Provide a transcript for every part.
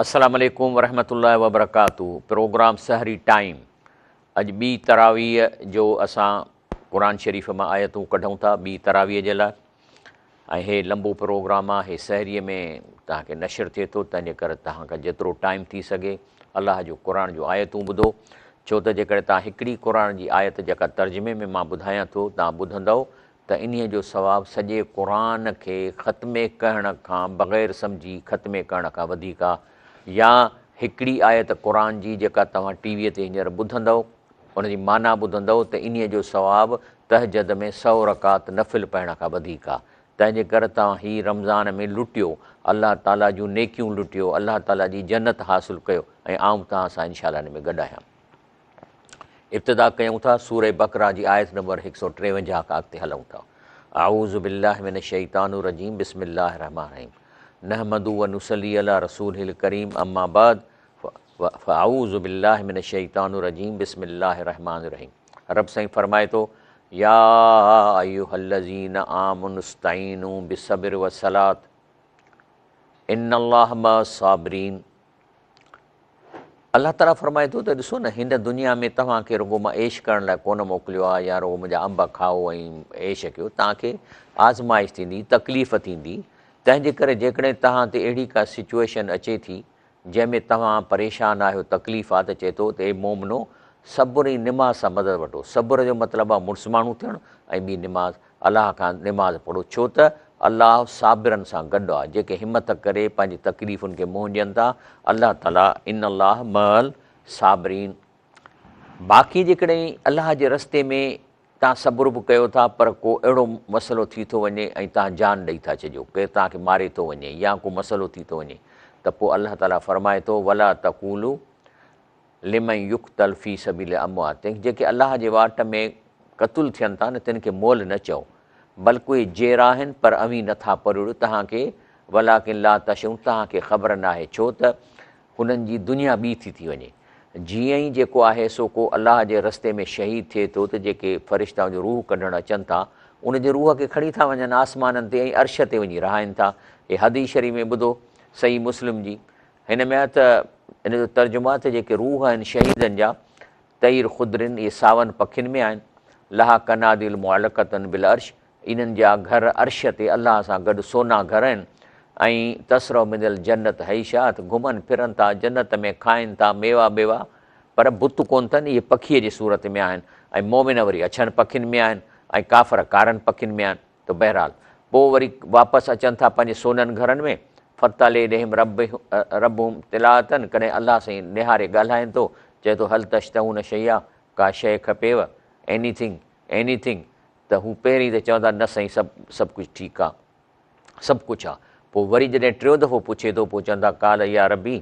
السلام عليڪم ورحمة الله وبرڪاته پروگرام سحري ٽائيم اڄ ٻي تراويح جو اسان قرآن شريف مان آيتون ڪڍون ٿا ٻي تراويح جي لاء ۽ هي لمبو پروگرام آ هي سحري ۾ توهان کي نشر ٿئي ٿو تنهن جي ڪري توهان کان جيترو ٽائيم ٿي سگهي الله جو قرآن جو آيتون ٻڌو ڇو ته جيڪڏهن توهان هڪڙي قرآن جي آيت جيڪا ترجمي ۾ مان ٻڌايان ٿو توهان ٻڌندؤ ته انهيء جو ثواب سڄي قرآن کي ختمي ڪرڻ کان بغير سمجهي ختمي ڪرڻ کان وڌيڪ آ يا هڪڙي آيت قرآن جي جيڪا توهان ٽي ويء تي هينئر ٻڌندؤ ان جي معنيٰ ٻڌندؤ ته انهيء جو ثواب تهجد ۾ سئو رڪعت نفل پڙهڻ کان وڌيڪ آ تنهن جي ڪري توهان هي رمضان ۾ لٽيو الله تعاليٰ جون نيڪيون لٽيو الله تعاليٰ جي جنت حاصل ڪيو ۽ آئون به توهان سان انشاء الله ان ۾ گڏ آهيان. ابتدا ڪيون ٿا سوره بقره جي آيت نمبر 153 کان اڳتي هلون ٿا. اعوذ بالله من الشيطان الرجيم بسم الله الرحمٰن الرحيم نحمده ونصلي علي رسوله الڪريم اما بعد فاعوذ بالله من الشيطان الرجيم بسم الله الرحمٰن الرحيم رب سائين فرمائي ٿو يا ايها الذين آمنوا استعينوا بالصبر والصلاة ان الله مع الصابرين الله تعاليٰ فرمائي ٿو ته ڏسو نه هن دنيا ۾ توهان کي رڳو مان عيش ڪرڻ لاء ڪونه موڪليو آهي يا رڳو منهنجا انب کائو ۽ عيش ڪيو، توهان کي آزمائش ٿيندي، تڪليف ٿيندي، تنهن جي ڪري جيڪڏهن توهان تي اهڙي ڪا سچوئيشن اچي ٿي جنهن ۾ توهان پريشان آهيو، تڪليف آهي ته چئي ٿو ته اي مومنو صبر ۽ نماز سان مدد وٺو، صبر جو مطلب آهي مڙس ماڻهو ٿيڻ ۽ ٻي نماز الله کان نماز پڙهو ڇو ته الله صابرن سان گڏ آهي جيڪي همت ڪري پنهنجي تڪليفن کي منهن ڏين ٿا الله تعالي ان الله مع الصابرين باقي جيڪڏهن الله جي رستي ۾ تان صبر به ڪيو ٿا پر ڪو اهڙو مسئلو ٿي ٿو وڃي ۽ تان جان ڏئي ٿا ڇڏيو ڪير تان کي ماري ٿو وڃي يا ڪو مسئلو ٿي ٿو وڃي ته پوء الله تعالي فرمائي ٿو ولا تقولو لمن يقتل في سبيل الله اموات تنهن جيڪي الله جي واٽ ۾ قتل ٿين ٿا نه تن کي مئل نه چئو بلڪ اهي جيئرا آهن پر اوهين نه ٿا پروڙيو توهان کي ولڪن لا تشعرون توهان کي خبر ناهي ڇو ته هنن جي دنيا ٻي ٿي ٿي وڃي جيئن ئي جيڪو آهي سو ڪو الله جي رستي ۾ شهيد ٿئي ٿو ته جيڪي فرشتا ان جو روح ڪڍڻ اچن ٿا ان جي روح کي کڻي ٿا وڃن آسمانن تي ۽ عرش تي وڃي رهائن ٿا هي حديث شريف ۾ ٻڌو صحيح مسلم جي هن ۾ آهي ته ان جو ترجمو آهي ته جيڪي روح آهن شهيدن جا، طير خضر، اهي ساون پکين ۾ آهن، لها قناديل معلقة بالعرش، انهن جا گهر عرش تي الله سان گڏ سونا گهر آهن، ۽ تسرع من الجنة حيث شاءت، گهمن ڦرن ٿا جنت ۾ کائن ٿا ميوا ٻيوا، پر بت ڪونه اٿن، اهي پکيء جي صورت ۾ آهن، ۽ مؤمن وري اڇن پکين ۾ آهن، ۽ ڪافر ڪارن پکين ۾ آهن. ته بهرحال پوء وري واپس اچن ٿا پنهنجي سونن گهرن ۾، فاطلع اليهم ربهم اطلاعة، ڪڏهن الله سائين نهاري ڳالهائين ٿو، چئي ٿو هل تشتهون شيئا، ڪا شيء کپيو، Anything، Anything، ته هو پهرين ته چوندا نه سائين سڀ سڀ ڪجهه ٺيڪ آ، سڀ ڪجهه آ، پوء وري جڏهن ٽيون دفعو پڇي ٿو پوء چوندا قال يا ربي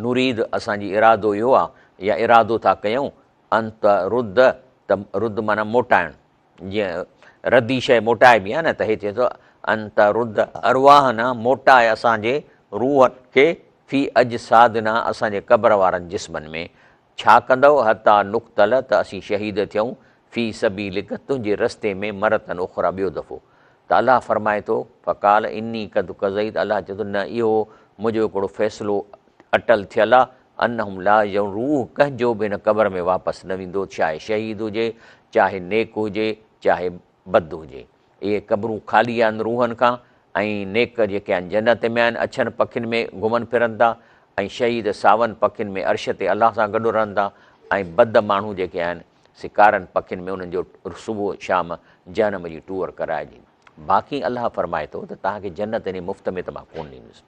نريد اسان جي ارادو اهو آ يا ارادو ٿا ڪيون ان ترد ته رد معنيٰ موٽائڻ جيئن ردي شيء موٽائبي آهي نه ته هي چئي ٿو ان ترد ارواحنا موٽاء اسان جي روح کي في اجسادنا اسان جي قبر وارن جسمن ۾ ڇا ڪندؤ حتيٰ نقتل ته اسين شهيد ٿيون في سبيلڪ تنهنجي رستي ۾ مرة اخريٰ ٻيو دفعو ته الله فرمائي ٿو فقال اني قد قضيت الله چئي ٿو نه اهو منهنجو هڪڙو فيصلو اٽل ٿيل آ انهم لا يرجعون روح ڪنهن جو به هن قبر ۾ واپس نه ويندو چاهي شهيد هجي چاهي نيڪ هجي چاهي بد هجي اهي قبرون خالي آهن روحن کان ۽ نيڪ جيڪي آهن جنت ۾ آهن اڇن پکين ۾ گهمن ڦرن ٿا ۽ شهيد ساون پکين ۾ عرش تي الله سان گڏ رهن ٿا ۽ بد ماڻهو جيڪي آهن سي ڪارن پکين ۾ انهن جو صبح شام جهنم جي ٽوئر ڪرائجي باقي الله فرمائي ٿو ته توهان کي جنت يعني مفت ۾ ته مان ڪونه ڏيندس.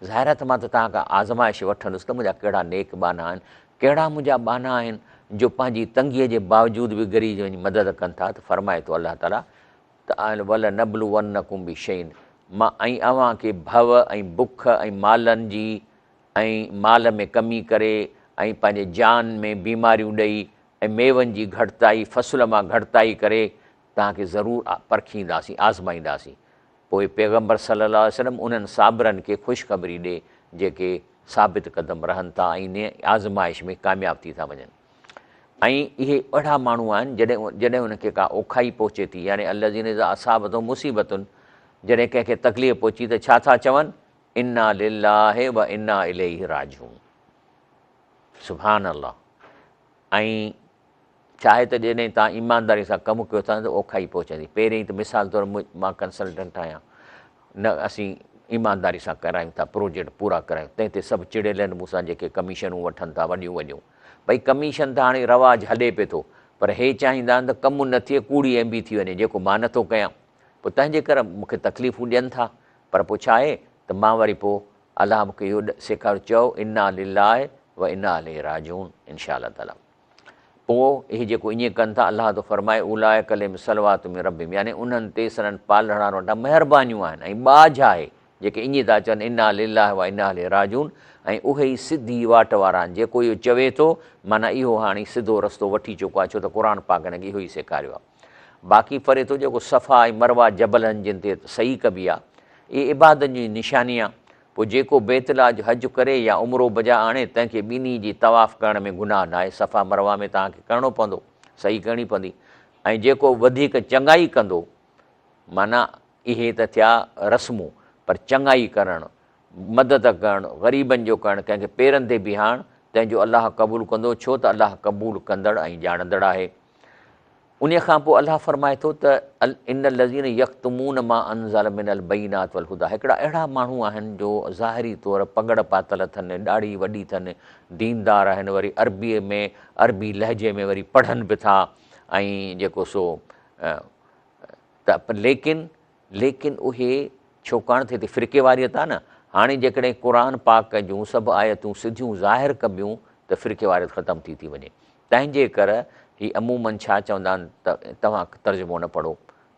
ظاهر آهي ته مان ته توهان کان آزمائش وٺندس ته منهنجا ڪهڙا نيڪ ٻانها آهن، ڪهڙا منهنجا ٻانها آهن جو پنهنجي تنگيء جي باوجود به غريب جي وڃي مدد ڪن ٿا ته فرمائي ٿو الله تعاليٰ ته ولنبلونڪم بشيء مان ۽ اوهان کي ڀؤ ۽ بک ۽ مالن جي ۽ مال ۾ ڪمي ڪري ۽ پنهنجي جان ۾ بيماريون ڏئي ۽ ميون جي گهٽتائي، فصل مان گهٽتائي ڪري توهان کي ضرور پرکينداسين، آزمائينداسين. پوء پيغمبر صلّي اللّٰه عليه وسلّم انهن صابرن کي خوشخبري ڏي جيڪي ثابت قدم رهن ٿا ۽ انهيء آزمائش ۾ ڪامياب ٿي ٿا وڃن ۽ اهي اهڙا ماڻهو آهن جڏهن جڏهن انهن کي ڪا اوکائي پهچي ٿي يعني الّذين اذا اصابتهم مصيبة جڏهن ڪنهن کي تڪليف پهچي ته ڇا ٿا چون؟ انا لله و انا اليه راجعون. سبحان الله. ۽ ڇا آهي ته جڏهن توهان ايمانداري سان ڪم ڪيو ٿا ته اوکائي پهچندي. پهرين ته مثال طور مان ڪنسلٽنٽ آهيان نه اسين ايمانداري سان ڪرايون ٿا پروجيڪٽ پورا ڪرايون تنهن تي سڀ چڙيل آهن مون سان جيڪي ڪميشنون وٺن ٿا وڏيون وڏيون ڀئي ڪميشن ته هاڻي رواج هلي پئي ٿو پر هي چاهيندا آهن ته ڪم نه ٿئي ڪوڙي ايم بي ٿي وڃي جيڪو مان نٿو ڪيان پوء تنهن جي ڪري مون کي تڪليفون ڏين ٿا پر پوء ڇا آهي ته مان وري پوء الله مون کي اهو سيکاريو چئو انا لله و انا اليه راجعون انشاء الله تعالي پوء اهي جيڪو ائين ڪن ٿا الله ٿو فرمائي اولئک عليهم صلوات من ربهم يعني انهن تي سندن پالڻهار وٽان مهربانيون آهن ۽ ٻاجهه آهي جيڪي ائين ٿا چون انا لله و انا اليه راجعون ۽ اهي ئي سڌي واٽ وارا آهن جيڪو اهو چوي ٿو معنيٰ اهو هاڻي سڌو رستو وٺي چڪو آهي ڇو ته قرآن پاڪ هن کي اهو ئي سيکاريو آهي باقي فري ٿو جيڪو صفا ۽ مروه جبل آهن جن تي سعي ڪبي آهي اهي عبادت جون نشاني آهي پوء جيڪو بيت الله جو حج ڪري يا عمرو بجا آڻي تنهن کي ٻنهي جي طواف ڪرڻ ۾ گناهه ناهي، صفا مروه ۾ توهان کي ڪرڻو پوندو، سعي ڪرڻي پوندي ۽ جيڪو وڌيڪ چڱائي ڪندو، معنيٰ اهي ته ٿيا رسمون، پر چڱائي ڪرڻ، مدد ڪرڻ، غريبن جو ڪرڻ، ڪنهن کي پيرن تي بيهارڻ، تنهن جو الله قبول ڪندو، ڇو ته الله قبول ڪندڙ ۽ ڄاڻندڙ آهي. انهيء کان پوء الله فرمائي ٿو ته ان الذين يڪتمون ما انزل من البينات والهديٰ هڪڙا اهڙا ماڻهو آهن جو ظاهري طور پڳڙ پاتل اٿن، ڏاڙهي وڏي اٿن، ديندار آهن، وري عربيء ۾ عربي لهجي ۾ وري پڙهن به ٿا ۽ جيڪو سو ته ليڪن ليڪن اهي ڇوڪاڻ ته هتي فرقيواريت آهي نه هاڻي جيڪڏهن قرآن پاڪ جون سڀ آيتون سڌيون ظاهر ڪبيون ته فرقيواريت ختم ٿي ٿي وڃي تنهن جي ڪر هي عموماً ڇا چوندا آهن ته توهان ترجمو نه پڙهو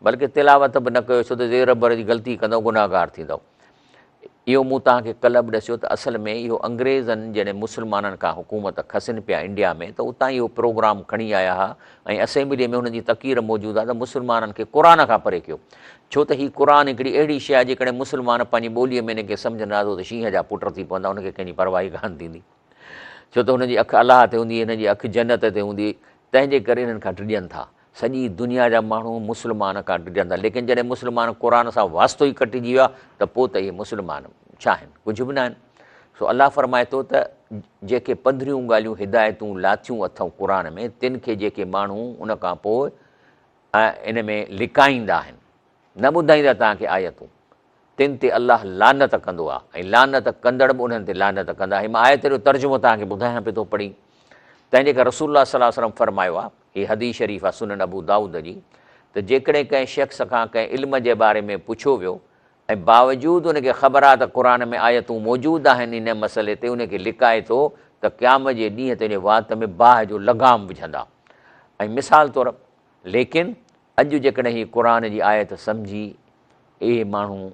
بلڪه تلاوت به نه ڪيو ڇو ته زير بر جي غلطي ڪندؤ گناهگار ٿيندؤ. اهو مون توهان کي ڪلهه به ڏسيو ته اصل ۾ اهو انگريزن جڏهن مسلمانن کان حڪومت کسين پيا انڊيا ۾ ته اتان اهو پروگرام کڻي آيا ها ۽ اسيمبلي ۾ هنن جي تقرير موجود آهي ته مسلمانن کي قرآن کان پري ڪيو ڇو ته هي قرآن هڪڙي اهڙي شيء آهي جيڪڏهن مسلمان پنهنجي ٻوليء ۾ ان کي سمجهندا ته شينهن جا پٽ ٿي پوندا ان کي ڪنهن جي پرواهه ئي ڪانه ٿيندي. ڇو ته هن جي اک الله تي هوندي، هن جي اک جنت تي هوندي، تنهن جي ڪري انهن کان ڊڄن ٿا. سڄي دنيا جا ماڻهو مسلمان کان ڊڄن ٿا، ليڪن جڏهن مسلمان قرآن سان واسطو ئي ڪٽجي ويو آهي ته پوء ته اهي مسلمان ڇا آهن؟ ڪجهه به نه آهن. سو الله فرمائي ٿو ته جيڪي پڌريون ڳالهيون هدايتون لاٿيون اٿئون قرآن ۾ تن کي جيڪي ماڻهو ان کان پوء ان ۾ لڪائيندا آهن، نه ٻڌائيندا توهان کي آيتون، تن تي الله لعنت ڪندو آهي ۽ لعنت ڪندڙ به انهن تي لعنت ڪندا. هي مان آيت جو ترجمو توهان کي ٻڌايان پيو ٿو پڙهي. تنهن جي ڪري رسول الله صلي الله عليه وسلم فرمايو آهي، هي حديث شريف آهي سنن ابو دائود جي، ته جيڪڏهن ڪنهن شخص کان ڪنهن علم جي باري ۾ پڇيو ويو ۽ باوجود ان کي خبر آهي ته قرآن ۾ آيتون موجود آهن ان مسئلي تي ان کي لڪائي ٿو ته قيامت جي ڏينهن تنهنجي وات ۾ باهه جو لغام وجهندا ۽ مثال طور ليڪن اڄ جيڪڏهن هي قرآن جي آيت سمجهي اهي ماڻهو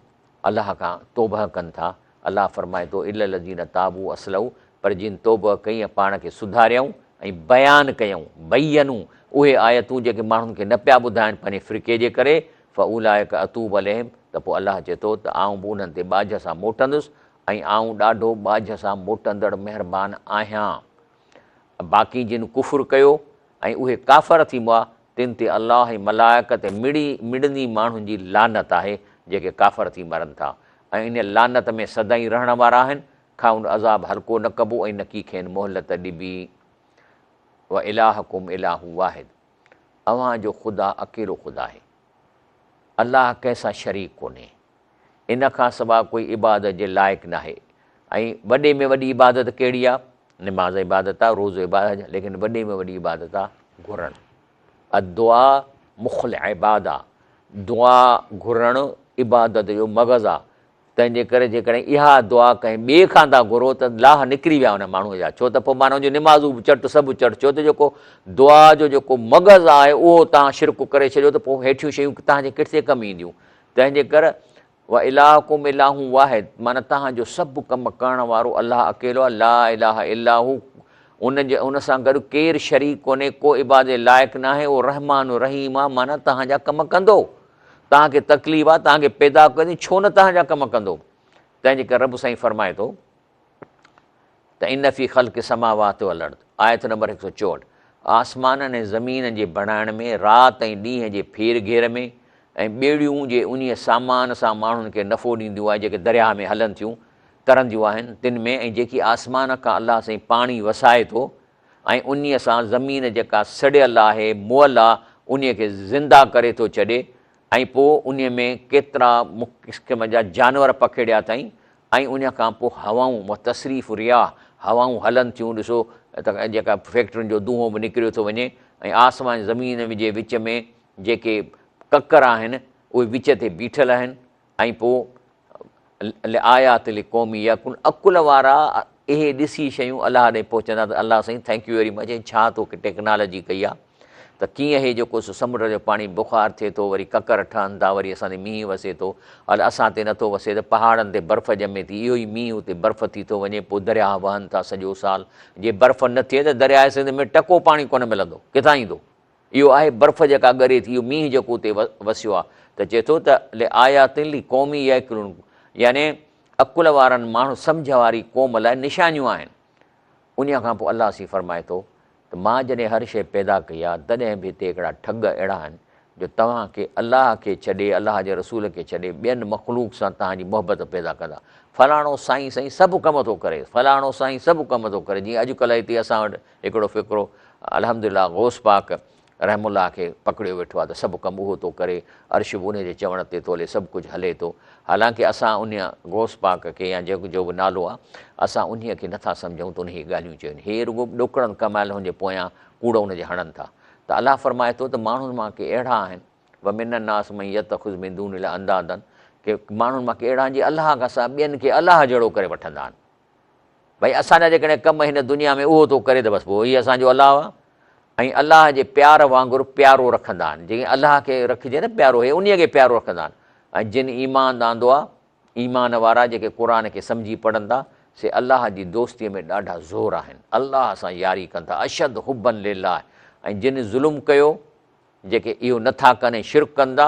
الله کان توبهه ڪن ٿا، الله فرمائي ٿو، الا الذين تابوا واصلحوا پر جن توبهه ڪئي ۽ پاڻ کي سڌاريائون ۽ بيان ڪيائون، بينوا، اهي آيتون جيڪي ماڻهن کي نه پيا ٻڌائن پنهنجي فرقي جي ڪري، فاولئک اتوب عليهم ته پوء الله چئي ٿو ته آئون به انهن تي ٻاجهه سان موٽندس ۽ آئون ڏاڍو ٻاجهه سان موٽندڙ مهربان آهيان. باقي جن ڪفر ڪيو ۽ اهي ڪافر ٿي مئا، تن تي الله ۽ ملائڪ ۽ مڙئي مڙني ماڻهن جي لعنت آهي، جيڪي ڪافر ٿي مرن ٿا ۽ انهيء لعنت ۾ سدائين رهڻ وارا آهن، کانئن عذاب هلڪو نه ڪبو ۽ نڪي کين مهلت ڏبي. والهڪم اله واحد اوهان جو خدا اڪيلو خدا آهي. الله ڪنهن سان شريڪ ڪونهي. ان کان سواء ڪوئي عبادت جي لائق ناهي ۽ وڏي ۾ وڏي عبادت ڪهڙي آ؟ نماز عبادت آ، روزو عبادت آ، ليڪن وڏي ۾ وڏي عبادت آ گهرڻ. الدعاء مخ العباده، دعا گهرڻ عبادت جو مغز آ، تنهن جي ڪري جيڪڏهن اها دعا ڪنهن ٻئي کان ٿا گهرو ته لاهه نڪري ويا ان ماڻهوء جا، ڇو ته پوء معنيٰ ان جون نمازون به چٽ سڀ چٽ، ڇو ته جيڪو دعا جو جيڪو مغز آهي اهو توهان شرڪ ڪري ڇڏيو ته پوء هيٺيون شيون توهان جي ڪٿي ڪم اينديون، تنهن جي ڪر والهڪم اله واحد معنيٰ توهان جو سڀ ڪم ڪرڻ وارو الله اڪيلو آهي، لا اله الا هو ان جي ان سان گڏ ڪير شريڪ ڪونهي، ڪو عبادت جي لائق ناهي، اهو رحمان رحيم آهي معنيٰ توهان جا ڪم ڪندو، توهان کي تڪليف آهي، توهان کي پيدا ڪيو اٿئي ڇو نه توهان جا ڪم ڪندو. تنهن جي ڪري رب سائين فرمائي ٿو ته ان في خلق السماوات والارض، آيت نمبر 164، آسمانن ۽ زمين جي بڻائڻ ۾، رات ۽ ڏينهن جي ڦير گهير ۾، ۽ ٻيڙيون جي انهيء سامان سان ماڻهن کي نفعو ڏينديون آهن جيڪي درياهه ۾ هلن ٿيون، ترنديون آهن تن ۾ ۽ جيڪي آسمان کان الله سائين پاڻي وسائي ٿو ۽ انهيء سان زمين جيڪا سڙيل آهي، مئل آ، انهيء کي زنده ڪري ٿو ڇڏي ۽ پوء انهيء ۾ ڪيترا قسم جا جانور پکيڙيا اٿائين ۽ انهيء کان پوء هوائون، وتصريف الرياح، هوائون هلن ٿيون، ڏسو ته جيڪا فيڪٽرين جو دونهون به نڪريو ٿو وڃي ۽ آسمان ۽ زمين جي وچ ۾ جيڪي ڪڪر آهن، اهي وچ تي بيٺل آهن ۽ پوء لآيات لقوم يعقلون عقل وارا اهي ڏسي شيون الله ڏي پهچندا ته الله سائين thank you very much ۽ ڇا تو ٽيڪنالاجي ڪئي آ ته ڪيئن هي جيڪو سو سمنڊ جو پاڻي بخار ٿئي ٿو وري ڪڪر ٺهن ٿا وري اسان تي مينهن وسي ٿو هل اسان تي نٿو وسي ته پهاڙن تي برف ڄمي ٿي اهو ئي مينهن اتي برف ٿي ٿو وڃي پوء درياهه وهن ٿا سڄو سال جي برف نه ٿئي ته درياهه سنڌ ۾ ٽڪو پاڻي ڪونه ملندو ڪٿان ايندو اهو آهي برف جيڪا ڳري ٿي، اهو مينهن جيڪو اتي وسيو آهي ته چئي ٿو ته لآيات لقوم يعقلون يعني عقل وارن ماڻهن سمجهه واري قوم لاء نشانيون آهن. انهيء کان پوء الله سين فرمائي ٿو ته مان جڏهن هر شيء پيدا ڪئي آهي تڏهن به هتي هڪڙا ٺڳ اهڙا آهن جو توهان کي الله کي ڇڏي الله جي رسول کي ڇڏي ٻين مخلوق سان توهان جي محبت پيدا ڪندا. فلاڻو سائين سائين سڀ ڪم ٿو ڪري، فلاڻو سائين سڀ ڪم ٿو ڪري جيئن اڄڪلهه هتي اسان وٽ هڪڙو فقرو الحمدلله غوث پاڪ رحم الله کي پڪڙيو ويٺو آهي ته سڀ ڪم اهو ٿو ڪري، عرش به انهي جي چوڻ تي ٿو هلي، سڀ ڪجهه هلي ٿو. حالانڪه اسان انهيء غوث پاڪ کي يا جيڪو جو به نالو آهي، اسان انهيء کي نٿا سمجهون ته انهيء ڳالهيون چيون آهن. هي رڳو ڏوڪڙن ڪمايل هن جي پويان ڪوڙ ان جي هڻن ٿا. ته الله فرمائي ٿو ته ماڻهن مان ڪي اهڙا آهن، ومن الناس من يتخذ من دون الله اندادا ڪي ماڻهن مان ڪي اهڙا آهن جي الله کان سواء ٻين کي الله جهڙو ڪري وٺندا آهن. ڀئي اسان جا جيڪڏهن ڪم هن دنيا ۾ اهو ٿو ڪري ته بس پوء هي اسان جو الله آهي ۽ الله جي پيار وانگر پيارو رکندا آهن جيئن الله کي رکجي نه پيارو هي انهي کي پيارو رکندا آهن ۽ جن ايمان آندو آهي ايمان وارا جيڪي قرآن کي سمجهي پڙهن ٿا سي الله جي دوستي ۾ ڏاڍا زور آهن الله سان ياري ڪن ٿا اشد حبا لله ۽ جن ظلم ڪيو جيڪي اهو نٿا ڪن ۽ شرڪ ڪن ٿا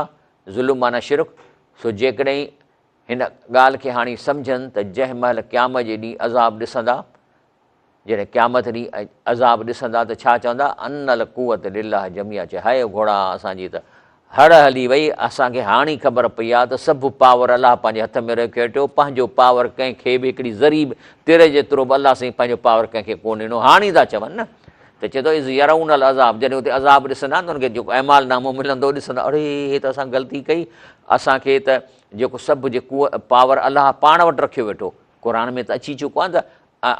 ظلم معنيٰ شرڪ سو جيڪڏهن هن ڳالهه کي هاڻي سمجهن ته جنهن مهل قيامت جي ڏينهن عذاب ڏسندا، جڏهن قيامت ڏينهن عذاب ڏسندا ته ڇا چوندا، ان القوة لله جميعا چي هاء گهوڙا اسان جي ته هڙ هلي وئي، اسان کي هاڻي خبر پئي آهي ته سڀ پاور الله پنهنجي هٿ ۾ رکيو ويٺو، پنهنجو پاور ڪنهن کي به هڪڙي ذري به تر جيترو به الله سائين پنهنجو پاور ڪنهن کي ڪونه ڏنو، هاڻي ٿا چون نه ته چئي ٿو اذ يرون العذاب جڏهن اتي عذاب ڏسندا ته انهن کي جيڪو اعمال نامو ملندو ڏسندا اڙي هي ته اسان غلطي ڪئي اسان کي ته جيڪو سڀ جي قوت پاور الله پاڻ وٽ رکيو ويٺو قرآن ۾ ته اچي چڪو آهي ته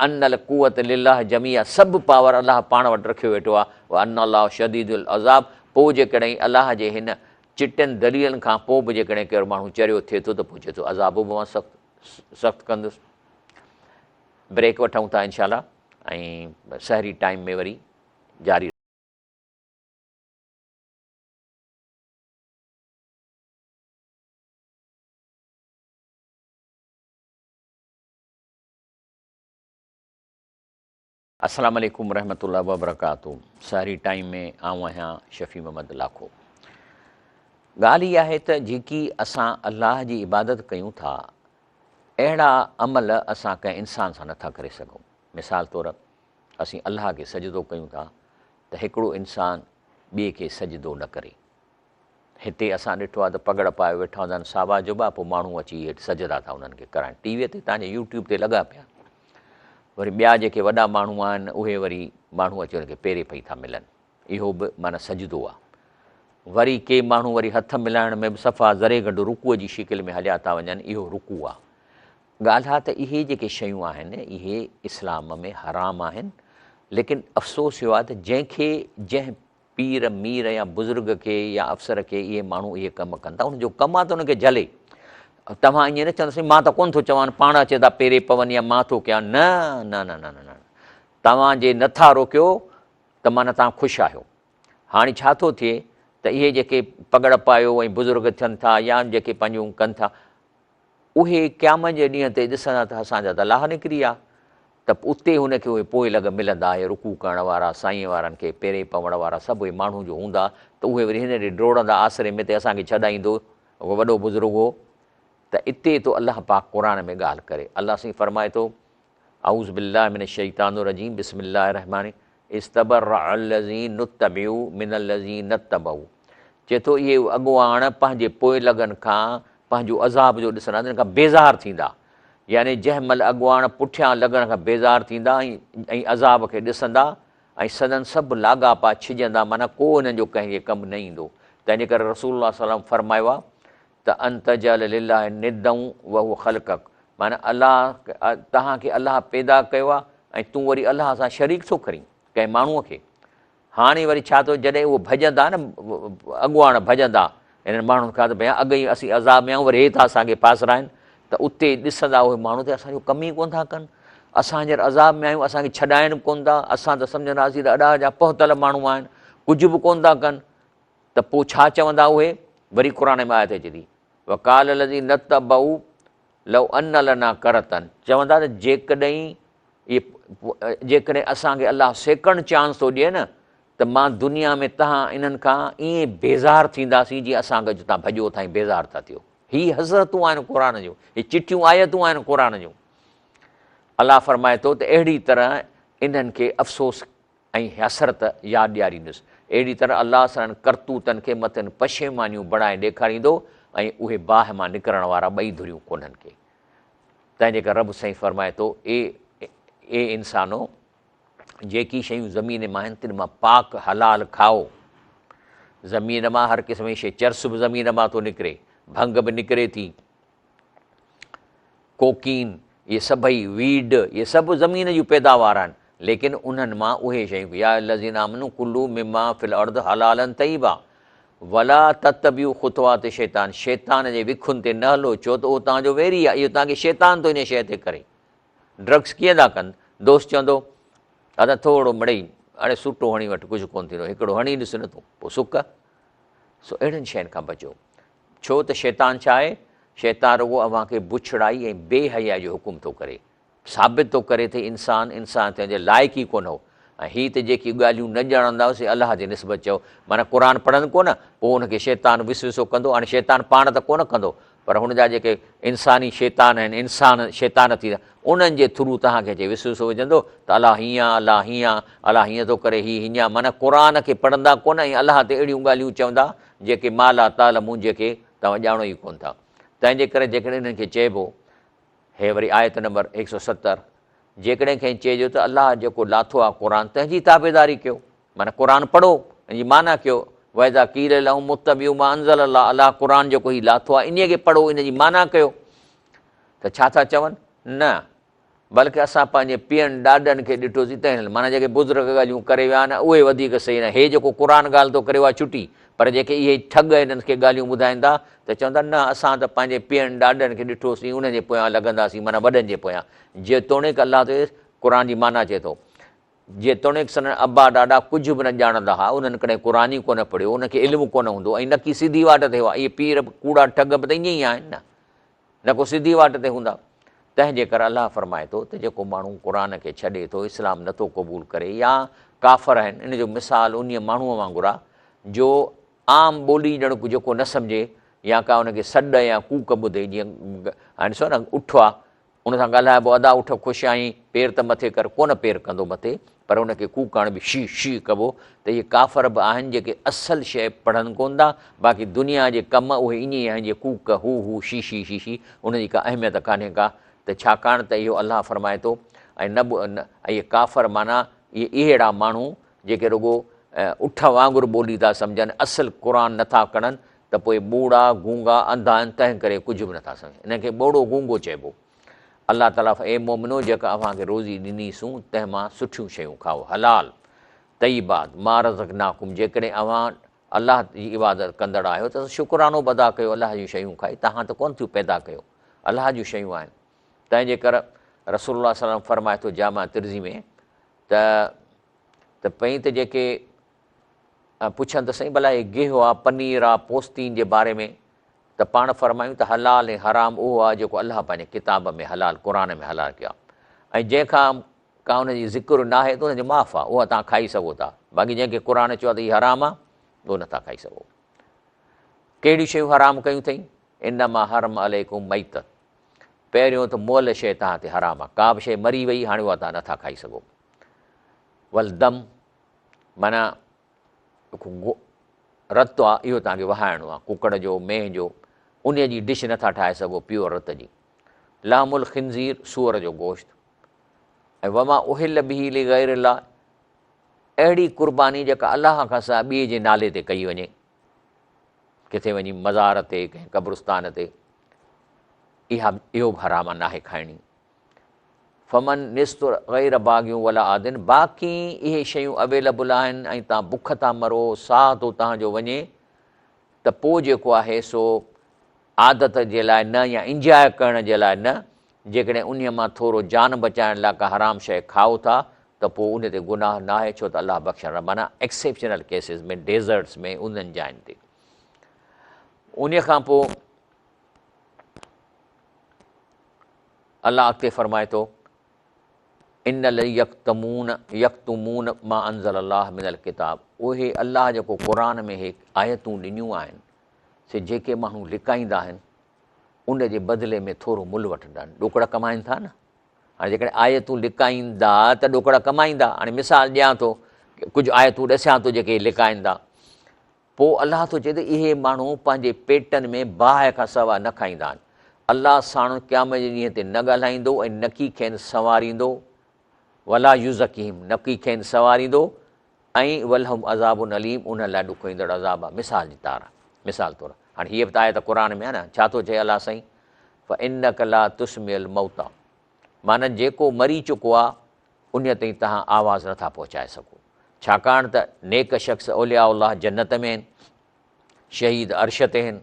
ان القوت لله جميعا سڀ پاور الله پاڻ وٽ رکيو ويٺو آهي وان الله شديد العذاب پوء جيڪڏهن الله جي هن چٽن دليلن کان پوء به جيڪڏهن ڪير ماڻهو چريو ٿئي ٿو ته پوء چئي ٿو عذاب به مان سخت سخت ڪندس بريڪ وٺون ٿا انشاء الله ۽ سحري ٽائيم ۾ وري جاري السلام عليڪم ورحمة الله وبرڪاته سحري ٽائيم ۾ آئون آهيان شفيع محمد لاکو ڳالهه هي آهي ته جيڪي اسان الله جي عبادت ڪيون ٿا اهڙا عمل اسان ڪنهن انسان سان نٿا ڪري سگهون مثال طور اسين الله کي سجدو ڪيون ٿا ته هڪڙو انسان ٻئي کي سجدو نه ڪري هتي اسان ڏٺو آهي ته پڳڙ پايو ويٺا هوندا آهن ساوا جبا پوء ماڻهو اچي هيٺ سجدا ٿا انهن کي ڪرائن ٽي وي تي تان جي يوٽيوب تي لڳا پيا وري ٻيا جيڪي وڏا ماڻهو آهن اهي وري ماڻهو اچي انهن کي پيري پئي ٿا ملن اهو به معنيٰ سجدو آهي وري ڪي ماڻهو وري هٿ ملائڻ ۾ به صفا ذري گهٽ رڪوع جي شڪل ۾ هليا ٿا وڃن اهو رڪوع آهي ڳالهه آ ته اهي جيڪي شيون آهن اهي اسلام ۾ حرام آهن ليڪن افسوس اهو آهي ته جنهن کي جنهن پير، مير يا بزرگ کي يا افسر کي اهي ماڻهو اهي ڪم ڪن ٿا، ان جو ڪم آهي ته ان کي جهلي. توهان ائين نه چوندو سائين مان ته ڪونه ٿو چوان پاڻ اچي ٿا پيري پون يا مان ٿو ڪيان نه نه نه نه نه توهان جي نٿا روڪيو ته معنيٰ توهان خوش آهيو. هاڻي ڇا ٿو ٿئي ته اهي جيڪي پڳڙ پايو ۽ بزرگ ٿين ٿا يا جيڪي پنهنجون ڪن ٿا اهي قيامت جي ڏينهن تي ڏسندا ته اسان جا ته لاهه نڪري ويا ته اتي هن کي اهي پوء لڳ ملندا اهي رڪوع ڪرڻ وارا سائين وارن کي پيري پوڻ وارا سڀ اهي ماڻهو جو هوندا ته اهي وري هن ڏي ڊوڙندا آسري ۾ ته اسان کي ڇڏائيندو اهو وڏو بزرگ هو ته اتي ٿو الله پاڪ قرآن ۾ ڳالهه ڪري الله سائين فرمائي ٿو اعوذ بالله من الشيطان الرجيم بسم الله الرحمن استبرع الذين اتبعوا من الذين اتبعوا چئي ٿو اهي اڳواڻ پنهنجي پوئلڳن کان پنهنجو عذاب جو ڏسندا تن کان بيزار ٿيندا. يعني جنهن مهل اڳواڻ پٺيان لڳڻ کان بيزار ٿيندا ۽ عذاب کي ڏسندا ۽ سندن سڀ لاڳاپا ڇڄندا معنيٰ ڪو انهن جو ڪنهن جي ڪم نه ايندو. تنهن جي ڪري رسول الله صلي الله عليه وسلم فرمايو آهي ته ان تجعل لله ندا وهو خلقک معنيٰ الله توهان کي الله پيدا ڪيو آهي ۽ تون وري الله سان شريڪ ٿو ڪرين ڪنهن ماڻهوء کي. هاڻي وري ڇا ٿو جڏهن اهو ڀڄندا نه اڳواڻ ڀڄندا انهن ماڻهن کان ته ڀيا اڳ ئي اسين عذاب ۾ آهيون وري هي ٿا اسان کي ڦاسرائن ته اتي ڏسندا اهي ماڻهو ته اسان جو ڪم ئي ڪونه ٿا ڪن اسان هينئر عذاب ۾ آهيون اسان کي ڇڏائن به ڪونه ٿا اسان ته سمجهنداسين ته اڏا جا پهتل ماڻهو آهن ڪجهه به ڪونه ٿا ڪن ته پوء ڇا چوندا اهي وري قرآن ۾ آيت اچي ٿي وقال الذين اتبعوا لو ان لنا ڪرتن چوندا ته جيڪڏهن اهي جيڪڏهن اسان کي الله سيڪنڊ چانس ٿو ڏئي نه ته مان دنيا ۾ تهان انهن کان ائين بيزار ٿينداسين جيئن اسان کان جتان ڀڄو ٿا ۽ بيزار ٿا ٿيو. هي حسرتون آهن قرآن جون، هي چٽيون آيتون آهن قرآن جون. الله فرمائي ٿو ته اهڙي طرح انهن کي افسوس ۽ حسرت ياد ڏياريندس. اهڙي طرح الله سندن ڪرتوتن کي مٿن پشيمانيون بڻائي ڏيکاريندو ۽ اهي باهه مان نڪرڻ وارا ٻئي ڌريون ڪونهن ڪي. تنهن جي ڪري رب سائين فرمائي ٿو، اي اي انسانو! جيڪي شيون زمين مان آهن تن مان پاڪ حلال کائو. زمين مان هر قسم جي شيء، چرس به زمين مان ٿو نڪري، ڀنگ به نڪري ٿي، ڪوڪين، اهي سڀئي ويڊ، اهي سڀ زمين جون پيداوار آهن، ليڪن انهن مان اهي شيون يا الذين آمنوا ڪلوا مما في الارض حلالا طيبا ولا تتبعوا خطوات الشيطان شيطان جي وکن تي نه هلو ڇو ته اهو توهان جو ويري آهي اهو توهان کي شيطان ٿو ان شيء تي ڪري. ڊرگس ڪيئن ٿا ڪن؟ دوست چوندو ادا ٿورو مڙئي اڙي سوٽو هڻي وٺ ڪجهه ڪونه ٿيندو هڪڙو هڻي ڏس نه تون پوء سڪ. سو اهڙين شين کان بچو ڇو ته شيطان ڇا آهي؟ شيطان رڳو اوهان کي بڇڙائي ۽ بي حيائي جو حڪم ٿو ڪري. ثابت ٿو ڪري ته انسان انسان ٿيڻ جي لائق ئي ڪونه هو ۽ هي ته جيڪي ڳالهيون نه ڄاڻندا هو سي الله جي نسبت چئو معنيٰ قرآن پڙهن ڪونه پوء ان کي شيطان وسوسو ڪندو هاڻي شيطان پاڻ ته ڪونه ڪندو پر هن جا جيڪي انساني شيطان آهن انسان شيطان ٿي انهن جي ٿرو توهان کي اچي وسوسو وجهندو ته الله هيئن آ الله هيئن آ الله هيئن ٿو ڪري هي هيئن آ معنيٰ قرآن کي پڙهندا ڪونه ۽ الله تي اهڙيون ڳالهيون چوندا جيڪي ما لا تعلمون جيڪي توهان ڄاڻو ئي ڪونه ٿا تنهن جي ڪري جيڪڏهن انهن کي چئبو هي وري آيت نمبر 170، جيڪڏهن کين چئجو ته الله جيڪو لاٿو آهي قرآن تنهن جي تابعداري ڪيو، معنيٰ قرآن پڙهو ان جي معنيٰ ڪيو، واذا قيل لهم اتبعوا ما انزل الله الله قرآن جيڪو هي لاٿو آهي انهيء کي پڙهو ان جي معنيٰ ڪيو ته ڇا ٿا چون؟ نه بلڪه اسان پنهنجي پيئن ڏاڏن کي ڏٺوسين تنهن معنيٰ جيڪي بزرگ ڳالهيون ڪري ويا آهن اهي وڌيڪ صحيح نه هي جيڪو قرآن ڳالهه ٿو ڪري اها ڇٽي پر جيڪي اهي ٺڳ انهن کي ڳالهيون ٻڌائين ٿا ته چوندا نه اسان ته پنهنجي پيئن ڏاڏن کي ڏٺوسين انهن جي پويان لڳنداسين معنيٰ وڏن جي پويان جيتوڻيڪ الله ته قرآن جي معنيٰ چئي ٿو جيتوڻيڪ سندن ابا ڏاڏا ڪجهه به نه ڄاڻندا ها انهن ڪڏهن قرآن ئي ڪونه پڙهيو انهن کي علم ڪونه هوندو ۽ نڪي سڌي واٽ تي هئا اهي پير ڪوڙا ٺڳ به ته ائين ئي آهن نه نه ڪو سڌي واٽ تي هوندا. تنهن جي ڪري الله فرمائي ٿو ته جيڪو ماڻهو قرآن کي ڇڏي ٿو، اسلام نه ٿو قبول ڪري يا ڪافر آهن، ان جو مثال انهيء ماڻهوء وانگر آهي جو عام ٻولي ڄڻ جيڪو نه سمجهي يا ڪا ان کي سڏ يا ڪوڪ ٻڌي، جيئن هاڻي ڏسو نه اٺ آهي، ان سان ڳالهائبو ادا اٺ خوش آهين، پير ته مٿي ڪر، ڪونه پير ڪندو مٿي، پر ان کي ڪوڪ هڻبي شي شي ڪبو ته اهي ڪافر به آهن جيڪي اصل شيء پڙهن ڪونه ٿا، باقي دنيا جي ڪم اهي ائين ئي آهن جيئن ڪوڪ هو هو شي شي شي شي ان جي ڪا اهميت ڪانهي ڪا ته ڇاڪاڻ ته اهو الله فرمائي ٿو ۽ نه به اهي ڪافر معنيٰ اهي اهڙا ماڻهو جيڪي رڳو اٺ وانگر ٻولي ٿا سمجهن اصل قرآن نٿا کڻن ته پوء ٻوڙا، گونگا، انڌا آهن تنهن ڪري ڪجهه به نٿا سمجهن. انهن کي ٻوڙو گونگو چئبو. الله تعاليٰ اي مؤمنو! جيڪا اوهان کي روزي ڏني سون تنهن مان سٺيون شيون کائو، حلال، طيبات، ما رزقناڪم، جيڪڏهن اوهان الله جي عبادت ڪندڙ آهيو ته شڪرانو به ادا ڪيو الله جون شيون کائي، توهان ته ڪونه ٿيون پيدا ڪيو، الله جون شيون آهن. تنهن جي ڪر رسول الله صلي الله عليه وسلم فرمائي ٿو جامع ترمذي ۾ ته ته پئين ته جيڪي پڇن ته سائين ڀلا هي گيهه آ، پنير آ، پوستين جي باري ۾ ته پاڻ فرمايون ته حلال ۽ حرام اهو آ جيڪو الله پنهنجي ڪتاب ۾ حلال قرآن ۾ حلال ڪيو آ ۽ جنهن کان ڪا ان جي ذڪر ناهي ته ان جو معاف آ اها توهان کائي سگهو ٿا باقي جنهن کي قرآن چيو آ ته هي حرام آ اهو نٿا کائي سگهو. ڪهڙيون شيون حرام ڪيون اٿئي؟ انما حرم عليڪم ميتت پهريون ته مئل شيء توهان تي حرام آ ڪا به شيء مري وئي هاڻي اها توهان نٿا کائي سگهو. والدم معنيٰ رت آ اهو توهان کي وهائڻو آ ڪڪڙ جو مينهن جو انهي جي ڊش نٿا ٺاهي سگهو پيور رت جي. لحم الخنزير سوئر جو گوشت ۽ وما اهل به لغير الله اهڙي قرباني جيڪا الله کان سواء ٻئي جي نالي تي ڪئي وڃي، ڪٿي وڃي مزار تي، ڪنهن قبرستان تي، اها اهو به حرام ناهي کائڻي. فمن نست غير باغيون ولا عادن باقي اهي شيون اويلبل آهن ۽ تان بک ٿا مرو، ساهه ٿو تان جو وڃي ته پوء جيڪو آهي سو عادت جي لاء نه يا انجواء ڪرڻ جي لاء نه، جيڪڏهن انهيء مان ٿورو جان بچائڻ لاء ڪا حرام شيء کائو ٿا ته پوء ان تي گناهه ناهي ڇو ته الله بخشڻ معنيٰ ايڪسيپشنل ڪيسز ۾ ڊيزرٽس ۾ انهن جاين تي. انهيء کان پوء الله اڳتي فرمائي ٿو ان الذي يڪتمون يڪتمون ما انزل الله من الڪتاب اهي الله جيڪو قرآن ۾ هي آيتون ڏنيون آهن سي جيڪي ماڻهو لڪائيندا آهن ان جي بدلي ۾ ٿورو ملهه وٺندا آهن، ڏوڪڙا ڪمائن ٿا نه. هاڻي جيڪڏهن آيتون لڪائيندا ته ڏوڪڙا ڪمائيندا. هاڻي مثال ڏيان ٿو، ڪجهه آيتون ڏسيان ٿو جيڪي لڪائين ٿا. پوء الله ٿو چئي ته اهي ماڻهو پنهنجي پيٽن ۾ باهه کان سواء نه کائيندا آهن. الله ساڻن قيامت جي ڏينهن تي نه ڳالهائيندو ۽ نڪي کين سنواريندو، ولا يزڪيهم، نڪي کين سنواريندو، ۽ ولهم عذاب اليم انهن لاء ڏکوئيندڙ عذاب آهي مثال جي طار مثال طور هاڻي هيء به ته آيت قرآن ۾ آهي نه ڇا ٿو چئي الله سائين فانڪ لا تسمع الموتى معنيٰ جيڪو مري چڪو آهي انهيء تائين توهان آواز نٿا پهچائي سگهو ڇاڪاڻ ته نيڪ شخص اولياء الله جنت ۾ آهن شهيد عرش تي آهن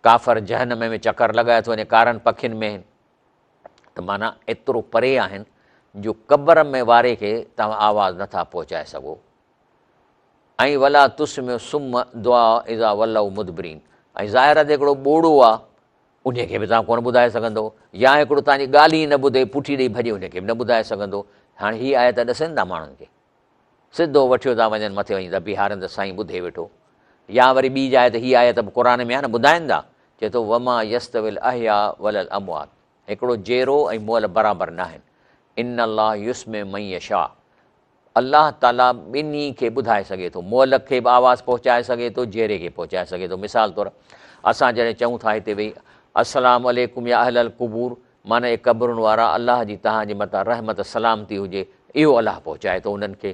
ڪافر جهنم ۾ چڪر لڳائي ٿو وڃي ڪارن پکين ۾ آهن ته معنيٰ ايترو پري آهن جو قبر ۾ واري کي توهان آواز نه ٿا پهچائي سگهو ۽ ولا تسمع الصم دعاء اذا ولوا مدبرين ۽ ظاهر آهي ته هڪڙو ٻوڙو آهي انهي کي به توهان ڪونه ٻڌائي سگهندو يا هڪڙو توهان جي ڳالهه ئي نه ٻڌي پٺي ڏئي ڀڄي انهي کي به نه ٻڌائي سگهندو هاڻي هي آيت ڏسن ٿا ماڻهن کي سڌو وٺيو ٿا وڃن مٿي وڃي ٿا بيهارن ته سائين ٻڌي ويٺو يا وري ٻي جاء ته هي آيت به قرآن ۾ آهي نه ٻڌائن ٿا چئي ٿو وما يستوي الاحياء ولا الاموات هڪڙو جيئرو ۽ مئل برابر ناهن ان الله يسمع من يشاء الله تعالي ٻنهي کي ٻڌائي سگهي ٿو مئل کي به آواز پهچائي سگهي ٿو جيئري کي پهچائي سگهي ٿو مثال طور اسان جڏهن چئون ٿا هتي ويهي السلام عليڪم يا اهل القبور معنيٰ اي قبرن وارا الله جي توهان جي مٿان رحمت سلامتي هجي اهو الله پهچائي ٿو انهن کي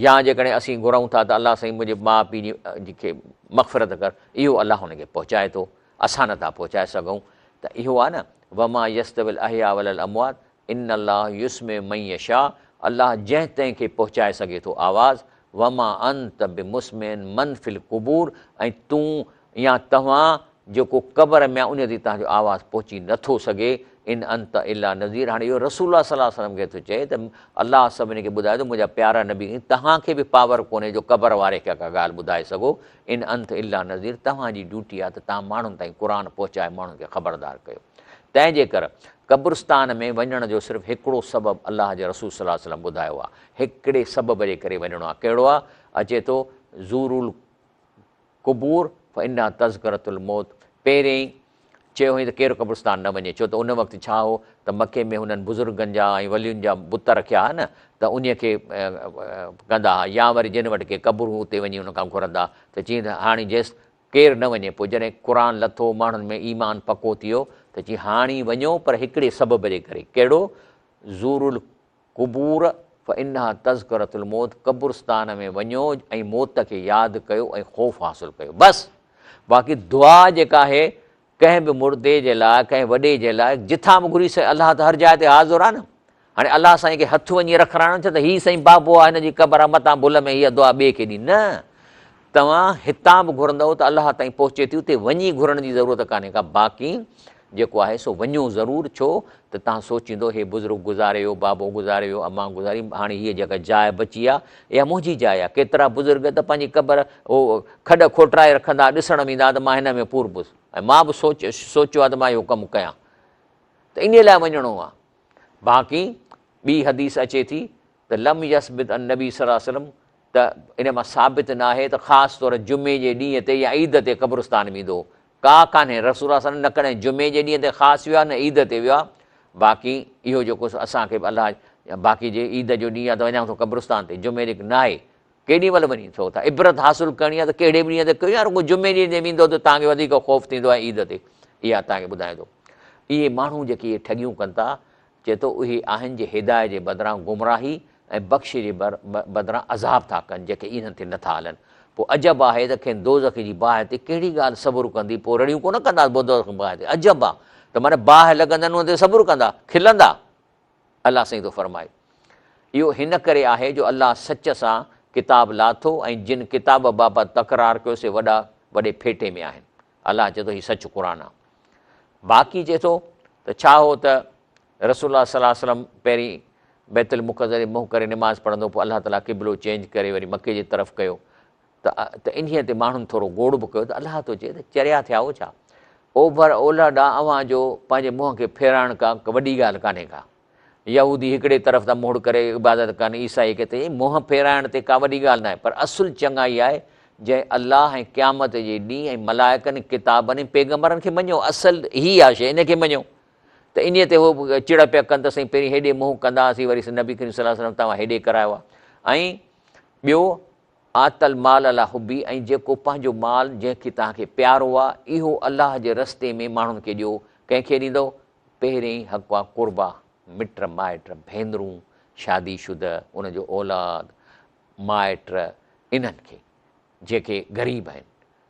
يا جيڪڏهن اسين گهرون ٿا ته الله سائين منهنجي ماء پيء جي کي مغفرت ڪر اهو الله ان کي پهچائي ٿو اسان نٿا پهچائي سگهون ته اهو آهي نه وما يستوي الاحياء ولا الاموات ان الله يسمع من يشاء الله جنهن تنهن کي پهچائي سگهي ٿو آواز وما انت بمسمع من في القبور ۽ تون يا توهان جيڪو قبر ۾ آهي انهي تائين توهان جو آواز پهچي نه ٿو سگهي، ان انت الا نذير هاڻي اهو رسول الله صلي الله عليه وسلم کي ٿو چئي ته الله سڀني کي ٻڌايو ته منهنجا پيارا نبي توهان کي به پاور ڪونهي جو قبر واري کي ڪا ڳالهه ٻڌائي سگهو، ان انت الا نذير توهان جي ڊيوٽي آهي ته توهان ماڻهن تائين قرآن پهچائي ماڻهن کي خبردار ڪيو. تنهن جي ڪر قبرستان ۾ وڃڻ جو صرف هڪڙو سبب الله جي رسول صلي الله عليه وسلم ٻڌايو آهي، هڪڙي سبب جي ڪري وڃڻو آهي، ڪهڙو آهي؟ اچي ٿو زور قبور فانها تذڪرة الموت پهرين چيو هئين ته ڪير قبرستان نه وڃي ڇو ته ان وقت ڇا هو ته مڪي ۾ هنن بزرگن جا ۽ ولين جا بت رکيا ها نه ته انهي کي ڪندا ها يا وري جن وٽ ڪي قبرون اتي وڃي ان کان گهرندا ته چيائين ته هاڻي جيس ڪير نه وڃي پوء جڏهن قرآن لٿو ماڻهن ۾ ايمان پڪو ٿي ويو ته چيائين هاڻي وڃو پر هڪڙي سبب جي ڪري ڪهڙو زور قبور فانها تذڪرة الموت قبرستان ۾ وڃو ۽ موت کي ياد ڪيو ۽ خوف حاصل ڪيو بس باقي دعا جيڪا آهي ڪنهن به مردي جي لاء ڪنهن وڏي جي لاء جتان به گهري سگهي الله ته هر جاء تي حاضر آهي نه هاڻي الله سائين کي هٿ وڃي رکرائڻو ڇا ته هي سائين بابو آهي هن جي قبر آهي متان ڀل ۾ هيء دعا ٻئي کي ڏي نه توهان هتان به گهرندؤ ته الله تائين پهچي ٿي اتي وڃي گهرڻ جي ضرورت ڪانهي ڪا باقي جيڪو آهي سو وڃو ضرور ڇو ته توهان سوچيندو هي بزرگ گذاري ويو بابو گذاري ويو امان گذاري هاڻي هيء جيڪا جاء بچي آ اها منهنجي جاء آ ڪيترا بزرگ ته پنهنجي قبر اهو کڏ کوٽرائي رکندا ڏسڻ ويندا ته مان هن ۾ پوربس ۽ مان به سوچ سوچيو آ ته مان اهو ڪم ڪيان ته انهي لاء وڃڻو آ باقي ٻي حديث اچي ٿي ته لم يثبت النبي صلي الله عليه وسلم ته ان مان ثابت ناهي ته خاص طور جمعي جي ڏينهن تي يا عيد تي قبرستان ويندو هو. ڪا ڪانهي، رسول الله صلي الله عليه وسلم نه ڪڏهن جمعي جي ڏينهن تي خاص ويو آهي نه عيد تي ويو آهي، باقي اهو جيڪو سو اسان کي به الله باقي جي عيد جو ڏينهن آهي ته وڃان ٿو قبرستان تي، جمعي ڏينهن ناهي، ڪيڏي مهل وڃي ٿو ته عبرت حاصل ڪرڻي آهي ته ڪهڙي به ڏينهن تي ڪيو يا رڳو جمعي ڏينهن تي ويندو ته توهان کي وڌيڪ خوف ٿيندو ۽ عيد تي اها توهان کي ٻڌايان ٿو. اهي ماڻهو جيڪي اهي ٺڳيون ڪن ٿا، چئي ٿو اهي آهن جي هدايت جي بدران گمراهي ۽ بخش جي بدران عذاب ٿا ڪن جيڪي انهن تي نٿا هلن. پوء عجب آهي ته کين دوزخ جي باهه تي ڪهڙي ڳالهه صبر ڪندي پوء رڙيون ڪونه ڪندا دوزخ جي باهه تي عجب آ ته معنيٰ باهه لڳندن ان تي صبر ڪندا کلندا الله سائين ٿو فرمائي اهو هن ڪري آهي جو الله سچ سان ڪتاب لاٿو ۽ جن ڪتاب بابت تڪرار ڪيو سي وڏا وڏي ڦيٽي ۾ آهن. الله چئي ٿو هي سچ قرآن آ. باقي چئي ٿو ته ڇا هو ته رسول الله صلي الله عليه وسلم پهرين بيت المقدس ڏي منهن ڪري نماز پڙهندو پوء الله تعالي قبلو چينج ڪري وري مڪي جي طرف ڪيو ته ته انهيء تي ماڻهن ٿورو گوڙ به ڪيو ته الله ٿو چئي ته چريا ٿيا هو ڇا اوڀر اولهه ڏانهن اوهان جو پنهنجي منهن کي ڦيرائڻ ڪا وڏي ڳالهه ڪانهي ڪا يهودي هڪڙي طرف تان منهڙ ڪري عبادت ڪن، عيسائي کي ته منهن ڦيرائڻ تي ڪا وڏي ڳالهه ناهي، پر اصل چڱائي آهي جنهن الله ۽ قيامت جي ڏينهن ۽ ملائڪن ۽ ڪتابن ۽ پيغمبرن کي مڃيو، اصل هي آهي شيء ان کي مڃيو ته انهيء تي هو چڙ پيا ڪن ته سائين پهرين هيڏي منهن ڪندا هئاسين وري نبي ڪريم صلي الله عليه وسلم توهان هيڏي ڪرايو آهي ۽ ٻيو آتي المال علي حبه ۽ جيڪو پنهنجو مال جنهن کي توهان کي پيارو آهي اهو الله جي رستي ۾ ماڻهن کي ڏيو، ڪنهن کي ڏيندؤ؟ پهرين حق آ قربا، مٽ مائٽ، ڀينرون، شادي شده، ان جو اولاد، مائٽ، انهن کي، جيڪي غريب آهن،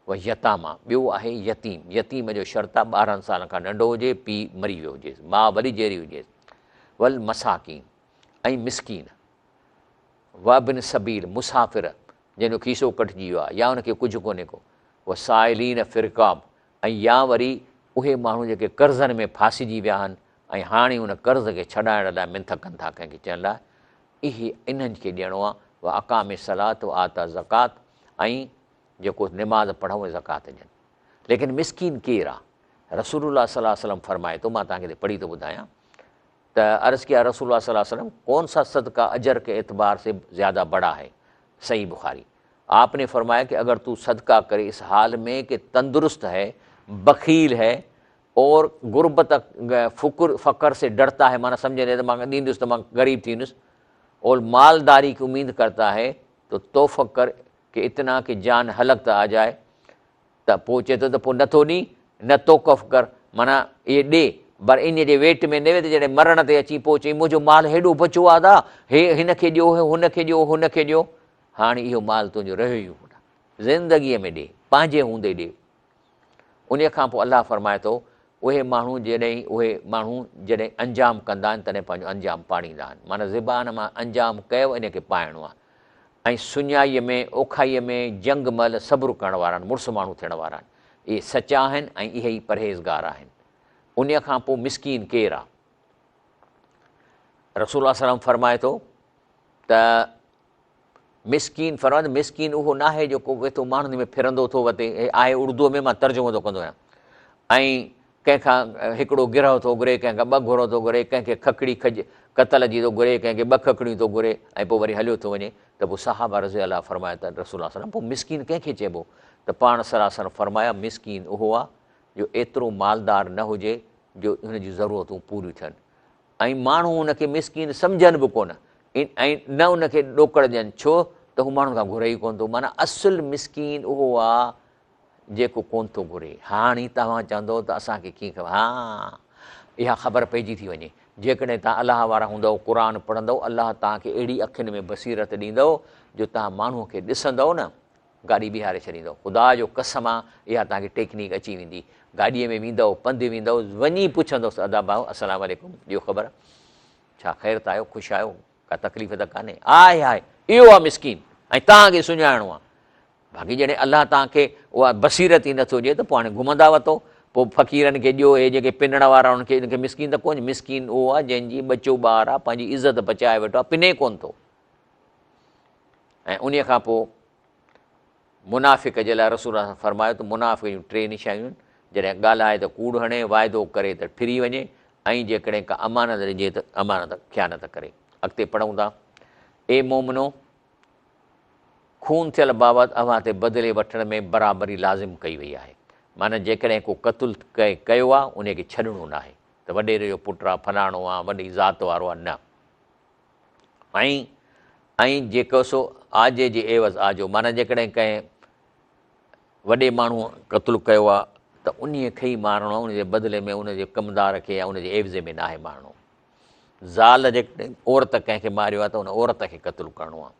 و يتاما، ٻيو آهي يتيم، يتيم جو شرط آ 12 سالن کان ننڍو هجي، پيء مري ويو هجيس، ماء وري جيئري هجيس، والمساڪين، ۽ مسڪين، وابن السبيل، مسافر، جنهن جو کيسو ڪٽجي ويو آ يا ان کي ڪجهه ڪونهي ڪو، والسائلين في الرقاب، ۽ يا وري اهي ماڻهو جيڪي قرضن ۾ ڦاسجي ويا آهن ۽ هاڻي ان قرض کي ڇڏائڻ لاء منٿ ڪن ٿا ڪنهن کي چئن لاء اهي انهن کي ڏيڻو آهي واقام الصلوة وآتوا الزڪوة ۽ جيڪو نماز پڙهون ۽ زڪوات ڏين ليڪن مسڪين ڪير آهي رسول الله صلي الله عليه وسلم فرمائي ٿو مان توهان کي پڙهي ٿو ٻڌايان ته عرض ڪيا رسول الله صلي الله عليه وسلم ڪون سا صدقه اجر ڪي اعتبار سي زياده بڙا هي صحيح بخاري آپ ني فرمايا ڪه اگر تو صدقه ڪري اس حال ۾ ڪه تندرست هي بخيل هي اور غربت فقر فقر سي ڊرتا هي معنيٰ سمجهندي ته مان ڏيندس ته مان غريب ٿيندس اور مالداري ڪي اميد ڪرتا هي تو توفق ڪر ڪه اتنا ڪه جان حلق ته آ جائي ته پوء چئي ٿو ته پوء نٿو ڏين نه توقف ڪر معنيٰ اهي ڏي پر انهيء جي ويٽ ۾ نه ويهه ته جڏهن مرڻ تي اچين پوء چئين منهنجو مال هيڏو بچو آ ادا هي هن کي ڏيو هي هن کي ڏيو هن کي ڏيو هاڻي اهو مال تنهنجو رهيو ئي ڪونه. زندگيء ۾ ڏي، پنهنجي هوندي ڏي. انهيء کان پوء الله فرمائي ٿو، اهي ماڻهو جڏهن اهي ماڻهو جڏهن انجام ڪندا آهن تڏهن پنهنجو انجام پاڙيندا آهن. معنيٰ زبان مان انجام ڪيو ان کي پائڻو آهي. ۽ سڃائيء ۾، اوکائيء ۾، جنگ مهل صبر ڪرڻ وارا آهن، مڙس ماڻهو ٿيڻ وارا آهن. اهي سچا آهن ۽ اهي ئي پرهيزگار آهن. انهيء کان پوء مسڪين ڪير آهي؟ رسول الله صلي الله عليه وسلم فرمائي ٿو ته مسڪين فرمايو ته مسڪين اهو ناهي جيڪو ويٺو ماڻهن ۾ ڦرندو ٿو وتي هي آهي اردوء ۾ مان ترجمو ٿو ڪندو آهيان ۽ ڪنهن کان هڪڙو گرهه ٿو گهري ڪنهن کان ٻه گهرو ٿو گهري ڪنهن کي ککڙي کج ڪتل جي ٿو گهري ڪنهن کي ٻه ککڙيون ٿو گهري ۽ پوء وري هليو ٿو وڃي ته پوء صحابه رضي الله فرمايو ته رسول الله صلي پوء مسڪين ڪنهن کي چئبو ته پاڻ صلي الله وسلم فرمايا مسڪين اهو آهي جو ايترو مالدار نه هجي جو هن جون ضرورتون پوريون ٿين ۽ ماڻهو ان کي مسڪين سمجهن به ڪونه ۽ نه ان کي ڏوڪڙ ڏين ڇو ته هو ماڻهن کان گهري ئي ڪونه ٿو معنيٰ اصل مسڪين اهو آ جيڪو ڪونه ٿو گهري هاڻي توهان چوندو ته اسان کي ڪيئن خبر ها اها خبر پئجي ٿي وڃي جيڪڏهن توهان الله وارا هوندؤ قرآن پڙهندؤ الله توهان کي اهڙي اکين ۾ بصيرت ڏيندو جو توهان ماڻهو کي ڏسندؤ نه گاڏي بيهاري ڇڏيندؤ. خدا جو قسم آ اها توهان کي ٽيڪنيڪ اچي ويندي. گاڏيء ۾ ويندؤ، پنڌ ويندؤ، وڃي پڇندؤس ادا ڀائو السلام عليڪم، ڏيو خبر، ڇا خير ته آهيو، خوش آهيو، ڪا تڪليف ته ڪانهي؟ آء هاء اهو آ مسڪين ۽ توهان کي سڃاڻڻو آ. باقي جڏهن الله توهان کي اها بصيرت ئي نٿو ڏئي ته پوء هاڻي گهمندا وتو، پوء فقيرن کي ڏيو، اهي جيڪي پنڻ وارا انهن کي انهن کي مسڪين ته ڪونه، مسڪين اهو آ جنهن جي ٻچو ٻار آ، پنهنجي عزت بچائي ويٺو آ، پني ڪونه ٿو. ۽ انهيء کان پوء منافق جي لاء رسول الله فرمايو ته منافق جون ٽي نشانيون آهن، جڏهن ڳالهائي ته ڪوڙ هڻي، واعدو ڪري ته ڦري وڃي ۽ جيڪڏهن ڪا امانت ڏجي ته امانت خيانت ڪري. اڳتي پڙهون ٿا، اي مومنو! خون ٿيل بابت اوهان تي بدلي وٺڻ ۾ برابري لازم ڪئي وئي آهي. معنيٰ جيڪڏهن ڪو قتل ڪنهن ڪيو آهي، انهيء کي ڇڏڻو ناهي ته وڏيري جو پٽ آهي، فلاڻو آهي، وڏي ذات وارو آهي، نه. ۽ ۽ جيڪو سو آجي جي عيوض آجو، معنيٰ جيڪڏهن ڪنهن وڏي ماڻهوء قتل ڪيو آ ته انهيء کي ئي مارڻو آهي، ان جي بدلي ۾ ان جي ڪمدار کي يا ان جي عيوضي ۾ ناهي مارڻو. زال جيڪڏهن عورت ڪنهن کي ماريو آهي ته ان عورت کي قتل ڪرڻو آهي.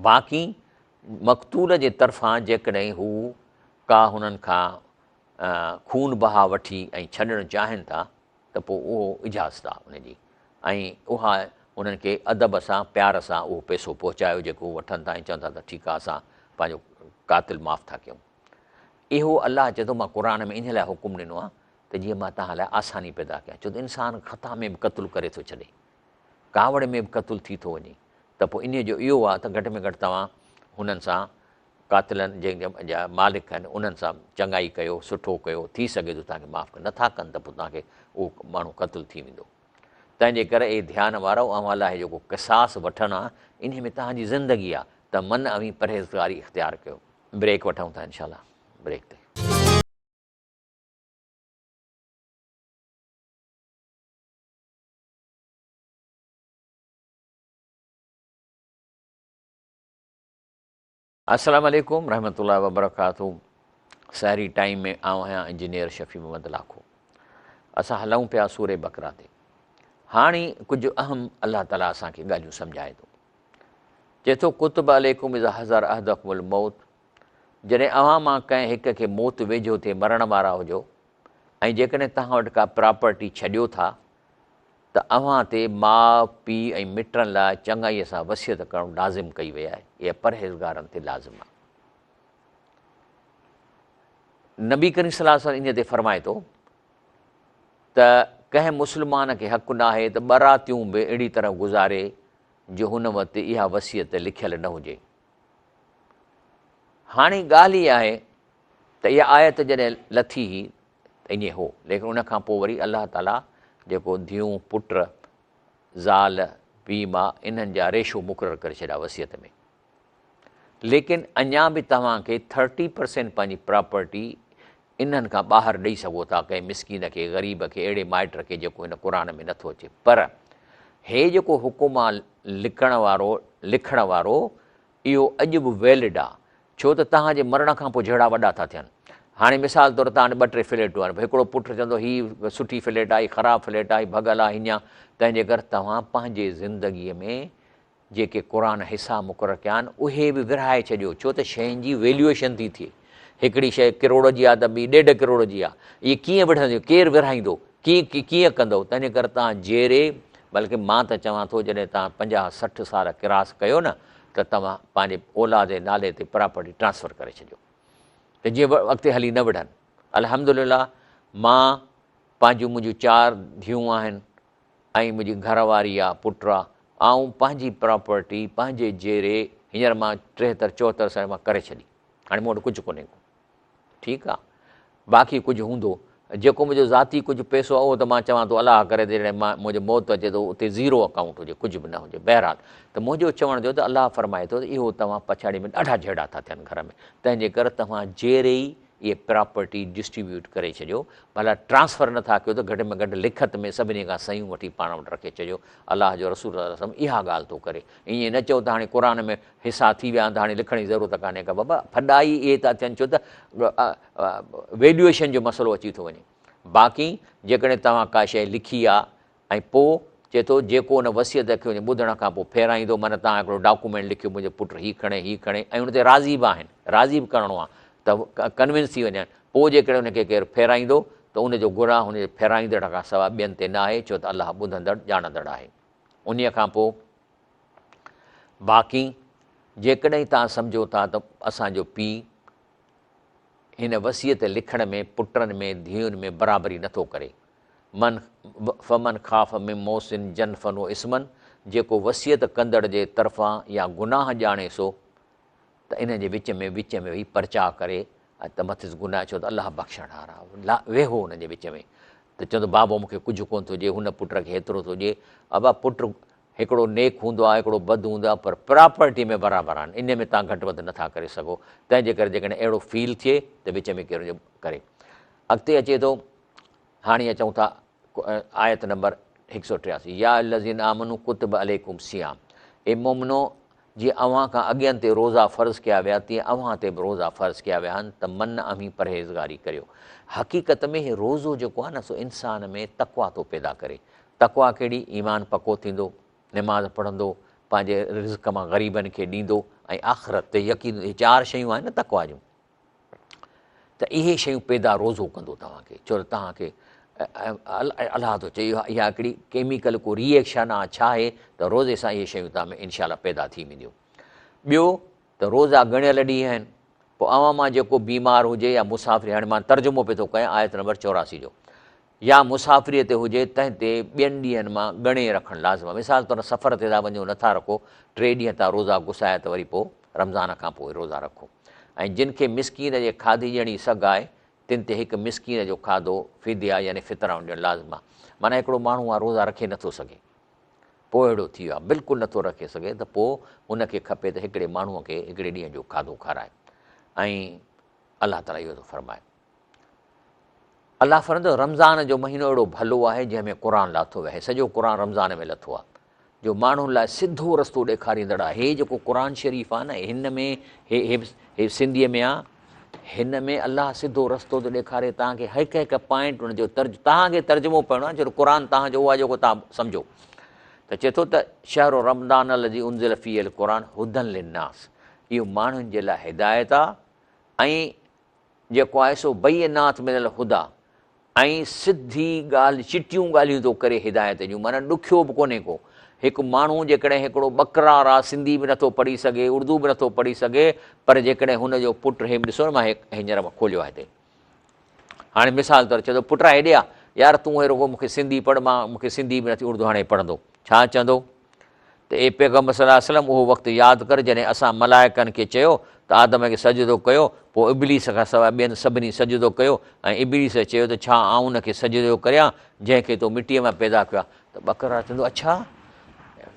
باقي مقتول جي طرفان جيڪڏهن هو ڪا هنن کان خون بها وٺي ۽ ڇڏڻ چاهين ٿا ته پوء اهو اجازت آهي ان جي ۽ اها انهن کي ادب سان پيار سان اهو پئسو پهچايو جيڪو هو وٺن ٿا ۽ چون ٿا ته ٺيڪ آهي اسان پنهنجو قاتل معاف ٿا ڪيون. اهو الله چئي ٿو مان قرآن ۾ ان لاء حڪم ڏنو آهي ته جيئن مان توهان لاء آساني پيدا ڪيان ڇو ته انسان خطا ۾ به قتل ڪري ٿو ڇڏي ڪاوڙ ۾ به قتل ٿي ٿو وڃي ته پوء انهيء جو اهو آهي ته گهٽ ۾ گهٽ توهان هنن سان قاتلن جنهن جا مالڪ آهن انهن سان چڱائي ڪيو سٺو ڪيو ٿي سگهي ٿو توهان کي معاف ڪن نٿا ڪن ته پوء توهان کي اهو ماڻهو قتل ٿي ويندو تنهن جي ڪري اي ڌيان وارؤ اوهان لاء جيڪو قصاص وٺڻ آهي انهي ۾ توهان جي زندگي آهي ته من اوهين پرهيزگاري اختيار ڪيو. بريڪ وٺون ٿا انشاء الله بريڪ تي. السلام عليڪم رحمة الله وبرڪاته سحري ٽائيم ۾ آئون آهيان انجنيئر شفيع محمد لاکو اسان هلون پيا سورة بقره تي هاڻي ڪجهه اهم الله تعالي اسان کي ڳالهيون سمجهائي ٿو چئي ٿو ڪتب عليڪم اذا حضر احدڪم الموت جڏهن اوهان مان ڪنهن هڪ کي موت ويجهو ٿئي مرڻ وارا هجو ۽ جيڪڏهن توهان وٽ ڪا پراپرٽي ڇڏيو ٿا ته اوهان تي ماء، پيء ۽ مٽن لاء چڱائيء سان وصيت ڪرڻ لازم ڪئي وئي آهي، اها پرهيزگارن تي لازم آهي. نبي ڪريم صلي الله عليه وسلم انهيء تي فرمائي ٿو ته ڪنهن مسلمان کي حق ناهي ته ٻه راتيون به اهڙي طرح گذاري جو هن وٽ اها وصيت لکيل نه هجي. هاڻي ڳالهه اها آهي ته اها آيت جڏهن لٿي هئي ته ائين هو، ليڪن ان کان پوء وري الله تعاليٰ جيڪو ڌيئون، پٽ، زال، پيء ماء انهن جا ريشو مقرر ڪري ڇڏيا وصيت ۾. ليڪن اڃا به توهان کي ٿرٽي پرسينٽ پنهنجي پراپرٽي انهن کان ٻاهر ڏئي سگهو ٿا ڪنهن مسڪين کي، غريب کي، اهڙي مائٽ کي جيڪو هن قرآن ۾ نٿو اچي. پر هي جيڪو حڪم آ لکڻ وارو، لکڻ وارو، اهو اڄ به ويلڊ آ، ڇو ته توهان جي مرڻ کان پوء جهيڙا وڏا ٿا ٿين. هاڻي مثال طور توهان وٽ ٻه ٽي فليٽون آهن، هڪڙو پٽ چوندو هي سٺي فليٽ آ، هي خراب فليٽ آ، هي ڀڳل آ، هيئن آ، تنهن جي ڪري توهان پنهنجي زندگيء ۾ جيڪي قرآن حصا مقرر ڪيا آهن، اهي به ورهائي ڇڏيو، ڇو ته شين جي ويليوئيشن ٿي ٿئي. هڪڙي شيء ڪروڙ جي آ ته ٻي ڏيڍ ڪروڙ جي آ. اهي ڪيئن وڙهنديون، ڪير ورهائيندو، ڪيئن ڪيئن ڪندؤ؟ تنهن جي ڪري توهان جيئري، بلڪه مان ته چوان ٿو جڏهن توهان پنجاهه 60 سال ڪراس ڪيو نه ته توهان پنهنجي اولاد جي نالي تي پراپرٽي ٽرانسفر ڪري ڇڏيو ته جيئن اڳتي هلي نه وڙهن. الحمدلله مان پنهنجون منهنجون چار ڌيئون آهن ۽ منهنجي گهر واري آ پٽ آ آئون پنهنجي پراپرٽي پنهنجي جيئري هينئر مان 73 74 سال مان ڪري ڇڏي هاڻي مون وٽ ڪجهه ڪونهي ڪو ٺيڪ آ باقي ڪجهه هوندو جيڪو منهنجو ذاتي ڪجهه پئسو آ اهو ته مان چوان ٿو الله ڪري ته جڏهن مان منهنجو موت اچي ته اتي زيرو اڪائونٽ هجي ڪجهه به نه هجي بهرحال ته منهنجو چوڻ جو ته الله فرمائي ٿو ته اهو توهان پڇاڙي ۾ ڏاڍا جهيڙا ٿا ٿين گهر ۾ تنهن جي ڪري توهان جيئري ئي اهي پراپرٽي ڊسٽريبيوٽ ڪري ڇڏيو ڀلا ٽرانسفر نٿا ڪيو ته گهٽ ۾ گهٽ لکت ۾ سڀني کان صحيحون وٺي پاڻ وٽ رکي ڇڏيو الله جو رسول صلي الله عليه وسلم اها ڳالهه ٿو ڪري ائين نه چئو ته هاڻي قرآن ۾ حصا ٿي ويا آهن ته هاڻي لکڻ جي ضرورت ڪانهي ڪا بابا ڦڏا ئي اهي ٿا ٿين ڇو ته ويليوئيشن جو مسئلو اچي ٿو وڃي باقي جيڪڏهن توهان ڪا شيء لکي آ ۽ پوء چئي ٿو جيڪو ان وصيت کي وڃي ٻڌڻ کان پوء ڦيرائيندو معنيٰ توهان هڪڙو ڊاڪومينٽ لکيو منهنجو پٽ هي کڻي هي کڻي ۽ ان تي راضي به آهن راضي به ڪرڻو آ ته ڪنوينس ٿي وڃن پوء جيڪڏهن ان کي ڪير ڦيرائيندو ته ان جو گناهه ان جي ڦيرائيندڙ کان سواء ٻين تي نه آهي ڇو ته الله ٻڌندڙ ڄاڻندڙ آهي انهيء کان پوء باقي جيڪڏهن توهان سمجهو ٿا ته اسان جو پيء هن وصيت لکڻ ۾ پٽن ۾ ڌيئن ۾ برابري نٿو ڪري من فمن خاف من موص جنفا و اثما جيڪو وصيت ڪندڙ جي طرفان يا گناهه ڄاڻي سو ته انهن جي وچ ۾ وچ ۾ ويهي پرچاء ڪري ۽ ته مٿس گناهه ڇو ته الله بخشڻهار آهي ويهو انهن جي وچ ۾ ته چوندو بابو مون کي ڪجهه ڪونه ٿو ڏئي هن پٽ کي هيترو ٿو ڏئي ابا پٽ هڪڙو نيڪ هوندو آهي هڪڙو بد هوندو آهي پر پراپرٽي ۾ برابر آهن ان ۾ توهان گهٽ وڌ نٿا ڪري سگهو تنهن جي ڪري جيڪڏهن اهڙو فيل ٿئي ته وچ ۾ ڪير جو ڪري اڳتي اچي ٿو هاڻي اچون ٿا آيت نمبر 183 يا الذين آمنوا ڪتب عليڪم الصيام اي مومنو! جيئن اوهان کان اڳين تي روزا فرض ڪيا ويا تيئن اوهان تي به روزا فرض ڪيا ويا آهن ته من اوهين پرهيزگاري ڪريو. حقيقت ۾ هي روزو جيڪو آهي نه سو انسان ۾ تقويٰ ٿو پيدا ڪري. تقويٰ ڪهڙي؟ ايمان پڪو ٿيندو، نماز پڙهندو، پنهنجي رزق مان غريبن کي ڏيندو ۽ آخرت تي يقين اهي چار شيون آهن نه تقويٰ جون. ته اهي شيون پيدا روزو ڪندو توهان کي ڇو ته توهان کي الله ٿو چئي اها هڪڙي ڪيميڪل ڪو ري ايڪشن آ ڇا آهي ته روزي سان اهي شيون توهان ۾ انشاء الله پيدا ٿي وينديون ٻيو ته روزا ڳڻيل ڏينهن آهن پوء اوهان مان جيڪو بيمار هجي يا مسافر هاڻي مان ترجمو پيو ٿو ڪيان آيت نمبر 84 جو يا مسافريء تي هجي تنهن تي ٻين ڏينهن مان ڳڻي رکڻ لازم آهي. مثال طور سفر تي ٿا وڃو نٿا رکو ٽي ڏينهن تان روزا گسايا ته وري پوء رمضان کان پوء روزا رکو ۽ جن کي مسڪين جي کاڌي ڏيڻ جي سگهه آهي تن تي هڪ مسڪين جو کاڌو فديه يعني فطرانو ڏيڻ لازم آهي. معنيٰ هڪڙو ماڻهو آهي روزا رکي نٿو سگهي پوء اهڙو ٿي ويو آهي بلڪل نٿو رکي سگهي ته پوء هن کي کپي ته هڪڙي ماڻهوء کي هڪڙي ڏينهن جو کاڌو کارائي ۽ الله تعاليٰ اهو ٿو فرمائي. الله فرمائي ٿو رمضان جو مهينو اهڙو ڀلو آهي جنهن ۾ قرآن لاٿو ويو آهي سڄو قرآن رمضان ۾ لٿو آهي جو ماڻهن لاء سڌو رستو ڏيکاريندڙ آهي هي جيڪو قرآن شريف آهي نه هن ۾ هي هي هي سنڌيء ۾ آهي هن ۾ الله سڌو رستو ٿو ڏيکاري توهان کي هڪ هڪ پوائنٽ ان جو ترج توهان کي ترجمو پڙهڻو آهي ڇو قرآن توهان جو اهو آهي جيڪو توهان سمجهو ته چئي ٿو ته شهر رمضان الذي انزل فيه القرآن هدى للناس اهو ماڻهن جي لاء هدايت آهي ۽ جيڪو آهي سو بينات من الهديٰ ۽ سڌي ڳالهه چٽيون ڳالهيون ٿو ڪري هدايت جون معنيٰ ڏکيو به ڪونهي ڪو هڪ ماڻهو جيڪڏهن هڪڙو ٻڪرار آ سنڌي به نٿو پڙهي سگهي اردو به نٿو پڙهي سگهي پر جيڪڏهن هن جو پٽ هي ڏسو نه مان هينئر مان کوليو آهي هتي هاڻي مثال طور چوندو پٽ هيڏي آ يار تون هي رڳو مونکي سنڌي پڙهه مان مونکي سنڌي به نٿي اردو هاڻي پڙهندو ڇا چوندو ته اي پيغمبر صلي الله عليه وسلم اهو وقت ياد ڪر جڏهن اسان ملائڪن کي چيو ته آدم کي سجدو ڪيو پوء ابليس کان سواء ٻين سڀني سجدو ڪيو ۽ ابليس چيو ته ڇا آئون ان کي سجدو ڪريان جنهن کي تو مٽيء مان پيدا ڪيو آهي ته ٻڪرار چوندو اڇا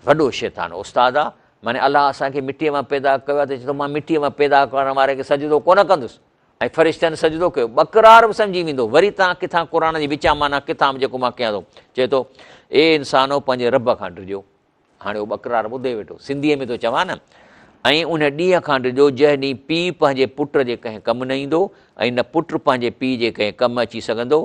وڏو شيطان استاد آ معني الله اسان کي مٽيء مان پيدا ڪيو آهي ته چوندو مان مٽيء مان پيدا ڪرڻ واري کي سجدو ڪونه ڪندس ۽ فرشتن سجدو ڪيو ٻڪرار به سمجهي ويندو وري توهان ڪٿان قرآن جي وچان معنيٰ ڪٿان به جيڪو مان ڪيان ٿو چئي ٿو اي انسانو پنهنجي رب کان ڊڄو هاڻي اهو ٻڪرار ٻڌي ويٺو سنڌيء ۾ ٿو چوان نه ۽ ان ڏينهن کان ڊڄو جنهن ڏينهن پيء پنهنجي پٽ جي ڪنهن ڪم نه ايندو ۽ نه پٽ پنهنجي پيء جي ڪنهن ڪم اچي سگهندو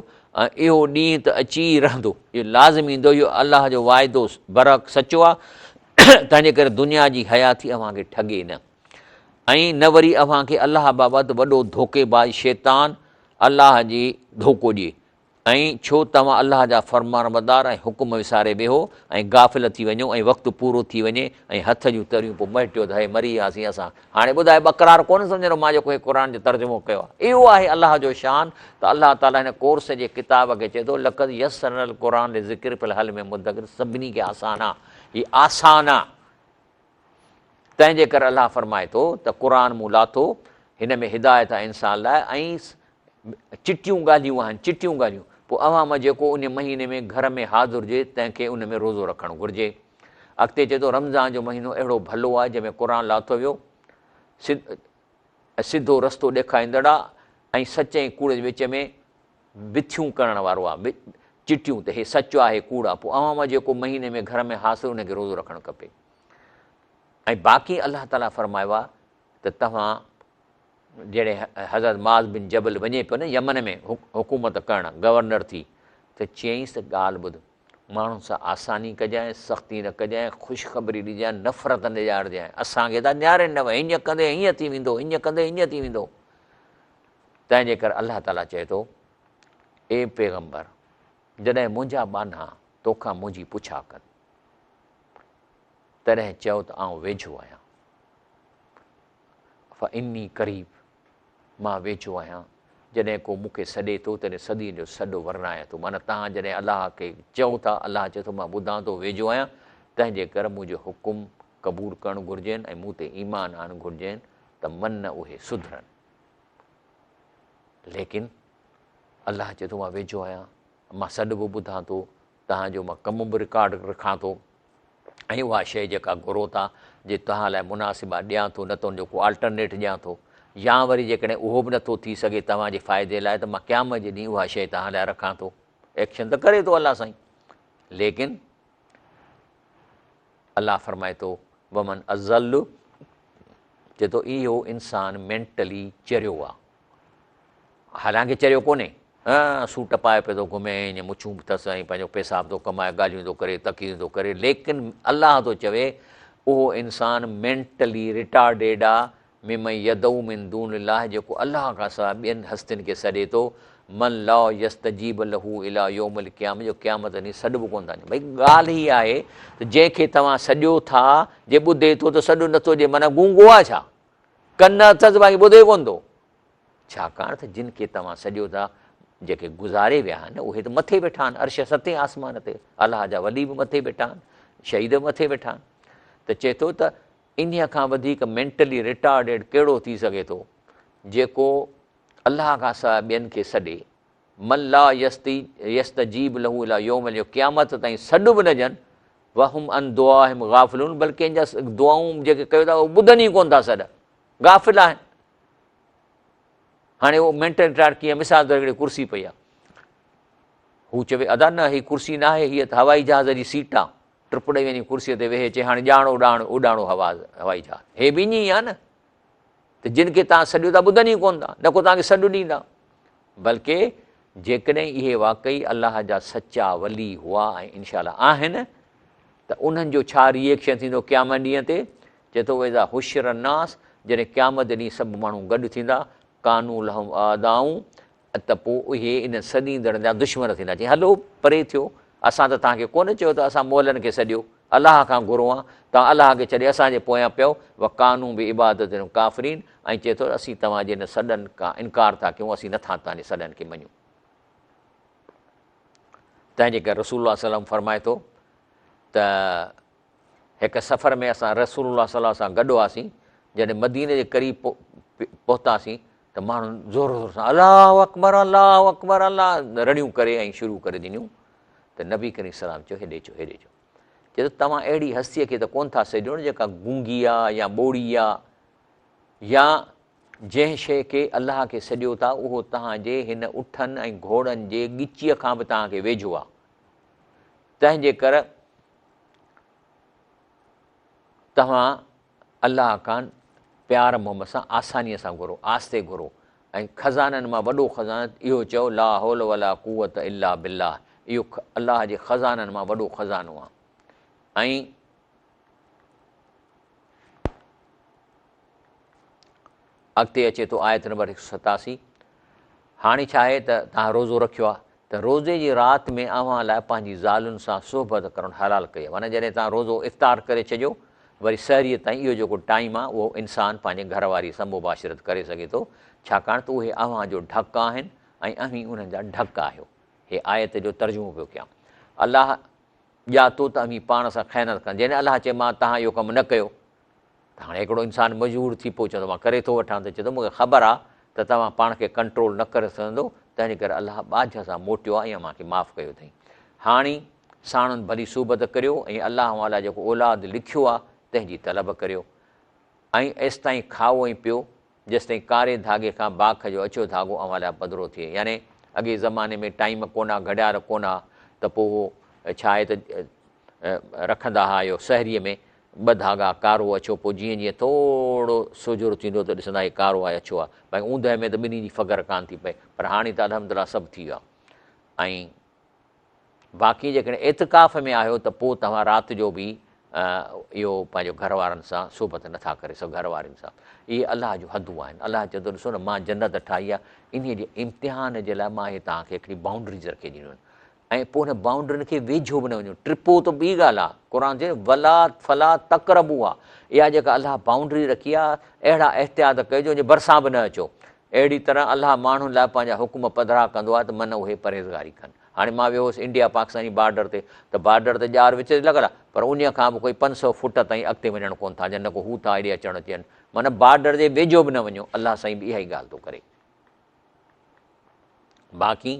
۽ اهو ڏينهن ته اچي ئي رهندو اهو لازم ايندو اهو الله جو واعدو برحق سچو آهي تنهنجي ڪري دنيا جي حياتي اوهان کي ٺڳي نه ۽ نه وري اوهان کي الله بابت وڏو ڌوڪيباز شيطان الله جي ڌوڪو ڏئي ۽ ڇو توهان الله جا فرمانبردار ۽ حڪم وساري ويهو ۽ غافل ٿي وڃو ۽ وقت پورو ٿي وڃي ۽ هٿ جون تريون پوء مهٽيو ته هي مري وياسين اسان هاڻي ٻڌاء ٻڪرار ڪونه سمجهندو مان جيڪو هي قرآن جو ترجمو ڪيو آهي اهو آهي الله جو شان ته الله تعالي هن ڪورس جي ڪتاب کي چئي ٿو لقد يسرنا القرآن للذڪر فهل من مدڪر سڀني کي آسان آهي هي آسان آهي تنهن جي ڪري الله فرمائي ٿو ته قرآن مون لاٿو، هن ۾ هدايت آهي انسان لاء ۽ چٽيون ڳالهيون آهن، چٽيون ڳالهيون، پوء اوهان مان جيڪو ان مهيني ۾ گهر ۾ حاضر هجي تنهن کي ان ۾ روزو رکڻ گهرجي. اڳتي چئي ٿو رمضان جو مهينو اهڙو ڀلو آهي جنهن ۾ قرآن لاٿو ويو، سڌو رستو ڏيکاريندڙ آهي ۽ سچ ۽ ڪوڙ جي وچ ۾ وٿيون ڪرڻ وارو آهي، چٽيون ته هي سچ آهي هي ڪوڙ آهي، پوء اوهان مان جيڪو مهيني ۾ گهر ۾ حاضر ان کي روزو رکڻ کپي. ۽ باقي الله تعاليٰ فرمايو آهي ته توهان جڏهن حضرت معاذ بن جبل وڃي پيو نه يمن ۾ حڪومت ڪرڻ گورنر ٿي ته چيائينس ته ڳالهه ٻڌ ماڻهن سان آساني ڪجانء سختي نه ڪجانء خوشخبري ڏجانء نفرت نه ڏيارجانء اسان کي ٿا نيارين نه هيئن ڪندي هيئن ٿي ويندو هيئن ڪندي هيئن ٿي ويندو تنهن جي ڪري الله تعاليٰ چئي ٿو اي پيغمبر جڏهن منهنجا ٻانها توکان منهنجي پڇا ڪن تڏهن چئو ته آئون ويجهو آهيان. فاني قريب، مان ويجهو آهيان. جڏهن ڪو مون کي سڏي ٿو، تڏهن صدين جو سڏ ورنايان ٿو. معنيٰ توهان جڏهن الله کي چئو ٿا، الله چئي ٿو مان ٻڌان ٿو، ويجهو آهيان، تنهن جي ڪري منهنجو حڪم قبول ڪرڻ گهرجين ۽ مون تي ايمان آڻڻ گهرجين ته من اهي سڌرن. ليڪن الله چئي ٿو مان ويجهو آهيان، مان سڏ به ٻڌان ٿو، توهان جو مان ڪم به رڪارڊ رکان ٿو ۽ اها شيء جيڪا گهرو ٿا جي توهان لاء مناسب آهي ڏيان ٿو نه ته ان جو ڪو آلٽرنيٽ ڏيان ٿو يا وري جيڪڏهن اهو به نٿو ٿي سگهي توهان جي فائدي لاء ته مان قيامت جي ڏينهن اها شيء توهان لاء رکان ٿو. ايڪشن ته ڪري ٿو الله سائين ليڪن الله فرمائي ٿو ومن اضل چئي ٿو اهو انسان مينٽلي چريو آ. حالانڪه چريو ڪونهي. سوٽ پائي پيو ٿو گهمي ائين مڇون به اٿس ۽ پنهنجو پئسا به ٿو ڪمائي ڳالهيون ٿو ڪري تقريرون ٿو ڪري ليڪن الله ٿو چوي اهو انسان مينٽلي ريٽارڊيڊ آ ممن يدعو من دون الله جيڪو الله کان سواء ٻين هستين کي سڏي ٿو من لا يستجيب له الي يوم القيامه جو قيامت ڏينهن سڏ به ڪونه ٿا ڏين ڀئي ڳالهه هي آهي ته جنهن کي توهان سڏيو ٿا جي ٻڌي ٿو ته سڏ نٿو ڏي معنيٰ گونگو آ ڇا ڪن اٿس باقي ٻڌي ڪونه ٿو ڇاڪاڻ ته جن کي توهان سڏيو ٿا جيڪي گذاري ويا آهن اهي ته مٿي ويٺا آهن عرش ستين آسمان تي الله جا ولي به مٿي ويٺا آهن شهيد به مٿي ويٺا آهن ته چئي ٿو ته انهيء کان وڌيڪ مينٽلي ريٽارڊيڊ ڪهڙو ٿي سگهي ٿو جيڪو الله کان سواء ٻين کي سڏي، من لا يستجيب له الي يوم جو قيامت تائين سڏ به نه ڏين، وهم عن دعائهم غافلون بلڪه ان جا دعائون جيڪي ڪيو ٿا اهي ٻڌن ئي ڪونه ٿا سڏ، غافل آهن. هاڻي اهو مينٽل ريٽارڊ ڪيئن مثال طور هڪڙي ڪرسي پئي آهي هو چوي ادا نه هي ڪرسي نه آهي هيء ته هوائي جهاز جي سيٽ آهي ٽپ ڏئي وڃي ڪرسيء تي ويهي چئي هاڻي ڄاڻ اڏاڻ اڏاڻو هوا هوائي جهاز. هي به ائين ئي آهي نه ته جن کي توهان سڏيو ٿا ٻڌن ئي ڪونه ٿا نه ڪو توهان کي سڏ ڏيندا بلڪه جيڪڏهن اهي واقعي الله جا سچا ولي هئا ۽ انشاء الله آهن ته انهن جو ڇا ريئيڪشن ٿيندو قيامت ڏينهن تي چئي ٿو واذا حشر الناس جڏهن قيامت ڏينهن سڀ ماڻهو گڏ ٿيندا ڪانو لهم اعداء ته پوء اهي انهن سڏيندڙن جا دشمن ٿيندا. چي، هلو، پري ٿيو، اسان ته توهان کي ڪونه چيو ته اسان مئلن کي سڏيو، الله کان گهرو ها، توهان الله کي ڇڏي اسان جي پويان پيؤ، وڪانو بعبادتهم ڪافرين ۽ چئي ٿو ته اسين توهان جي انهن سڏن کان انڪار ٿا ڪيون، اسين نٿا توهان جي سڏن کي مڃون. تنهن جي ڪري رسول الله صلي الله عليه وسلم فرمائي ٿو ته هڪ سفر ۾ اسان رسول الله صلي الله عليه وسلم سان گڏ هئاسين، جڏهن مديني جي قريب پهتاسين ته ماڻهن زور زور سان الله اڪبر الله اڪبر الله رڙيون ڪري ۽ شروع ڪري ڏنيون ته نبي ڪريم سلام چيو هيڏي اچو هيڏي اچو چي ته توهان اهڙي هستيء کي ته ڪونه ٿا سڏيو نه جيڪا گونگي آ يا ٻوڙي آ يا جنهن شيء کي الله کي سڏيو ٿا اهو توهان جي هن اٺن ۽ گهوڙن جي ڳچيء کان به توهان کي ويجهو آ تنهن جي ڪر توهان الله کان پيار محبت سان آسانيء سان گهرو، آهستي گهرو ۽ خزانن مان وڏو خزانو اهو چئو لا حول ولا قوت الا بالله اهو الله جي خزانن مان وڏو خزانو آهي ۽ اڳتي اچي ٿو آيت نمبر 187 هاڻي ڇا آهي ته توهان روزو رکيو آهي ته روزي جي رات ۾ اوهان لاء پنهنجي زالن سان صحبت ڪرڻ حلال ڪئي آهي معنيٰ جڏهن توهان روزو افطار ڪري ڇڏيو وري سحريء تائين اهو جيڪو ٽائيم آهي اهو انسان پنهنجي گهر واري سان مباشرت ڪري سگهي ٿو ڇاڪاڻ ته اهي اوهان جو ڍڪ آهن ۽ اوهين انهن جا ڍڪ آهيو هي آيت جو ترجمو پيو ڪيان الله ڄاتو ته اوهين پاڻ سان خيانت ڪندا جڏهن الله چئي مان توهان اهو ڪم نه ڪيو ته هاڻي هڪڙو انسان مجبور ٿي پوء چوندو مان ڪري ٿو وٺان ته چوندو مون کي خبر آ ته توهان پاڻ کي ڪنٽرول نه ڪري سگهندو تنهن جي ڪري الله ٻاجهه سان موٽيو آ ۽ اوهان کي معاف ڪيو اٿئي هاڻي ساڻن ڀلي صحبت ڪريو ۽ الله اوهان لاء جيڪو اولاد لکيو آ تنهن جي طلب ڪريو ۽ ايستائين کائو ۽ پيو جيستائين ڪاري ڌاڳي کان باک جو اڇو ڌاڳو اوهان لاء پڌرو ٿئي يعني اڳي زماني ۾ ٽائيم ڪونه ها گهڙيال ڪونه ها ته پوء اهو ڇا آهي ته رکندا ها اهو سحريء ۾ ٻه ڌاڳا ڪارو اڇو پوء جيئن جيئن ٿورو سوجهرو ٿيندو ته ڏسندا هي ڪارو آهي اڇو آهي باقي اوندهه ۾ ته ٻنهي جي فگر ڪانه ٿي پئي پر هاڻي ته الحمدلله سڀ ٿي ويو آهي ۽ باقي جيڪڏهن اعتڪاف ۾ آهيو ته پوء توهان رات جو به اهو پنهنجو گهر وارن سان صحبت نٿا ڪري سگهو گهر وارين سان اهي الله جون حدون آهن الله چوي ٿو ڏسو نه مان جنت ٺاهي آهي انهي جي امتحان جي لاء مان اهي توهان کي هڪڙي باؤنڊريز رکي ڏنيون آهن ۽ پوء ان بائونڊرين کي ويجهو به نه وڃو، ٽپو ته ٻي ڳالهه آهي، قرآن چئي ٿو ولا فلا تقربوها اها جيڪا الله بائونڊري رکي آهي اهڙا احتياط ڪجو جو ڀرسان به نه اچو. اهڙي طرح الله ماڻهن لاء پنهنجا حڪم پڌرا ڪندو آهي ته من اهي پرهيزگاري ڪن. هاڻي مان ويو هوس انڊيا پاڪستان جي بارڊر تي ته بارڊر تي ڄار وچ تي لڳل آهي پر انهيء کان به ڪوئي 500 فوٽ تائين اڳتي وڃڻ ڪونه ٿا ڏين نه ڪو هو ٿا هيڏي اچڻ ڏين معنيٰ بارڊر جي ويجهو به نه وڃو الله سائين به اها ئي ڳالهه ٿو ڪري. باقي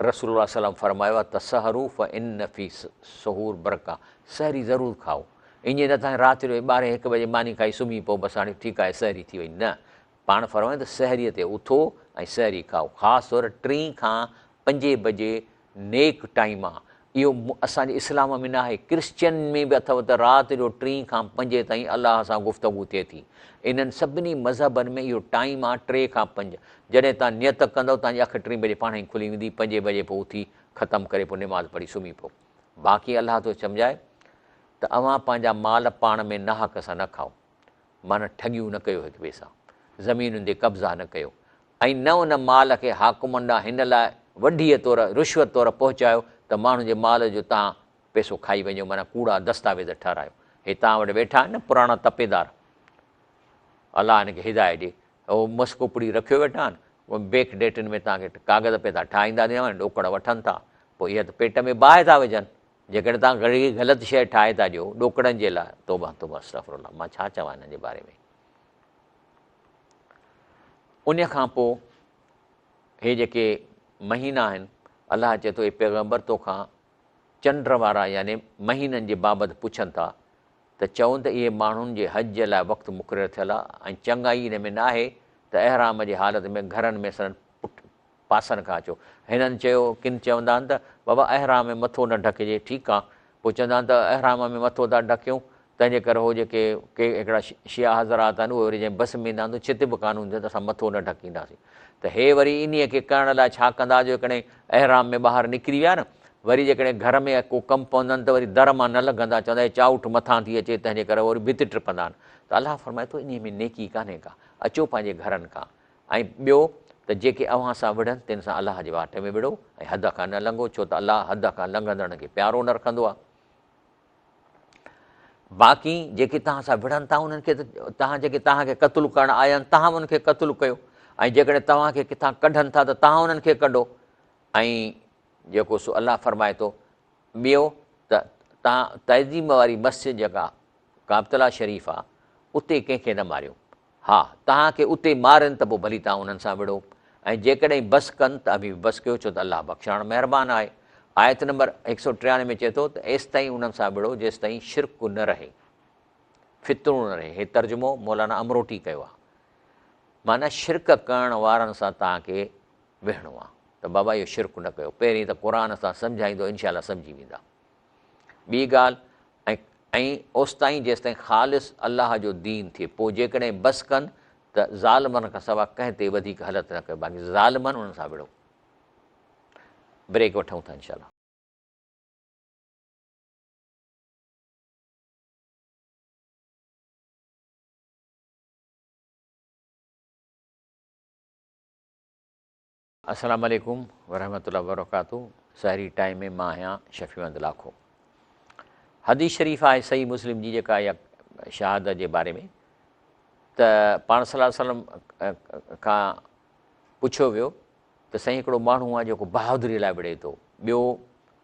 رسول الله صلي الله عليه وسلم فرمايو آهي تسحروا فان في السحور برڪه سحري ضرور کائو ائين نه ته رات جو ٻارهين هڪ بجي ماني کائي سمهي پئو بس هاڻي ٺيڪ آهي سحري ٿي وئي نه پاڻ فرمايو ته سحري تي اٿو ۽ سحري کائو خاص طور ٽين کان پنجين بجي نيڪ ٽائيم آ اهو اسان جي اسلام ۾ ناهي. ڪرسچن ۾ به اٿو ته رات جو ٽين کان پنجين تائين الله سان گفتگو ٿئي ٿي. انهن سڀني مذهبن ۾ اهو ٽائيم آ ٽي کان پنج. جڏهن توهان نيت ڪندؤ توهان جي اک ٽين بجي پاڻهي ئي کلي ويندي، پنجين بجي پوء اٿي ختم ڪري پوء نماز پڙهي سمهي پئو. باقي الله ٿو سمجهائي ته اوهان پنهنجا مال پاڻ ۾ ناحق سان نه کائو. معنيٰ ٺڳيون نه ڪيو هڪ ٻئي سان، زمينن تي قبضا نه ڪيو ۽ نه ان مال کي حاڪمن ڏانهن هن لاء وڍيء طور، رشوت طور، پهچايو ته ماڻهن جي مال جو توهان پئسو کائي وڃو معنيٰ ڪوڙا دستاويز ٺهرايو. هي توهان وٽ ويٺا آهن نه پراڻا تپيدار، الله هن کي هدايت ڏي، هو مس ڪپڙي رکيو ويٺا آهن، بيڪ ڊيٽن ۾ توهان کي ڪاغذ پئي ٿا ٺاهيندا ڏيندا وڃن، ڏوڪڙ وٺن ٿا، پوء اها ته پيٽ ۾ باهه ٿا وجهن. جيڪڏهن توهان گهڻي غلط شيء ٺاهي ٿا ڏيو ڏوڪڙن جي لاء، توبه توبه استغفر الله، مان ڇا چوان انهن جي باري ۾. ان کان پوء هي جيڪي مهينا آهن، الله چئي ٿو اي پيغمبر توکان چنڊ وارا يعني مهينن جي بابت پڇن ٿا ته چون ته اهي ماڻهن جي حج جي لاء وقت مقرر ٿيل آهي ۽ چڱائي ان ۾ ناهي ته احرام جي حالت ۾ گهرن ۾ سندن پٺ پاسن کان اچو. هنن چيو، ڪن چوندا آهن ته بابا احرام ۾ مٿو نه ڍڪجي، ٺيڪ آ. پوء چوندا آهن ته احرام ۾ مٿو ٿا ڍڪيون، تنهن جي ڪري هو جيڪي ڪي هڪڙا شيعا حضرات آهن اهي وري جنهن بس ۾ ايندا آهن ته ڇت به ڪانه هوندي ته اسان مٿو نه ڍڪينداسين. ته هي وري انهيء کي ڪرڻ لاء ڇا ڪندا جو جيڪڏهن احرام ۾ ٻاهر نڪري ويا نه، وري جيڪڏهن گهر ۾ ڪو ڪم پوندن ته وري در مان نه لنگهندا، چوندا هي چائوٺ مٿان ٿي اچي، تنهن جي ڪري وري ڀت ٽپندا آهن. ته الله فرمائي ٿو انهيء ۾ نيڪي ڪانهي ڪا، اچو پنهنجي گهرن کان. ۽ ٻيو ته جيڪي اوهان سان وڙهن تن سان الله جي واٽ ۾ وڙهو ۽ حد کان نه لنگهو ڇو ته الله حد کان لنگهندڙن کي پيارو نه رکندو آهي. باقي جيڪي توهان سان وڙهن ٿا انهن کي ته توهان جيڪي توهان کي قتل ڪرڻ آيا آهن توهان انهن کي قتل ڪيو ۽ جيڪڏهن توهان کي ڪٿان ڪڍن ٿا ته توهان انهن کي ڪڍو ۽ جيڪو سو الله فرمائي ٿو ٻيو ته توهان تعظيم واري مسجد جيڪا ڪعبة الله شريف آهي اتي ڪنهن کي نه ماريو ها، توهان کي اتي مارين ته پوء ڀلي توهان انهن سان وڙهو ۽ جيڪڏهن بس ڪن ته اوهين به بس ڪيو ڇو ته الله بخشڻ مهربان آهي. آيت نمبر 193 ۾ چئي ٿو ته ايستائين انهن سان وڙهو جيستائين شرڪ نه رهي، فتنو نه رهي. هي ترجمو مولانا امروٽي ڪيو آهي. معنيٰ شرڪ ڪرڻ وارن سان توهان کي وڙهڻو آهي ته بابا اهو شرڪ نه ڪيو. پهرين ته قرآن سان سمجهائيندو انشاء الله سمجهي ويندا. ٻي ڳالهه، ۽ ۽ اوستائين جيستائين خالص الله جو دين ٿئي، پوء جيڪڏهن بس ڪن ته ظالمن کان سوا ڪنهن تي وڌيڪ هلت نه ڪيو، باقي ظالمن انهن سان وڙهو. بريڪ وٺون ٿا انشاء الله. السلام عليڪم ورحمة الله وبرڪاته سحري ٽائيم ۾ مان آهيان شفيع احمد لاکو حديث شريف آهي صحيح مسلم جي جيڪا اها شهادت جي باري ۾ ته پاڻ صلي الله عليه وسلم کان پڇيو ويو ته سائين هڪڙو ماڻهو آهي جيڪو بهادري لاء وڙهي ٿو ٻيو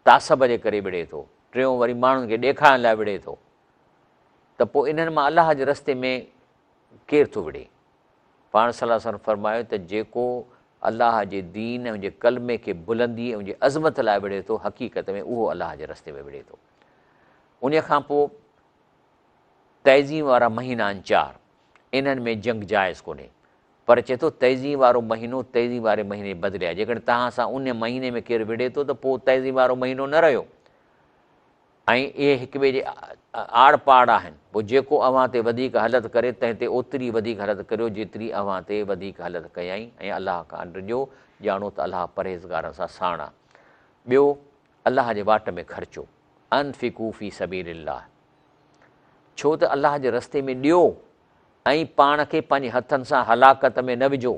تعصب جي ڪري وڙهي ٿو ٽيون وري ماڻهن کي ڏيکارڻ لاء وڙهي ٿو ته پوء انهن مان الله جي رستي ۾ ڪير ٿو وڙهي پاڻ صلي الله عليه وسلم فرمايو ته جيڪو الله جي دين ۽ ان جي ڪلمي کي بلندي ۽ ان جي عظمت لاء وڙهي ٿو حقيقت ۾ اهو الله جي رستي ۾ وڙهي ٿو. انهيء کان پوء تعظيم وارا مهينا آهن چار، انهن ۾ جنگ جائز ڪونهي. پر چئي ٿو تعظيم وارو مهينو تعظيم واري مهيني جي بدلي آهي، جيڪڏهن توهان سان ان مهيني ۾ ڪير وڙهي ٿو ته پوء تعظيم وارو مهينو نه رهيو. ۽ اهي هڪ ٻئي جي آڙ پاڙ آهن، پوء جيڪو اوهان تي وڌيڪ هلت ڪري تنهن تي اوتري وڌيڪ هلت ڪريو جيتري اوهان تي وڌيڪ هلت ڪيائين ۽ الله کان ڊڄو، ڄاڻو ته الله پرهيزگارن سان ساڻ آهي. ٻيو، الله جي واٽ ۾ خرچو، انفقوا في سبيل الله، ڇو ته الله جي رستي ۾ ڏيو ۽ پاڻ کي پنهنجي هٿن سان هلاڪت ۾ نه وجهو،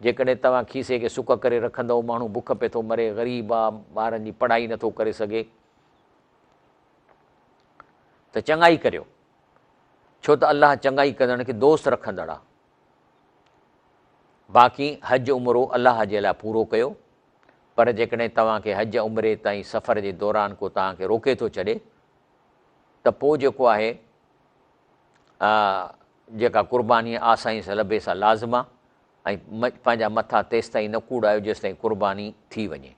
جيڪڏهن توهان کيسي کي سڪ ڪري رکندؤ، ماڻهو بک پئي ٿو مري، غريب آ، ٻارن جي پڙهائي نٿو ڪري سگهي، ته چڱائي ڪريو، ڇو ته الله چڱائي ڪندڙن کي دوست رکندڙ آهي. باقي حج عمرو الله جي لاء پورو ڪيو، پر جيڪڏهن توهان کي حج عمري تائين سفر جي دوران ڪو توهان کي روڪي ٿو ڇڏي ته پوء جيڪو آهي جيڪا قرباني آسائي سان لڀي سا لازم آهي ۽ پنهنجا مٿا تيستائين نه ڪوڙايو جيستائين قرباني ٿي وڃي.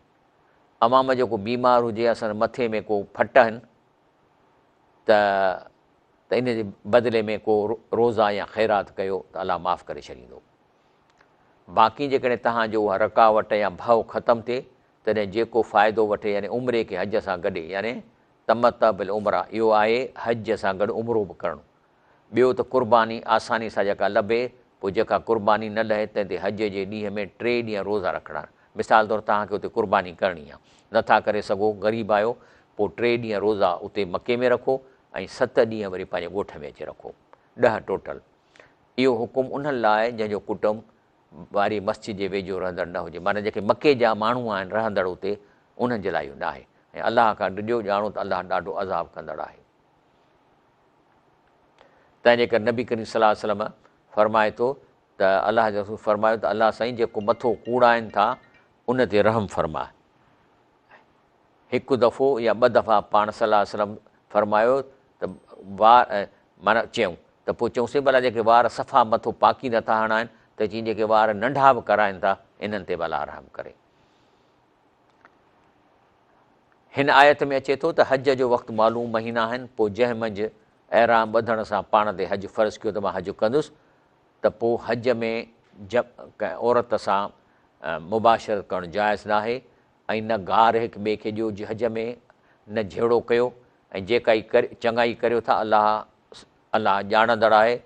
اوهان مان جيڪو بيمار هجي يا سندس مٿي ۾ ڪو ڦٽ آهن ته ته ان جي بدلي ۾ ڪو روزا يا خيرات ڪيو ته الله معاف ڪري ڇڏيندو. باقي جيڪڏهن توهان جو اها رڪاوٽ يا ڀؤ ختم ٿئي ته تڏهن جيڪو فائدو وٺي يعني عمري کي حج سان گڏي يعني تمتع بالعمره اهو آهي حج سان گڏ عمرو به ڪرڻ. ٻيو ته قرباني آساني سان جيڪا لڀي، پوء جيڪا قرباني نه لهي تنهن تي حج جي ڏينهن ۾ ٽي ڏينهن روزا رکڻا آهن. مثال طور توهان کي اتي قرباني ڪرڻي آهي، نه ٿا ڪري سگهو، غريب آهيو، پوء ٽي ڏينهن روزا اتي مڪي ۾ رکو ۽ ست ڏينهن وري پنهنجي ڳوٺ ۾ اچي رکو. ڏهه ٽوٽل. اهو حڪم انهن لاء جنهن جو ڪٽنب واري مسجد جي ويجهو رهندڙ نه هجي، معنيٰ جيڪي مڪي جا ماڻهو آهن رهندڙ اتي، انهن جي لاء اهو ناهي. ۽ الله کان ڊڄو، ڄاڻو ته الله ڏاڍو عذاب ڪندڙ آهي. تنهن جي ڪري نبي ڪريم صلي الله عليه وسلم فرمائي ٿو ته الله جي رسول فرمايو ته الله سائين جيڪو مٿو ڪوڙائن ٿا ان تي رحم فرماء. هڪ دفعو يا ٻه دفعا پاڻ صلي الله عليه وسلم فرمايو ته وار معنيٰ چيائون ته پوء چئونسين ڀلا جيڪي وار صفا مٿو پاڪي نٿا هڻائن ته چيائين جيڪي وار ننڍا به ڪرائن ٿا انهن تي به الله رحم ڪري. هن آيت ۾ اچي ٿو ته حج جو وقت معلوم مهينا آهن، پوء جنهن منجهه احرام ٻڌڻ سان پاڻ تي حج فرض ڪيو ته مان حج ڪندس ته پوء حج ۾ ڪنهن عورت سان مباشرت ڪرڻ جائز ناهي ۽ نه گار هڪ ٻئي کي ڏيو حج ۾ نه جهيڙو ڪيو ۽ جيڪائي چڱائي ڪريو ٿا الله الله ڄاڻندڙ آهي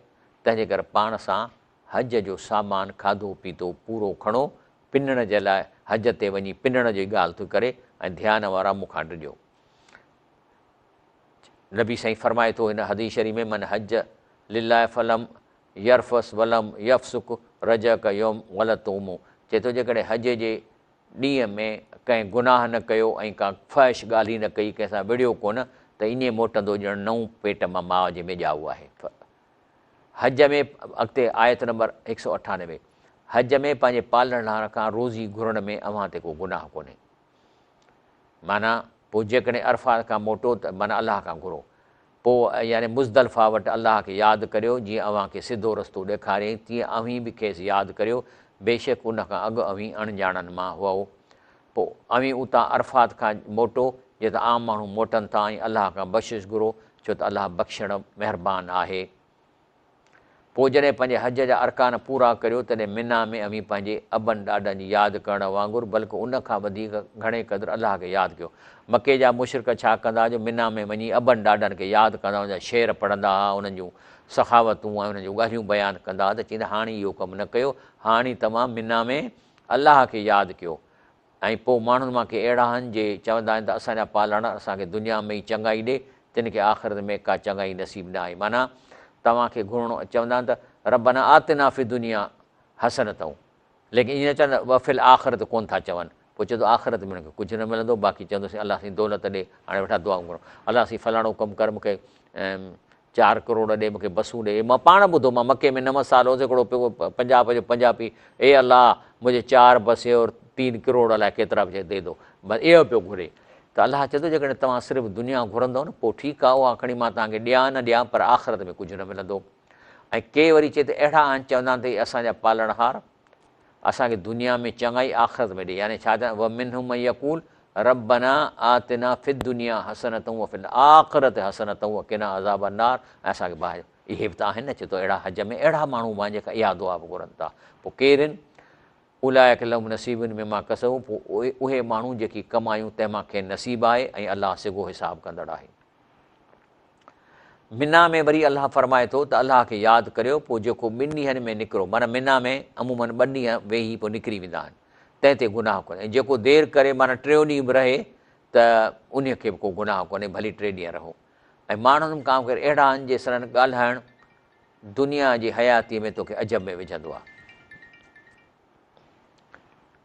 تنهن جي ڪري پاڻ سان حج جو سامان کاڌو پيتو پورو کڻو پنڻ جي لاء حج تي وڃي پنڻ جي ڳالهه ٿو ڪري ۽ ڌيان وارا مون کان ڊڄو. نبي سائين فرمائي ٿو هن حديث شريف ۾ من حج لله فلم يرفث ولم يفسق رجع ڪيوم ولدته امه چئي ٿو جيڪڏهن حج جي ڏينهن ۾ ڪنهن گناهه نه ڪيو ۽ ڪا فحش ڳالهه ئي نه ڪئي ڪنهن سان وڙهيو ڪونه ته ائين موٽندو ڄڻ نئون پيٽ مان ماء جي ۾ ڄائو آهي. حج ۾، اڳتي آيت نمبر 198، حج ۾ پنهنجي پالڻهار کان روزي گهرڻ ۾ اوهان تي ڪو گناهه ڪونهي. معنيٰ، پوء جيڪڏهن عرفات کان موٽو ته معنيٰ الله کان گهرو. پوء يعني مزدلفه وٽ الله کي ياد ڪريو جيئن اوهان کي سڌو رستو ڏيکاريائين تيئن اوهين به کيس ياد ڪريو بيشڪ ان کان اڳ اوهين اڻڄاڻن مان هئو. پوء اوهين اتان عرفات کان موٽو، جتان عام ماڻهو موٽن ٿا ۽ الله کان بخشش گهرو، ڇو ته الله بخشڻ مهربان آهي. پوء جڏهن پنهنجي حج جا ارڪان پورا ڪريو، تڏهن منيٰ ۾ اوهين پنهنجي ابن ڏاڏن جي ياد ڪرڻ وانگر، بلڪ ان کان وڌيڪ گهڻي قدر الله کي ياد ڪيو. مڪي جا مشرڪ ڇا ڪندا ها جو منيٰ ۾ وڃي ابن ڏاڏن کي ياد ڪندا، انهن جا شعر پڙهندا ها، انهن جون سخاوتون ۽ انهن جون ڳالهيون بيان ڪندا ها ته چئيندا هاڻي اهو ڪم نه ڪيو، هاڻي توهان منيٰ ۾ الله کي ياد ڪيو ۽ پوء ماڻهن مان ڪي اهڙا آهن جي چوندا آهن ته اسان جا پالڻهار اسان کي دنيا ۾ ئي چڱائي ڏي تن کي آخرت ۾ ڪا چڱائي نصيب نه آهي معنيٰ توهان کي گهرڻو چوندا آهن ته ربنا آتنا في الدنيا حسنة ليڪن ائين نه چوندا وفي الاخرة ڪونه ٿا چون پوء چئي ٿو آخرت ۾ هن کي ڪجهه نه ملندو باقي چوندوسين الله سائين دولت ڏي هاڻي ويٺا دعائون گهرون الله سائين فلاڻو ڪم ڪر مون کي چار ڪروڙ ڏي مونکي بسون ڏي مان پاڻ ٻڌو مان مڪي ۾ نو سال هوس هڪڙو پيو پنجاب جو پنجابي اي الله مجھي چار بسي اور تين ڪروڙ الائي ڪيترا به the دو بس اهو پيو گهري ته الله چئي ٿو جيڪڏهن توهان صرف دنيا گهرندو نه پوء ٺيڪ آهي اها کڻي مان توهان کي ڏيان نه ڏيان پر آخرت ۾ ڪجهه نه ملندو ۽ ڪي وري چئي ته اهڙا آهن چوندا آهن ته اسان جا پالڻهار اسان کي دنيا ۾ چڱائي آخرت ۾ ڏي يعني ڇا چون ومنهم من يقول ربنا آتنا في الدنيا حسنة وفي الآخرة حسنة وقنا عذاب النار ۽ اسان کي باهه اهي به ته آهن نه چي ٿو اهڙا حج ۾ اهڙا ماڻهو به آهن جيڪا اها دعا به گهرن ٿا پوء ڪير آهن اولئک لهم نصيب مما ڪسبوا پوء اهي ماڻهو جيڪي ڪمايون تنهن مان کين نصيب آهي ۽ الله سگهو حساب ڪندڙ آهي. منيٰ ۾ وري الله فرمائي ٿو ته الله کي ياد ڪريو پوء جيڪو ٻن ڏينهن ۾ نڪرو معنيٰ منيٰ ۾ عموماً ٻه ڏينهن ويهي پوء نڪري ويندا آهن تنهن تي گناهه ڪونهي ۽ جيڪو دير ڪري معنيٰ ٽيون ڏينهن به رهي ته انهي کي به ڪو گناهه ڪونهي ڀلي ٽي ڏينهن رهو ۽ ماڻهن ڪام ڪري اهڙا آهن جي سندن ڳالهائڻ دنيا جي حياتيء ۾ توکي عجب ۾ وجهندو آهي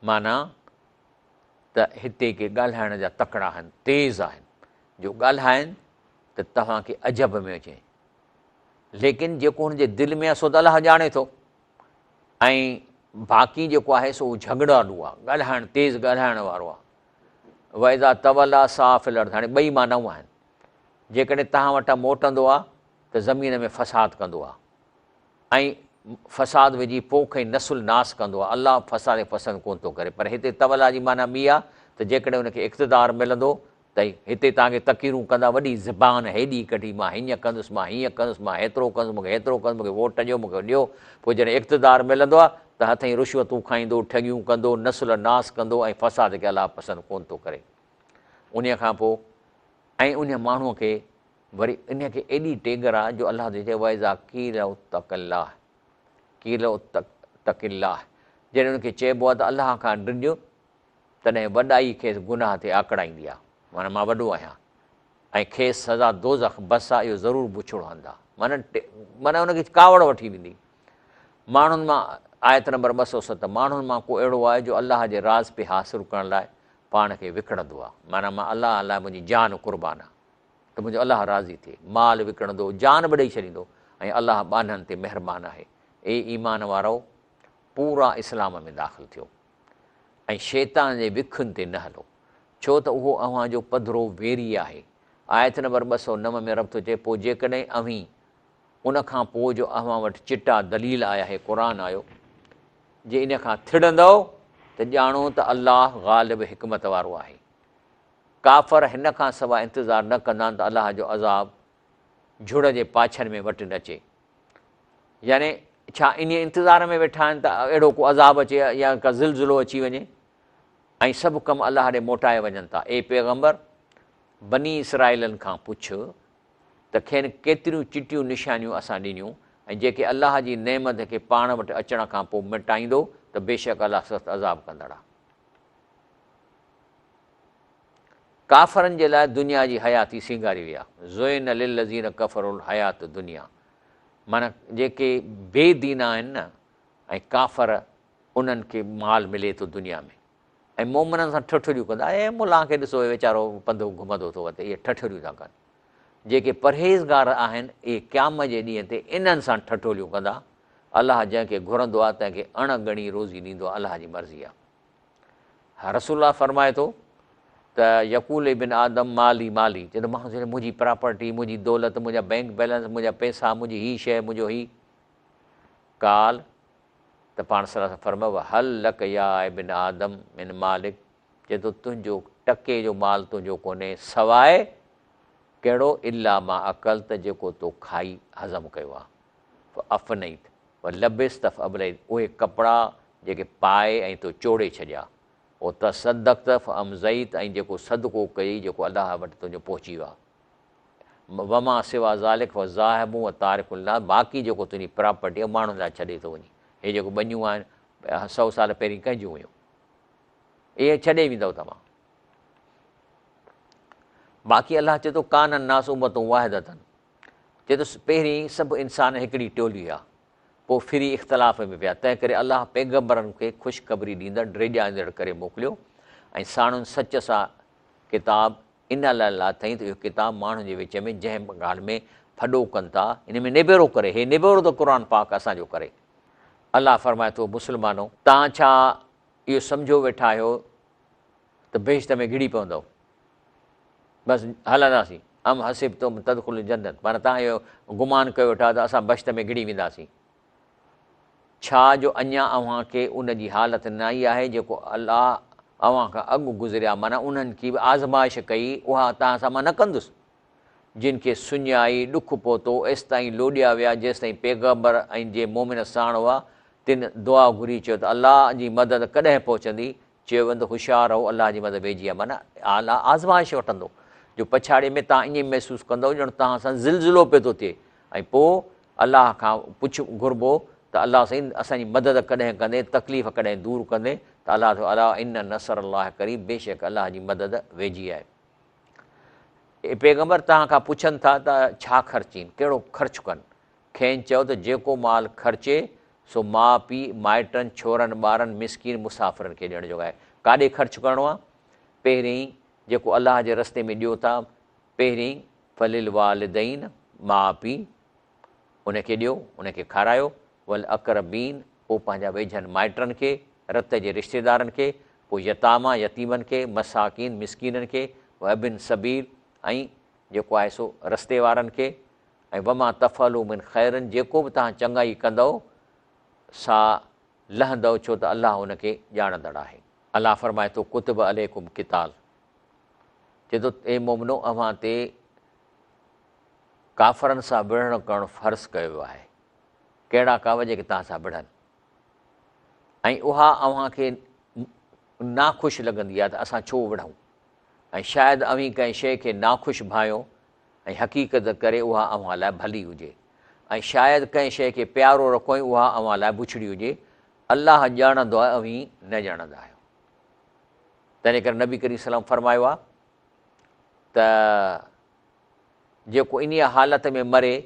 معنيٰ ته هتي ڪي ڳالهائڻ جا تڪڙا آهن تيز آهن جو ڳالهائن ته توهان کي عجب ۾ اچي ليڪن جيڪو هن جي دل ۾ آهي سو ته الله ڄاڻي ٿو ۽ باقي جيڪو آهي سو جهڳڙالو آهي ڳالهائڻ تيز ڳالهائڻ وارو آهي واذا تولا سعي في الارض هاڻي ٻئي معنائون آهن جيڪڏهن توهان وٽان موٽندو آهي ته زمين ۾ فساد ڪندو آهي ۽ فساد وجهي پوک ۽ نسل ناس ڪندو آهي، الله فساد کي پسند ڪونه ٿو ڪري، پر هتي تولا جي معنيٰ ٻي آهي ته جيڪڏهن ان کي اقتدار ملندو ته هتي توهان کي تقريرون ڪندا وڏي زبان هيڏي ڪڍي مان هيئن ڪندس مان هيئن ڪندس مان هيترو ڪندس مون کي هيترو ڪندس مون کي ووٽ ڏيو مون کي ڏيو پوء جڏهن اقتدار ملندو آهي ته هٿئين رشوتون کائيندو، ٺڳيون ڪندو، نسل ناس ڪندو ۽ فساد کي الله پسند ڪونه ٿو ڪري. انهيء کان پوء ۽ انهيء ماڻهوء کي وري انهيء کي ايڏي ٽيڳر آ جو الله ٿو چئي واذا قيل له اتق الله قيل له اتق الله جڏهن ان کي چئبو آ ته الله کان ڊڄ تڏهن وڏائي کيس گناهه تي آڪڙائيندي آ معنيٰ مان وڏو آهيان ۽ کيس سزا دوزخ بس آ اهو ضرور بڇڙو هنڌ آ معنيٰ معنيٰ ان کي ڪاوڙ وٺي ويندي ماڻهن مان، آيت نمبر 207، ماڻهن مان ڪو اهڙو آهي جو الله جي راضپي حاصل ڪرڻ لاء پاڻ کي وڪڻندو آهي، معنيٰ مان الله لاء منهنجي جان قربان آهي ته منهنجو الله راضي ٿئي، مال وڪڻندو، جان به ڏئي ڇڏيندو ۽ الله ٻانهن تي مهربان آهي. اي ايمان وارؤ! پورا اسلام ۾ داخل ٿيو ۽ شيطان جي وکن تي نه هلو، ڇو ته اهو اوهان جو پڌرو ويري آهي. آيت نمبر 209 ۾ رب ٿو چئي، پوء جيڪڏهن اوهين ان کان پوء جو اوهان وٽ چٽا دليل آيا هي قرآن آيو، جي ان کان ٿڙندؤ ته ڄاڻو ته الله غالب حڪمت وارو آهي. ڪافر هن کان سواء انتظار نه ڪندا آهن ته الله جو عذاب جھڙ جي پاڇن ۾ وٽن اچي. يعني ڇا انهيء انتظار ۾ ويٺا آهن ته اهڙو ڪو عذاب اچي يا ڪا زلزلو اچي وڃي ۽ سڀ ڪم الله ڏي موٽايا وڃن ٿا. اي پيغمبر! بني اسرائيلن کان پڇ ته کين ڪيتريون چٽيون نشانيون اسان ڏنيون ۽ جيڪي الله جي نعمت کي پاڻ وٽ اچڻ کان پوء مٽائيندو ته بيشڪ الله سخت عذاب ڪندڙ آهي. ڪافرن جي لاء دنيا جي حياتي سينگاري وئي آهي. زين للذين ڪفروا الحيات الدنيا معنيٰ جيڪي بي دين آهن نه ۽ ڪافر انهن کي مال ملي ٿو دنيا ۾. ۽ مومنن سان ٺٺوليون ڪندا، اي ملان کي ڏسو اهي ويچارو پنڌ گهمندو ٿو وتي، اهي ٺٺوليون ٿا ڪن. جيڪي پرهيزگار آهن، اهي قيامت جي ڏينهن تي انهن سان ٺٺوليون ڪندا. الله جنهن کي گهرندو آهي، تنهن کي اڻ ڳڻي روزي ڏيندو آهي، الله جي مرضي آهي. رسول الله فرمائي ٿو ته يقول ابن آدم مالي مالي، چئي ٿو ماڻهو چئي ٿو منهنجي پراپرٽي، منهنجي دولت، منهنجا بئنڪ بئلنس، منهنجا پئسا، منهنجي هي شيء، منهنجو هي. قال ته پاڻ صلي الله عليه وسلم فرمايو، هل لڪ يا ابن آدم من مالڪ، چئي ٿو تنهنجو ٽڪي جو مال تنهنجو ڪونهي سواء ڪهڙو الا ما اڪلت جيڪو تو کائي هضم ڪيو آهي، فافنيت ولبست فابليت اهي ڪپڙا جيڪي پائي ۽ تو چوڙي ڇڏيا، وتصدقت فامضيت ۽ جيڪو صدقو ڪيئي جيڪو الله وٽ تنهنجو پهچي ويو آهي. وما سوا ذلک فهو ذاهب و تارڪ للناس باقي جيڪو تنهنجي پراپرٽي آهي ماڻهن لاء ڇڏي ٿو وڃين. هي جيڪو ٻنيون آهن سئو سال پهرين ڪنهن جون هيون؟ اهي ڇڏي ويندؤ توهان. باقي الله چئي ٿو ڪان الناس امة واحدة چئي ٿو پهرين سڀ انسان هڪڙي ٽولي هئا پوء ڦري اختلاف ۾ پيا تنهن ڪري الله پيغمبرن کي خوشخبري ڏيندڙ ڊيڄاريندڙ ڪري موڪليو ۽ ساڻن سچ سان ڪتاب ان لاء لاٿائين ته اهو ڪتاب ماڻهن جي وچ ۾ جنهن به ڳالهه ۾ ڦڏو ڪن ٿا، ان ۾ نبيرو ڪري. هي نبيرو ٿو قرآن پاڪ اسان جو ڪري. الله فرمائي ٿو، مسلمانو! توهان ڇا اهو سمجهيو ويٺا آهيو ته بهشت ۾ گهڙي پوندؤ؟ بس هلنداسين. ام حسبتم ان تدخلوا الجنة معنيٰ توهان اهو گمان ڪيو ويٺا آهيو ته اسان بهشت ۾ گهڙي وينداسين. ڇا جو اڃا اوهان کي ان جي حالت نه آئي آهي جيڪو الله اوهان کان اڳ گذريا معنيٰ انهن کي به آزمائش ڪئي اها توهان سان مان نه ڪندس جن کي سڃائي ڏک پهتو ايستائين لوڏيا ويا جيستائين پيغمبر ۽ جي مؤمن ساڻ هئا تن دعا گهري چيو ته الله جي مدد ڪڏهن پهچندي چيو ويندو هوشيار رهو الله جي مدد ويجهي آهي معنيٰ الله آزمائش وٺندو جو پڇاڙي ۾ توهان ائين محسوس ڪندؤ ڄڻ توهان سان زلزلو پيو ٿو ٿئي ۽ پوء الله کان پڇ گهربو ته الله سائين اسان جي مدد ڪڏهن ڪندين تڪليف ڪڏهن دور ڪندين ته الله ٿو الا ان نصر الله قريب بيشڪ الله جي مدد ويجهي آهي. اي پيغمبر توهان کان پڇن ٿا ته ڇا خرچين ڪهڙو خرچ ڪن کين چئو ته جيڪو مال خرچي سو ماء پيء، مائٽن، ڇورن ٻارن، مسڪين مسافرن کي ڏيڻ جوڳو آهي. ڪاڏي خرچ ڪرڻو آهي؟ پهرين جيڪو الله جي رستي ۾ ڏيو ٿا، پهرين فللوالدين، ماء پيء، ان کي ڏيو، ان کي کارايو، والاقربين، پوء پنهنجا ويجهن مائٽن کي، رت جي رشتيدارن کي، پوء يتاميٰ، يتيمن کي، مساڪين، مسڪينن کي، وابن السبيل، ۽ جيڪو آهي سو رستي وارن کي، ۽ وما تفعلوا من خير جيڪو به توهان چڱائي ڪندؤ سا لهندؤ ڇو ته الله ان کي ڄاڻندڙ آهي. الله فرمائي ٿو ڪتب عليڪم قتال چئي ٿو اي مومنو اوهان تي ڪافرن سان وڙهڻ ڪرڻ فرض ڪيو ويو آهي ڪهڙا ڪافر جيڪي توهان سان وڙهن. ۽ اها اوهان کي ناخوش لڳندي آهي ته اسان ڇو وڙهون ۽ شايد اوهين ڪنهن شيء کي ناخوش ڀانئيو ۽ حقيقت ڪري اها اوهان لاء ڀلي هجي ۽ شايد ڪنهن شيء کي پيارو رکو ۽ اها اوهان لاء بڇڙي هجي، الله ڄاڻندو آهي اوهين نه ڄاڻندا آهيو. تنهن ڪري نبي ڪريم صلي الله عليه وسلم فرمايو آهي ته جيڪو انهيء حالت ۾ مري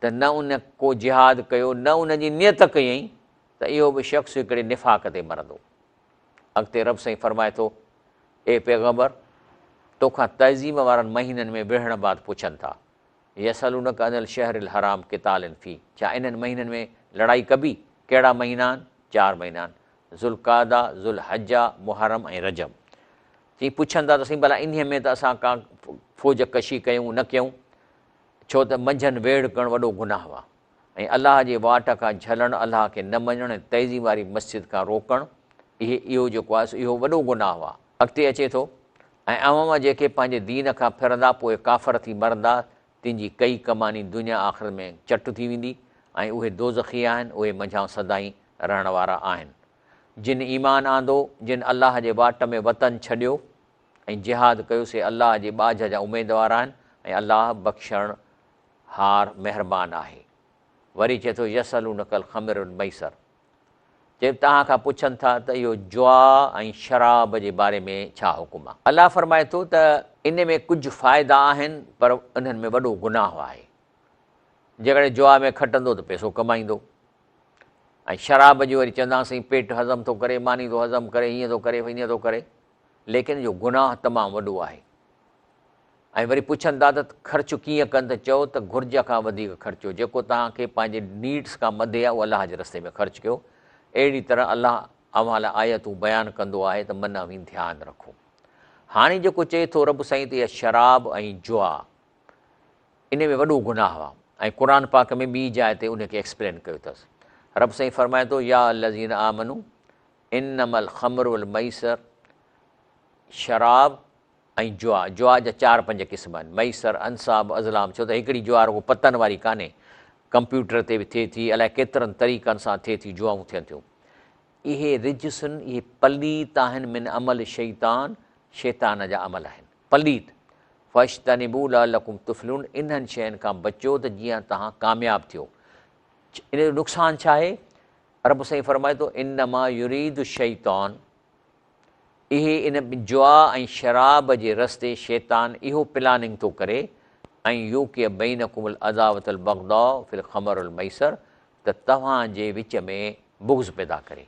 ته نه ان ڪو جهاد ڪيو نه ان جي نيت ڪيائين ته اهو به شخص هڪڙي نفاق تي مرندو. اڳتي رب سائين فرمائي ٿو، اي پيغمبر! توکان تعظيم وارن مهينن ۾ وڙهڻ بعد پڇن ٿا، يسألونک عن الشهر الحرام قتال فيه، ڇا انهن مهينن ۾ لڙائي ڪبي؟ ڪهڙا مهينا آهن؟ چار مهينا آهن، ذوالقعده، ذوالحجه، محرم ۽ رجب. چي پڇن ٿا ته سائين ڀلا انهيء ۾ ته اسان ڪا فوج ڪشي ڪيون نه ڪيون، ڇو ته منجهن ويڙهه ڪرڻ وڏو گناهه آهي. ۽ الله جي واٽ کان جهلڻ، الله کي نه مڃڻ ۽ تعظيم واري مسجد کان روڪڻ، اهي اهو جيڪو آهي سو اهو وڏو گناهه آهي. اڳتي اچي ٿو، ۽ اوهان مان جيڪي پنهنجي دين کان ڦرندا پوء ڪافر ٿي مرندا، تن جي ڪئي ڪماني دنيا آخرت ۾ چٽ ٿي ويندي ۽ اهي دوزخي آهن، اهي منجهان سدائين رهڻ وارا آهن. جن ايمان آندو، جن الله جي واٽ ۾ وطن ڇڏيو ۽ جهاد ڪيو سي الله جي ٻاجهه جا اميدوار آهن ۽ الله بخشڻ هار مهربان آهي. وري چئي ٿو يسألونک الخمر والميسر چئي توهان کان پڇن ٿا ته اهو جوا ۽ شراب جي باري ۾ ڇا حڪم آهي. الله فرمائي ٿو ته ان ۾ ڪجهه فائدا آهن پر انهن ۾ وڏو گناهه آهي. جيڪڏهن جوا ۾ کٽندو ته پئسو ڪمائيندو ۽ شراب جي وري چوندا سائين پيٽ هضم ٿو ڪري، ماني ٿو هضم ڪري، هيئن ٿو ڪري، هيئن ٿو ڪري، ليڪن جو گناهه تمام وڏو آهي. ۽ وري پڇن ٿا ته خرچ ڪيئن ڪن ته چئو ته گهرج کان وڌيڪ خرچيو، جيڪو توهان کي پنهنجي نيڊس کان مٿي آهي اهو الله جي رستي ۾ خرچ ڪيو، اهڙي طرح الله اوهان لاء آيتون بيان ڪندو آهي ته من اوهين ڌيان رکو. هاڻي جيڪو چئي ٿو رب سائين ته اها شراب ۽ جوا ان ۾ وڏو گناهه آهي ۽ قرآن پاڪ ۾ ٻي جاء تي ان کي ايڪسپلين ڪيو اٿس. رب سائين فرمائي ٿو يا الذين آمنو انما الخمر والميسر شراب ۽ جوا، جوا جا چار پنج قسم آهن، ميسر، انصاب، ازلام، ڇو ته هڪڙي جوا رڳو پتن واري ڪانهي، ڪمپيوٽر تي به ٿئي ٿي، الائي ڪيترن طريقن سان ٿئي ٿي، جوائون ٿين ٿيون. اهي رجسن، اهي پليت آهن، من عمل الشيطان، شيطان جا عمل آهن، پليت، فاجتنبوه لعلڪم تفلحون، انهن شين کان بچو ته جيئن توهان ڪامياب ٿيو. ان جو نقصان ڇا آهي؟ رب سائين فرمائي ٿو، انما يريد الشيطان، اهي ان جوا ۽ شراب جي رستي شيطان اهو پلاننگ ٿو ڪري ان يوقع بينڪم العداوة البغضاء في الخمر والميسر ته توهان جي وچ ۾ بغض پيدا ڪري.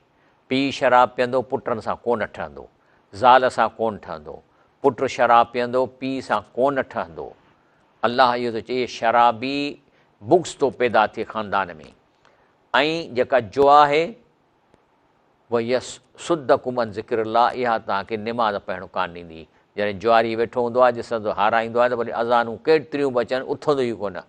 پيء شراب پيئندو پٽن سان ڪونه ٺهندو، زال سان ڪونه ٺهندو، پٽ شراب پيئندو پيء سان ڪونه ٺهندو. الله اهو ٿو چئي شرابي بغض ٿو پيدا ٿئي خاندان ۾ ۽ جيڪا جوا آهي ويصدڪم عن ذڪر الله اها توهان کي نماز پڙهڻ ڪانه ڏيندي. جڏهن جواري ويٺو هوندو آهي ڏسندو هارائيندو آهي ته وري اذانون ڪيتريون به اچن اٿندو ئي ڪونه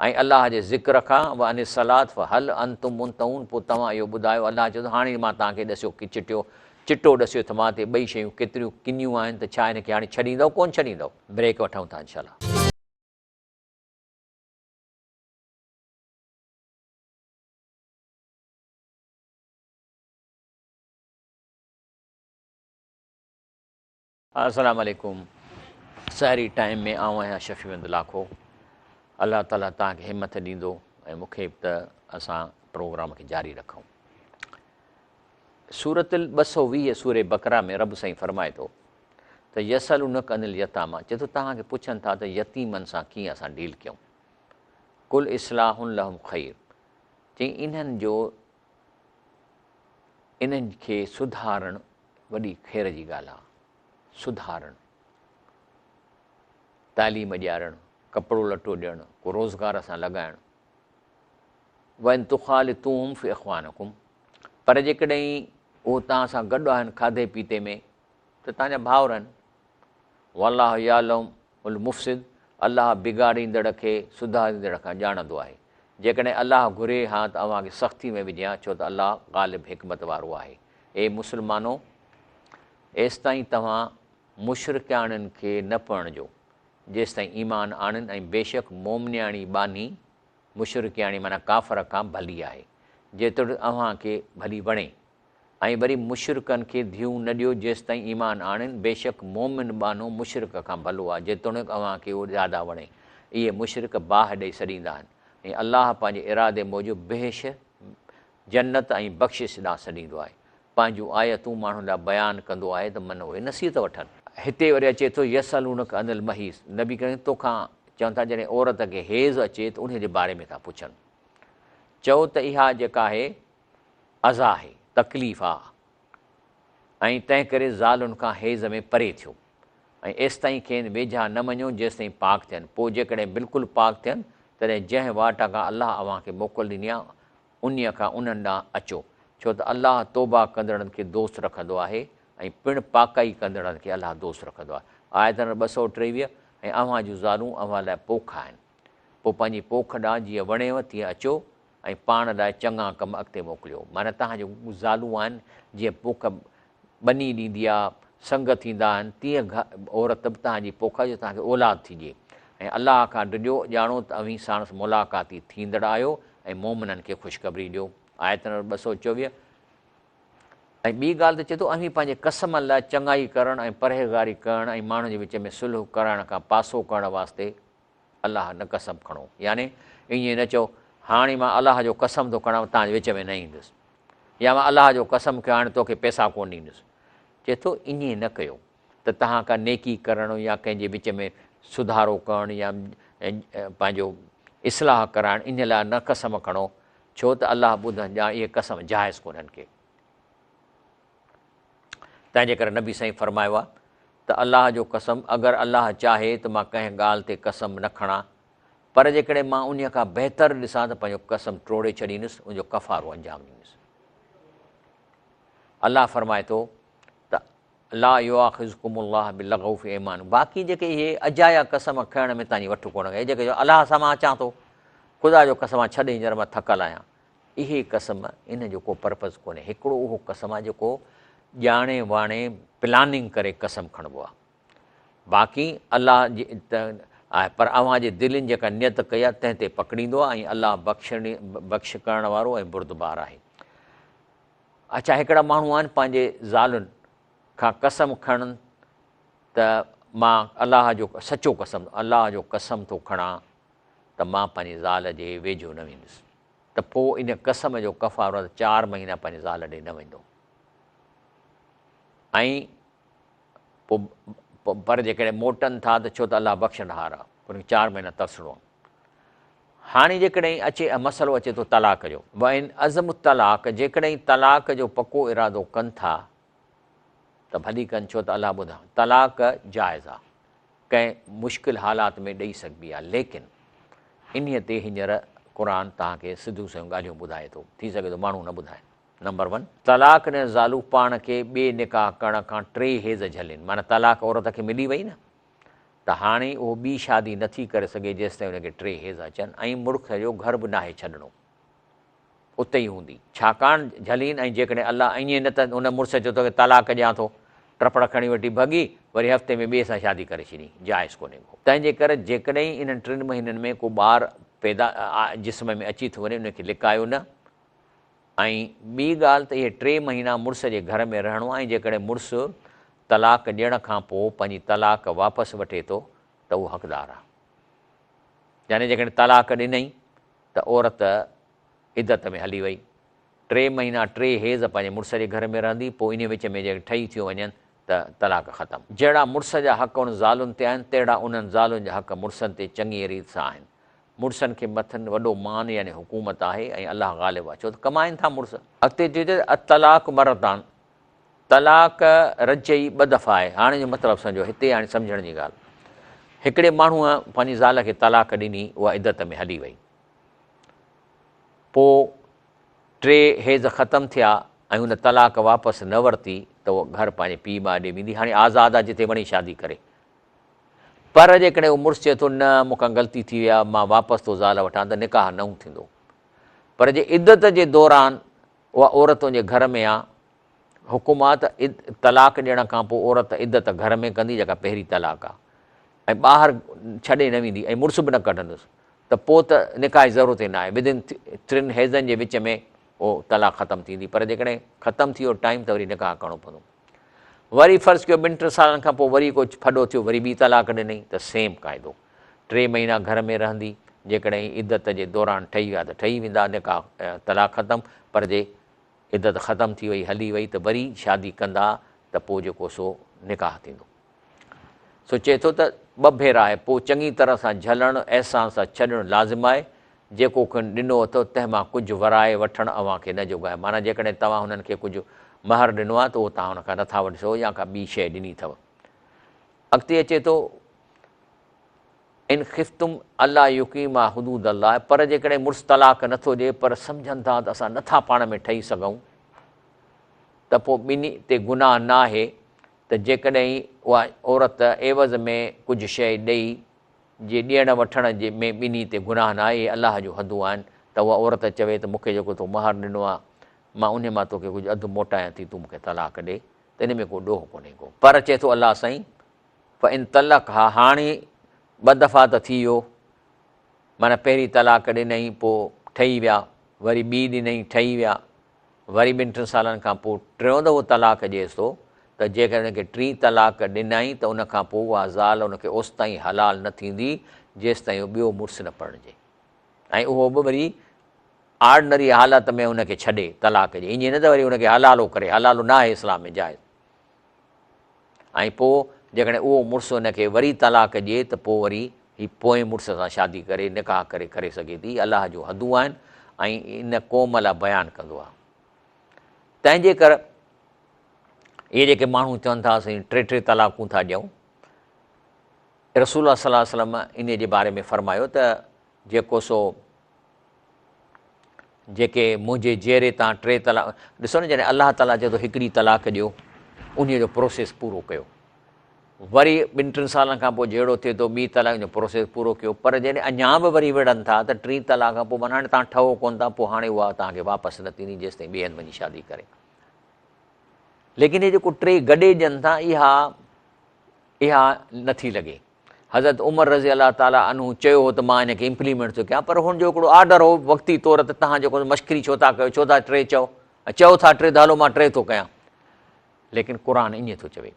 ۽ الله جي ذڪر کان وعن الصلوة فهل انتم منتهون پوء توهان اهو ٻڌايو الله چوي ٿو هاڻي مان توهان کي ڏسيو چٽيو چٽو ڏسيو ٿو مان ته ٻئي شيون ڪيتريون ڪنيون آهن ته ڇا هن کي هاڻي ڇڏيندؤ ڪونه ڇڏيندؤ. بريڪ وٺون ٿا انشاء الله. السلام عليڪم سحري ٽائيم ۾ آئون آهيان شفيع محمد لاکو الله تعالي توهان کي همت ڏيندو ۽ مون کي به ته اسان پروگرام کي جاري رکون سورة ال 220 سورة بقره ۾ رب سائين فرمائي ٿو ته يسألونک عن اليتامى چئي ٿو توهان کي پڇن ٿا ته يتيمن سان ڪيئن اسان ڊيل ڪيون قل اصلاح لهم خير چئي انهن جو انهن کي سڌارڻ وڏي خير جي ڳالهه آ. سڌارڻ، تعليم ڏيارڻ، ڪپڙو لٽو ڏيڻ، ڪو روزگار سان لڳائڻ. وان تخالطوهم فاخوانڪم پر جيڪڏهن اهو توهان سان گڏ آهن کاڌي پيتي ۾ ته توهان جا ڀائر آهن. والله يعلم المفسد، الله بگاڙيندڙ کي سڌاريندڙ کان ڄاڻندو آهي. جيڪڏهن الله گهري ها ته اوهان کي سختي ۾ وجهي ها، ڇو ته الله غالب حڪمت وارو آهي. اي مسلمانو! ايستائين توهان مشرڪياڻين کي نه پرڻجو، جيستائين ايمان آڻين ۽ بيشڪ مومنياڻي ٻانهي مشرڪياڻي معنيٰ ڪافر کان ڀلي آهي. جيتوڻيڪ اوهان کي ڀلي وڻي. ۽ وري مشرڪن کي ڌيئون نه ڏيو جيستائين ايمان آڻين، بيشڪ مؤمن ٻانهو مشرڪ کان ڀلو آهي، جيتوڻيڪ اوهان کي اهو زياده وڻي. اهي مشرڪ باهه ڏئي سڏيندا آهن ۽ الله پنهنجي ارادي موجب بهشت، جنت ۽ بخشش ڏانهن سڏيندو آهي. پنهنجون آيتون ماڻهن لاء بيان ڪندو آهي ته من اهي نصيحت وٺن. هتي وري اچي ٿو يسألونک عن المحيص نبي ڪريم توکان چون ٿا جڏهن عورت کي حيض اچي ته انهي جي باري ۾ ٿا پڇن. چئو ته اها جيڪا آهي اذيٰ آهي، تڪليف آ ۽ تنهنڪري زالن کان حيض ۾ پري ٿيو ۽ ايستائين کين ويجها نه وڃو جيستائين پاڪ ٿين، پوء جيڪڏهن بلڪل پاڪ ٿين تڏهن جنهن واٽ کان الله اوهان کي موڪل ڏني آ انهيء کان انهن ڏانهن اچو، ڇو ته الله توبه ڪندڙن کي دوست رکندو آهي ۽ پڻ پاڪائي ڪندڙن کي الله دوست رکندو آهي. آيت نمبر 223، ۽ اوهان جون زالون اوهان لاء پوک آهن، پوء پنهنجي پوک ڏانهن جيئن وڻيو تيئن اچو ۽ پاڻ لاء چڱا ڪم اڳتي موڪليو. معنيٰ توهان جون زالون آهن، جيئن پوک ٻني ڏيندي آ، سنگ ٿيندا آهن، تيئن عورت به توهان جي پوک آ جو توهان کي اولاد ٿي ڏئي. ۽ الله کان ڊڄو، ڄاڻو ته اوهين ساڻس ملاقاتي ٿيندڙ آهيو ۽ مؤمنن کي خوشخبري ڏيو. آيت نمبر 224. ۽ ٻي ڳالهه ته چئي ٿو، اوهين پنهنجي قسمن لاء چڱائي ڪرڻ ۽ پرهيزگاري ڪرڻ ۽ ماڻهن جي وچ ۾ صلح ڪرائڻ کان پاسو ڪرڻ واسطي الله نه قسم کڻو، يعني ائين نه چئو، هاڻي مان الله جو قسم ٿو کڻان توهان جي وچ ۾ نه ايندس يا مان الله جو قسم کنيو هاڻي توکي پئسا ڪونه ڏيندس. چئي ٿو ائين نه ڪيو ته توهان ڪا نيڪي ڪرڻ يا ڪنهن جي وچ ۾ سڌارو ڪرڻ يا پنهنجو اصلاح ڪرائڻ ان لاء نه قسم کڻو ڇو ته الله ٻڌن ڄاڻ اهي قسم جائز ڪونهن ڪي. تنهن جي ڪري نبي سائين فرمايو آهي ته الله جو قسم اگر الله چاهي ته مان ڪنهن ڳالهه تي قسم نه کڻان پر جيڪڏهن مان انهيء کان بهتر ڏسان ته پنهنجو قسم ٽوڙي ڇڏيندس ان جو ڪفارو انجام ڏيندس. الله فرمائي ٿو ته لا يؤاخذڪم الله باللغو في ايمانڪم باقي جيڪي اهي اجايا قسم کڻڻ ۾ توهان جي وٺ ڪونه ڪئي جيڪي الله سان مان اچان ٿو خدا جو قسم آ ڇڏ هينئر مان ٿڪل آهيان اهي قسم ان جو ڪو پرپز ڪونهي هڪڙو اهو قسم آهي جيڪو ڄاڻي واڻي پلاننگ ڪري قسم کڻبو آهي باقي الله جي آهي پر اوهان جي دلين جيڪا نيت ڪئي آهي تنهن تي پڪڙيندو آهي ۽ الله بخشڻي بخش ڪرڻ وارو ۽ بردبار آهي اڇا هڪڙا ماڻهو آهن پنهنجي زالن کان قسم کڻن ته مان الله جو سچو قسم الله جو قسم ٿو کڻان ته مان پنهنجي زال جي ويجهو نه ويندس ته پوء ان قسم جو ڪفارو ته چار مهينا پنهنجي زال ڏي نه ويندو ۽ پوء پر جيڪڏهن موٽن ٿا ته ڇو ته الله بخشڻهار آهي پوء ان کي چار مهينا ترسڻو آهي. هاڻي جيڪڏهن اچي مسئلو اچي ٿو طلاق جو. وان عزموا الطلاق جيڪڏهن طلاق جو پڪو ارادو ڪن ٿا ته ڀلي ڪن ڇو ته الله ٻڌا طلاق جائز آهي ڪنهن مشڪل حالات ۾ ڏئي سگهبي آهي ليڪن انهيء تي هينئر قرآن توهان کي سڌيون سنئون ڳالهيون ٻڌائي ٿو ٿي سگهي ٿو ماڻهو نه ٻڌائن. نمبر ون، طلاق ڏيڻ زالون پاڻ کي ٻئي نڪاح ڪرڻ کان ٽي حيض جهلين معنيٰ طلاق عورت کي ملي وئي نه ته هاڻي اهو ٻي شادي نه ٿي ڪري سگهي جيستائين ان کي ٽي حيض اچن ۽ مڙس جو گهر به ناهي ڇڏڻو اتي ئي هوندي. ڇاڪاڻ جهلين ۽ جيڪڏهن الله ائين نه ته ان مڙس چيو توکي طلاق ڏيان ٿو، ٽپڙ کڻي وٺي ڀڳي، وري هفتي ۾ ٻئي سان شادي ڪري ڇڏي، جائز ڪونهي ڪو. تنهن جي ڪري جيڪڏهن انهن ٽن مهينن ۾ ڪو ٻار پيدا جسم ۾ اچي ٿو وڃي ان کي لڪايو نه ۽ ٻي ڳالهه ته اهي ٽي مهينا مڙس جي گهر ۾ رهڻو آهي ۽ جيڪڏهن مڙس طلاق ڏيڻ کان پوء پنهنجي طلاق واپس وٺي ٿو ته اهو حقدار آهي. يعني جيڪڏهن طلاق ڏنئي ته عورت عدت ۾ هلي وئي. ٽي مهينا ٽي حيض پنهنجي مڙس جي گهر ۾ رهندي، پوء انهيء وچ ۾ جيڪڏهن ٺهي ٿيون وڃن ته طلاق ختم. جهڙا مڙس جا حق انهن زالن تي آهن، تهڙا انهن زالن جا حق مڙسن تي چڱيء ريت سان آهن. مڙسن کي مٿن وڏو مان يعني حڪومت آهي ۽ الله غالب آهي، ڇو ته ڪمائن ٿا مڙس. اڳتي چئي ٿو ته الطلاق مرتان، طلاق رجعي ٻه دفعا آهي. هاڻي جو مطلب سمجهو، هتي هاڻي سمجهڻ جي ڳالهه. هڪڙي ماڻهوء پنهنجي زال کي طلاق ڏني، اها عدت ۾ هلي وئي. پوء ٽي حيض ختم ٿيا ۽ هن طلاق واپس نه ورتي ته اها گهر پنهنجي پيء ماء ڏي ويندي. هاڻي آزاد آهي جتي وڻي شادي ڪري. پر جيڪڏهن اهو مڙس چئي ٿو نه مون کان غلطي ٿي وئي آهي مان واپس ٿو زال وٺان ته نڪاح نئون ٿيندو. پر جي عدت جي دوران اها عورت ان جي گهر ۾ آ، حڪم آ ته طلاق ڏيڻ کان پوء عورت عدت گهر ۾ ڪندي جيڪا پهرين طلاق آ ۽ ٻاهر ڇڏي نه ويندي ۽ مڙس به نه ڪڍندس ته پوء ته نڪاح جي ضرورت ئي نه آهي ودن ٽن حيضن جي وچ ۾ اهو طلاق ختم ٿيندي پر جيڪڏهن ختم ٿي ويو ٽائيم ته وري نڪاح ڪرڻو پوندو. وري فرض ڪيو ٻن ٽن سالن کان پوء وري ڪو ڦڏو ٿيو وري ٻي طلاق ڏنئي ته سيم قاعدو ٽي مهينا گهر ۾ رهندي جيڪڏهن عدت جي دوران ٺهي ويا ته ٺهي ويندا نڪاح طلاق ختم پر جي عدت ختم ٿي وئي هلي وئي ته وري شادي ڪندا ته پوء جيڪو سو نڪاح ٿيندو. سو چئي ٿو ته ٻه ڀيرا آهي، پوء چڱي طرح سان جهلڻ، احسان سان ڇڏڻ لازم آهي، جيڪو کين ڏنو اٿو تنهن مان ڪجهه ورائي وٺڻ اوهان کي نه جوڳو آهي، معنيٰ جيڪڏهن توهان هنن کي ڪجهه مهر ڏنو آهي ته اهو توهان هن کان نٿا وٺي سگهو يا ڪا ٻي شيء ڏني اٿو. اڳتي اچي ٿو ان خفتم الا يقيما حدود الله پر جيڪڏهن مڙس طلاق نٿو ڏئي پر سمجهن ٿا ته اسان نٿا پاڻ ۾ ٺهي سگهون ته پوء ٻنهي تي گناهه ناهي ته جيڪڏهن اها عورت عيوض ۾ ڪجهه شيء ڏئي، جي ڏيڻ وٺڻ جي ۾ ٻنهي تي گناهه نه آهي، اهي الله جون حدون آهن، ته اها عورت چوي ته مون کي جيڪو تو مهر ڏنو آهي، مان انهي مان توکي ڪجهه اڌ موٽايان ٿي، تون مون کي طلاق ڏي، ته ان ۾ ڪو ڏوهه ڪونهي ڪو. پر چئي ٿو الله سائين، فإن طلقها هاڻي ٻه دفعا ته ٿي ويو، معنيٰ پهرين طلاق ڏنئي پوء ٺهي ويا، وري ٻي ڏنئي ٺهي ويا، وري ٻن ٽن سالن کان پوء ٽيون دفعو طلاق ڏئيس ٿو ته جيڪڏهن ان کي ٽين طلاق ڏنائين ته ان کان پوء اها زال ان کي اوستائين حلال نه ٿيندي جيستائين اهو ٻيو مڙس نه پرڻجي ۽ اهو به وري آرڊنري حالت ۾ ان کي ڇڏي طلاق ڏئي ائين نه ته وري ان کي حلالو ڪري حلالو نه آهي اسلام ۾ جائز ۽ پوء جيڪڏهن اهو مڙس ان کي وري طلاق ڏئي ته پوء وري هي پوئين مڙس سان شادي ڪري نڪاح ڪري ڪري سگهي ٿي. الله جون حدون آهن ۽ ان قوم لاء بيان ڪندو آهي. تنهن جي ڪر اهي جيڪي ماڻهو چون ٿا اسين ٽي ٽي طلاقون ٿا ڏيون، رسول الله صلي الله عليه وسلم انهي جي باري ۾ فرمايو ته جيڪو سو جيڪي منهنجي جيئري تان ٽي طلاق ڏسو نه جڏهن الله تعاليٰ چئي ٿو هڪڙي طلاق ڏيو انهي جو پروسيس پورو ڪيو وري ٻن ٽن سالن کان پوء جهيڙو ٿئي ٿو ٻي طلاق جو پروسيس پورو ڪيو پر جڏهن اڃا به وري وڙهن ٿا ته ٽين طلاق کان پوء معنيٰ هاڻي تان ٺهو ڪونه ٿا پوء هاڻي اها توهان کي واپس نه ٿيندي جيستائين ٻئي هنڌ وڃي شادي ڪري ليڪن هي جيڪو ٽي گڏي ڏين ٿا اها اها نٿي لڳي حضرت عمر رضي الله تعالٰي عنه چيو هو ته مان ان کي امپليمينٽ ٿو ڪيان پر هن جو هڪڙو آرڊر هو وقتي طور ته توهان جيڪو مشڪري ڇو ٿا ڪيو ڇو ٿا ٽي چئو ۽ چئو ٿا ٽي ته هلو مان ٽي ٿو ڪيان ليڪن قرآن ائين ٿو چوي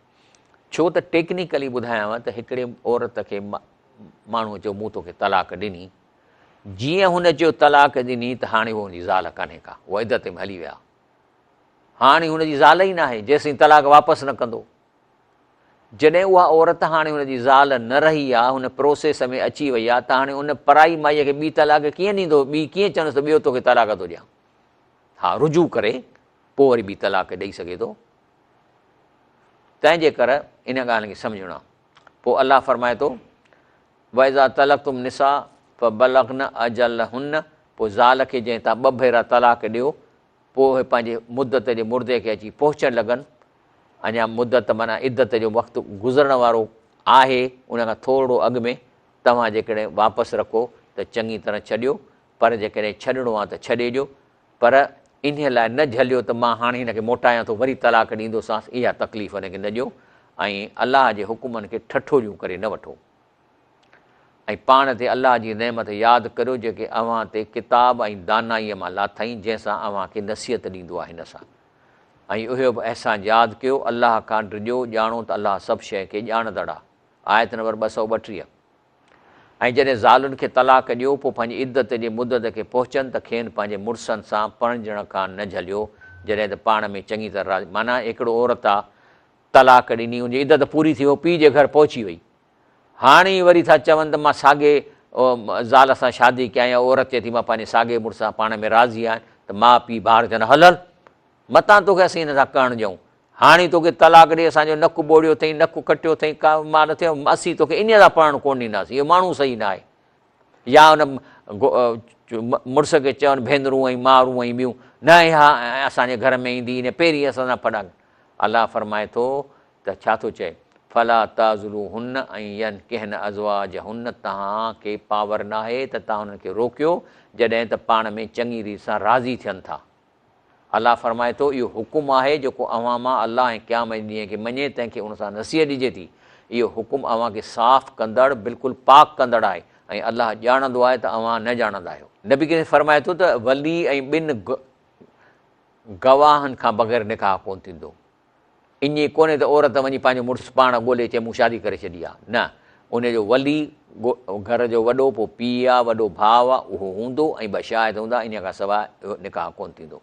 ڇو ته ٽيڪنيڪلي ٻڌايانو ته هڪڙي عورت کي ماڻهو چيو مون توکي طلاق ڏني جيئن هن چيو طلاق ڏني ته هاڻي هو هن جي زال ڪانهي ڪا هو عدت ۾ هلي ويا هاڻي هن جي زال ئي ناهي جيسين طلاق واپس نه ڪندو جڏهن اها عورت هاڻي هن جي زال نه رهي آ، هن پروسيس ۾ اچي وئي آ ته هاڻي ان پرائي مائيء کي ٻي طلاق ڪيئن ڏيندو، ٻي ڪيئن چوندس ته ٻيو توکي طلاق ٿو ڏيان. ها رجوع ڪري پوء وري ٻي طلاق ڏئي سگهي ٿو. تنهن جي ڪر ان ڳالهه کي سمجهڻو آ. پوء الله فرمائي ٿو، واذا طلقتم النساء فبلغن اجلهن پوء زال کي جنهن تان ٻه ڀيرا طلاق ڏيو پوء اهي پنهنجي مدت جي مردي کي اچي پهچڻ لڳن، اڃا مدت معنيٰ عدت جو وقت گذرڻ وارو آهي، ان کان ٿورڙو اڳ ۾ توهان جيڪڏهن واپس رکو ته چڱي طرح ڇڏيو، پر جيڪڏهن ڇڏڻو آهي ته ڇڏي ڏيو، پر انهيء لاء نه جهليو ته مان هاڻي هن کي موٽايان ٿو وري طلاق ڏيندوسانس، اها تڪليف هن کي نه ڏيو ۽ الله جي حڪمن کي ٺٺوليون ڪري نه وٺو. ۽ پاڻ تي الله جي نعمت ياد ڪريو جيڪي اوهان تي ڪتاب ۽ دانائيء مان لاٿائين جنهن سان اوهان کي نصيحت ڏيندو آهي هن سان ۽ اهيو به احسان ياد ڪيو الله کان ڊڄو ڄاڻو ته الله سڀ شيء کي ڄاڻندڙ آهي آيت نمبر 232. ۽ جڏهن زالن کي طلاق ڏيو پوء پنهنجي عدت جي مدت کي پهچن ته کين پنهنجي مڙسن سان پرڻجڻ کان نه جهليو جڏهن ته پاڻ ۾ چڱي طرح راضي معنيٰ هڪڙو عورت آ طلاق ڏني ان جي عدت پوري ٿي هو پيء جي گهر پهچي وئي هاڻي ئي وري ٿا چون ته مان ساڳي زال سان شادي ڪيان يا عورت چئي ٿي مان پنهنجي ساڳي مڙس سان پاڻ ۾ راضي آهيان ته ماء پيء ٻار چون هل هل متان توکي اسين هن سان ڪرڻ ڏيون هاڻي توکي طلاق ڏئي اسان جو نڪ ٻوڙيو اٿئي نڪ ڪٽيو اٿئي ڪا مال اٿئي اسين توکي انهيء سان پرڻ ڪونه ڏينداسين اهو ماڻهو صحيح نه آهي يا ان مڙس کي چون ڀينرون ۽ مارون ۽ ٻيون نه اها اسان جي گهر ۾ ايندي ان پهرين اسان سان ڦڏا الله فرمائي ٿو ته ڇا ٿو چئي، فلا تعضلوهن ان ينڪحن ازواجهن توهان کي پاور ناهي ته توهان انهن کي روڪيو جڏهن ته پاڻ ۾ چڱي ريت سان راضي ٿين ٿا. الله فرمائي ٿو، اهو حڪم آهي جيڪو اوهان مان الله ۽ قيامت جي ڏينهن کي مڃي تنهن کي ان سان نصيحت ڏجي ٿي. اهو حڪم اوهان کي صاف ڪندڙ، بلڪل پاڪ ڪندڙ آهي ۽ الله ڄاڻندو آهي ته اوهان نه ڄاڻندا آهيو. نبي ڪريم فرمائي ٿو ته ولي ۽ ٻن گواهن کان بغير نڪاح ڪونه ٿيندو. ائين ڪونهي ته عورت وڃي پنهنجو مڙس پاڻ ڳولي چئي مون شادي ڪري ڇڏي آ، نه، ان جو ولي، گهر جو وڏو، پوء پيء آ، وڏو ڀاء آ، اهو هوندو ۽ ٻه شاهد هوندا، انهيء کان سواء اهو نڪاح ڪونه ٿيندو.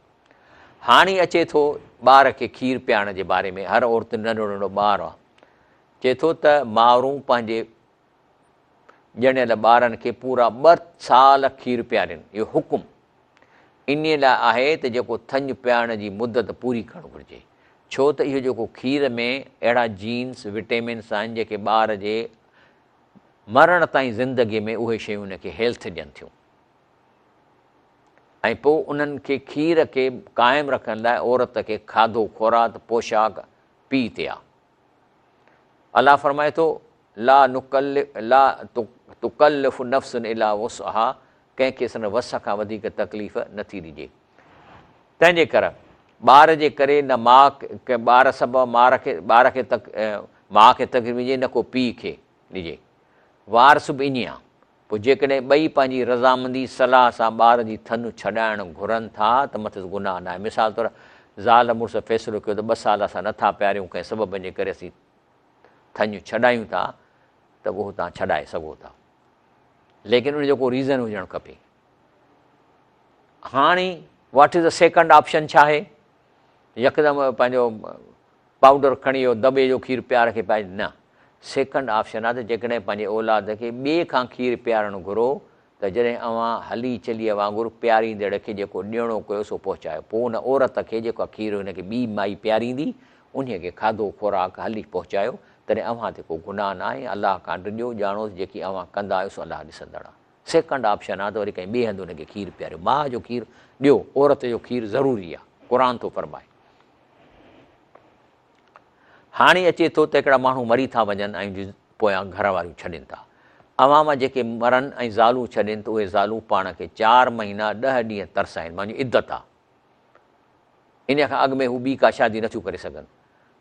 هاڻي اچي ٿو ٻار کي کير پيارڻ جي باري ۾، هر عورت ننڍو ننڍو ٻار آ، چئي ٿو ته مائرون پنهنجي ڄڻيل ٻارن کي پورا ٻه سال کير پيارين، اهو حڪم انهيء لاء آهي ته جيڪو ٿڃ پيارڻ جي مدت پوري ڪرڻ گهرجي، ڇو ته اهو جيڪو کير ۾ اهڙا جينس، وٽيمنس آهن جيڪي ٻار جي مرڻ تائين زندگي ۾ اهي شيون ان کي هيلٿ ڏين ٿيون ۽ پوء انهن کي کير کي قائم رکڻ لاء عورت کي کاڌو خوراڪ پوشاڪ پيء تي آ. الله فرمائي ٿو، لا نڪلف لا تڪلف نفس الا وسعها ڪنهن کي سندس وس کان وڌيڪ تڪليف نه ٿي ڏجي. تنهن جي ڪر ٻار جي ڪري نه ماء ڪنهن ٻار سبب مار کي ٻار کي تڪ ماء کي تڪليف ڏجي نه ڪو پيء کي ڏجي. وارث به ائين آ. پوء جيڪڏهن ٻئي پنهنجي رضامندي صلاح سان ٻار جي ٿڃ ڇڏائڻ گهرن ٿا ته مٿس گناهه ناهي. مثال طور زال مڙس فيصلو ڪيو ته ٻه سال اسان نه ٿا پياريون ڪنهن سببن جي ڪري اسين ٿڃ ڇڏايون ٿا ته اهو توهان ڇڏائي سگهو ٿا. ليڪن ان جو ڪو ريزن هجڻ کپي. هاڻي what is the second option ڇا آهي؟ يڪدم پنهنجو پائوڊر کڻي اهو دٻي جو کير پيار کي پائي نه سيڪنڊ آپشن آهي ته جيڪڏهن پنهنجي اولاد کي ٻئي کان کير پيارڻ گهرو ته جڏهن اوهان هلي چليء وانگر پياريندڙ کي جيڪو ڏيڻو ڪيو سو پهچايو پوء ان عورت کي جيڪا کير هن کي ٻي مائي پياريندي انهيء کي کاڌو خوراڪ هلي پهچايو تڏهن اوهان تي ڪو گناهه نه آهي ۽ الله کان ڊڄو، ڄاڻو ته جيڪي اوهان ڪندا آهيو سو الله ڏسندڙ آهي. سيڪنڊ آپشن آهي ته وري ڪنهن ٻئي هنڌ ان کي کير پياريو. ماء جو کير ڏيو، عورت جو کير ضروري آهي، قرآن ٿو فرمائي. هاڻي اچي ٿو ته هڪڙا ماڻهو مري ٿا وڃن ۽ پويان گهر واريون ڇڏين ٿا. اوهان مان جيڪي مرن ۽ زالون ڇڏين ته اهي زالون پاڻ کي چار مهينا ڏهه ڏينهن ترسائين، معني عدت آهي. انهيء کان اڳ ۾ هو ٻي ڪا شادي نٿيون ڪري سگهن.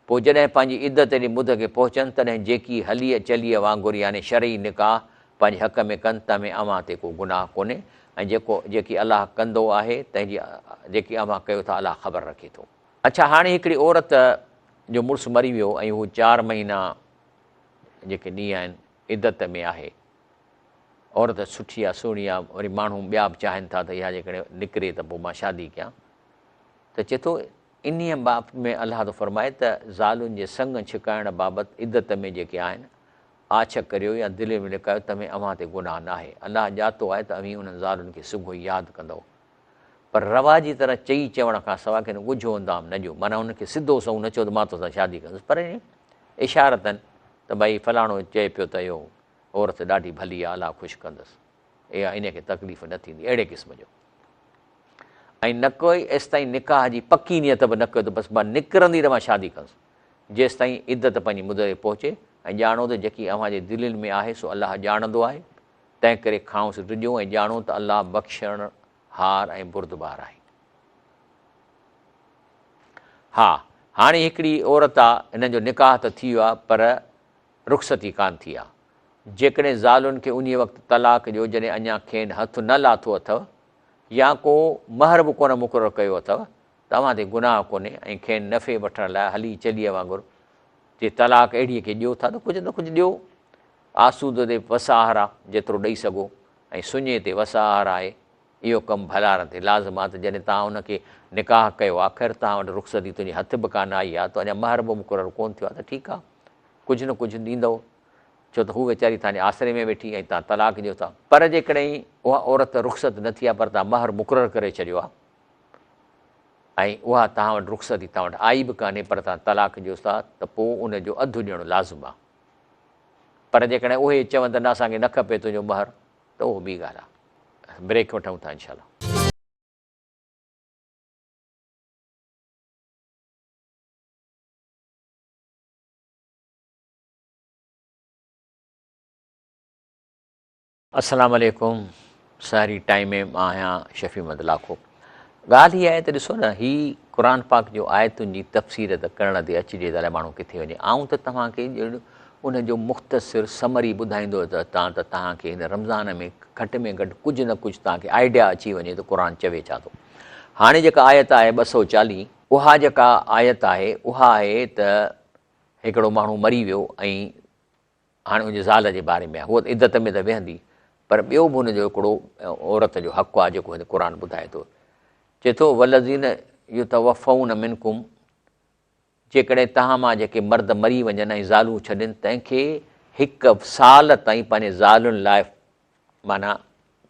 پوء جڏهن پنهنجي عدت جي مد کي پهچن، تڏهن جيڪي هليء چليء وانگر يعني شرعي نڪاح پنهنجي حق ۾ ڪن، تنهن ۾ اوهان تي ڪو گناهه ڪونهي ۽ جيڪو جيڪي الله ڪندو آهي، تنهن جي جيڪي اوهان ڪيو ٿا الله خبر رکي ٿو. اڇا هاڻي هڪڙي عورت جو مڙس مري ويو ۽ هو چار مهينا جيڪي ڏينهن آهن عدت ۾ آهي. عورت سٺي آ سهڻي آ وري ماڻهو ٻيا به چاهين ٿا ته اها جيڪڏهن نڪري ته پوء مان شادي ڪيان ته چئي ٿو انهيء باب ۾ الله ٿو فرمائي ته زالن جي سڱ ڇڪائڻ بابت عدت ۾ جيڪي آهن آڇ ڪريو يا دلين ۾ لڪايو تنهن ۾ اوهان تي گناهه ناهي الله ڄاتو آهي ته اوهين انهن زالن کي سگهو ئي ياد ڪندؤ پر رواجي طرح چئي چوڻ کان سواء کين ڳجهو اندام نه ڏيو معنيٰ انهن کي سڌو سنئون نه چئو ته مان توسان شادي ڪندس پر اشارتن ته ڀائي فلاڻو چئي پيو ته اهو عورت ڏاڍي ڀلي آ الله خوش ڪندس يا انهي کي تڪليف نه ٿيندي اهڙي قسم جو ۽ نه ڪوئي ايستائين نڪاح جي پڪي نيت به نه ڪيو ته بس مان نڪرندي ته مان شادي ڪندس جيستائين عدت پنهنجي مدت تي پهچي ۽ ڄاڻو ته جيڪي اوهان جي دلين ۾ آهي سو الله ڄاڻندو آهي تنهن ڪري کانئس ڊڄو ۽ ڄاڻو ته الله بخشڻ هار ۽ بردبار آهي. ها هاڻي هڪڙي عورت آ هن جو نڪاح ته ٿي ويو آ پر رخصتي ڪانه ٿي آ. جيڪڏهن زالن کي انهيء وقت طلاق ڏيو جڏهن اڃا کين هٿ نه لاٿو اٿئو يا ڪو مهر به ڪونه مقرر ڪيو اٿئو ته اوهان تي گناهه ڪونهي ۽ کين نفعي وٺڻ لاء هلي چليء وانگر جي طلاق اهڙيء کي ڏيو ٿا ته ڪجهه نه ڪجهه ڏيو. آسودو تي وس آهر آ جيترو ڏئي سگهو ۽ سڃي تي وس آهر آهي. اهو ڪم ڀلارن تي لازم آ ته جڏهن توهان ان کي نڪاح ڪيو آ خير توهان وٽ رخصتي تنهنجي هٿ به ڪانه آئي آ ته اڃا مهر به مقرر ڪونه ٿيو آ ته ٺيڪ آ ڪجهه نه ڪجهه ڏيندؤ ڇو ته هو ويچاري توهان جي آسري ۾ ويٺي ۽ توهان طلاق ڏيو ٿا. پر جيڪڏهن اها عورت رخصت نه ٿي آ پر توهان مهر مقرر ڪري ڇڏيو آ ۽ اها توهان وٽ رخصتي توهان وٽ آئي به ڪانهي پر توهان طلاق ڏيو ٿا ته پوء ان جو اڌ ڏيڻ لازم آ. پر جيڪڏهن اهي چون ته نه اسان کي نه کپي تنهنجو مهر ته اهو ٻي ڳالهه آ. بريڪ وٺون ٿا انشاء الله. السلام عليڪم سحري ٽائيم ۾ مان آهيان شفيع محمد لاکو ڳالهه هي آهي ته ڏسو نه هي قرآن پاڪ جو آيتن جي تفسير ته ڪرڻ تي اچجي ته الائي ماڻهو ڪٿي وڃي آئون ته توهان کي ڄڻ ان جو مختصر سمري ٻڌائيندو اچان ته توهان کي هن رمضان ۾ گهٽ ۾ گهٽ ڪجهه نه ڪجهه توهان کي آئيڊيا اچي وڃي ته قرآن چوي ڇا ٿو. هاڻي جيڪا آيت آهي 240 اها جيڪا آيت آهي اها آهي ته هڪڙو ماڻهو مري ويو ۽ هاڻي ان جي زال جي باري ۾ آهي هوء ته عدت ۾ ته ويهندي پر ٻيو به هن جو هڪڙو عورت جو حق آهي جيڪو هن قرآن ٻڌائي ٿو چئي ٿو والذين يتوفون منڪم جيڪڏهن توهان مان جيڪي مرد مري وڃن ۽ زالون ڇڏين تنهن کي هڪ سال تائين پنهنجي زالن لاء معنيٰ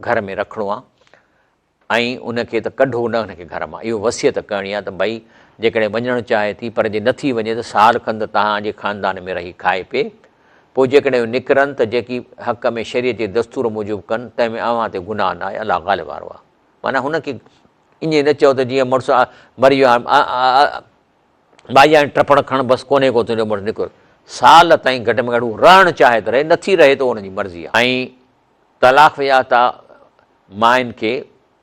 گهر ۾ رکڻو آ ۽ ان کي ته ڪڍو نه ان کي گهر مان اهو وصيت ڪرڻي آ ته ڀئي جيڪڏهن وڃڻ چاهي ٿي پر جي نٿي وڃي ته سال کن ته توهان جي خاندان ۾ رهي کائي پئي پوء جيڪڏهن اهي نڪرن ته جيڪي حق ۾ شريعت جي دستور موجب ڪن تنهن ۾ اوهان تي گناهه نه آهي الله غالب وارو آ معنيٰ هن کي ائين نه چئو ته جيئن مڙس مري ويو آ مائي هاڻي ٽپڙ کڻ بس ڪونهي ڪو تنهنجو مڙس نڪر. سال تائين گهٽ ۾ گهٽ هو رهڻ چاهي ته رهي نٿي رهي ته ان جي مرضي آهي. ۽ طلاق يافته ماين کي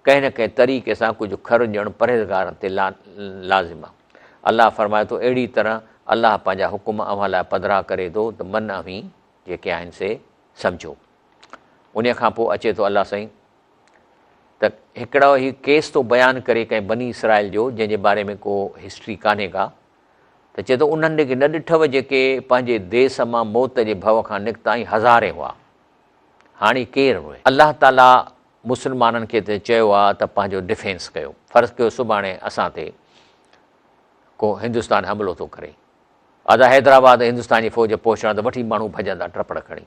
ڪنهن نه ڪنهن طريقي سان ڪجهه خرچ ڏيڻ پرهيزگارن تي لازم آهي. الله فرمائي ٿو اهڙي طرح الله پنهنجا حڪم اوهان لاء پڌرا ڪري ٿو ته من اوهين جيڪي آهن سي سمجهو. انهيء کان پوء اچي ٿو الله سائين ته هڪڙو هي ڪيس ٿو بيان ڪري ڪنهن بني اسرائيل جو جنهن جي باري ۾ ڪو هسٽري ڪانهي ڪا ته چئي ٿو انهن کي نه ڏٺو جيڪي پنهنجي ديس مان موت جي ڀؤ کان نڪتا ۽ هزارين هئا هاڻي ڪير اهي؟ الله تعالي مسلمانن کي ته چيو آ ته پنهنجو ڊفينس ڪيو فرض ڪيو سڀاڻي اسان تي ڪو هندستان حملو ٿو ڪري ادا حيدرآباد هندستان جي فوج پهچڻ ته وٺي ماڻهو ڀڄندا ٽپڙ کڻي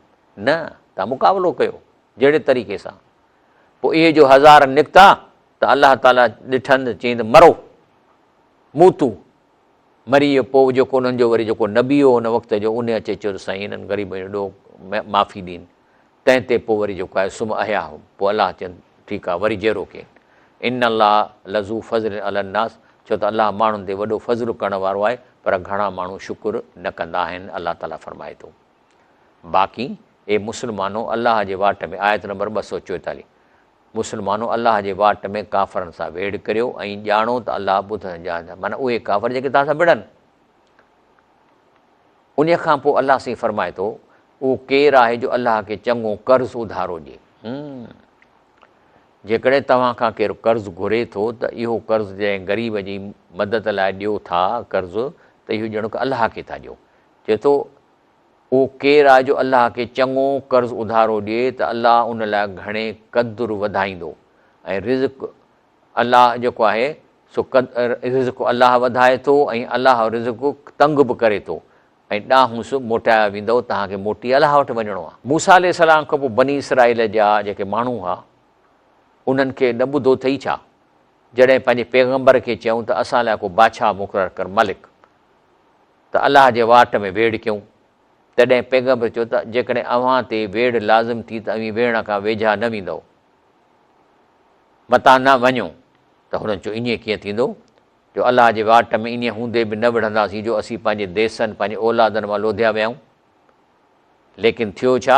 نه تان مقابلو ڪيو جهڙي طريقي سان پوء اهي جو هزار نڪتا ته الله تعاليٰ ڏٺن ته چيائين ته مرو، موتو، مري ويو پوء جيڪو انهن جو وري جيڪو نبي هو ان وقت جو ان اچي چيو ته سائين انهن غريبن جو ڏوهه معافي ڏين تنهن تي پوء وري جيڪو آهي ثم احياهم پوء الله چين ٺيڪ آهي وري جيئرو ڪين ان الله لذو فضل علي الناس ڇو ته الله ماڻهن تي وڏو فضل ڪرڻ وارو آهي پر گهڻا ماڻهو شڪر نه ڪندا آهن الله تعاليٰ فرمائي ٿو. باقي، اي مسلمانو! الله جي واٽ ۾، آيت نمبر 244، مسلمانو! الله جي واٽ ۾ ڪافرن سان ويڙهه ڪريو ۽ ڄاڻو ته الله ٻڌندڙ ڄاڻندڙ آهي، معنيٰ اهي ڪافر جيڪي توهان سان وڙهن. انهيء کان پوء الله سائين فرمائي ٿو، اهو ڪير آهي جو الله کي چڱو قرض اڌارو ڏئي؟ جيڪڏهن توهان کان ڪير قرض گهري ٿو ته اهو قرض جنهن غريب جي مدد لاء ڏيو ٿا قرض ته اهو ڄڻڪ الله کي ٿا ڏيو. چئي ٿو، اهو ڪير آهي جو الله کي چڱو قرض اڌارو ڏئي ته الله ان لاء گهڻي قدر وڌائيندو ۽ رزق الله جيڪو آهي سو رزق الله وڌائي ٿو ۽ الله رزق تنگ به ڪري ٿو ۽ ڏانهنس موٽايا ويندؤ توهان کي موٽي الله وٽ وڃڻو آهي. موسيٰ عليه السلام کان پوء بني اسرائيل جا جيڪي ماڻهو هئا انهن کي نه ٻڌو اٿئي ڇا؟ جڏهن پنهنجي پيغمبر کي چيائون ته اسان لاء ڪو بادشاهه مقرر ڪر، ملڪ، ته الله جي واٽ ۾ ويڙهه ڪيون. تڏهن پيغمبر چيو ته جيڪڏهن اوهان تي ويڙهه لازم ٿي ته اوهين ويڙهڻ کان ويجها نه ويندؤ، متان نه وڃو. ته هنن چيو، ائين ڪيئن ٿيندو، جو الله جي واٽ ۾ ائين هوندي به نه وڙهنداسين جو اسين پنهنجي ديسن، پنهنجي اولادن مان لوڌيا ويا آهيون. ليڪن ٿيو ڇا،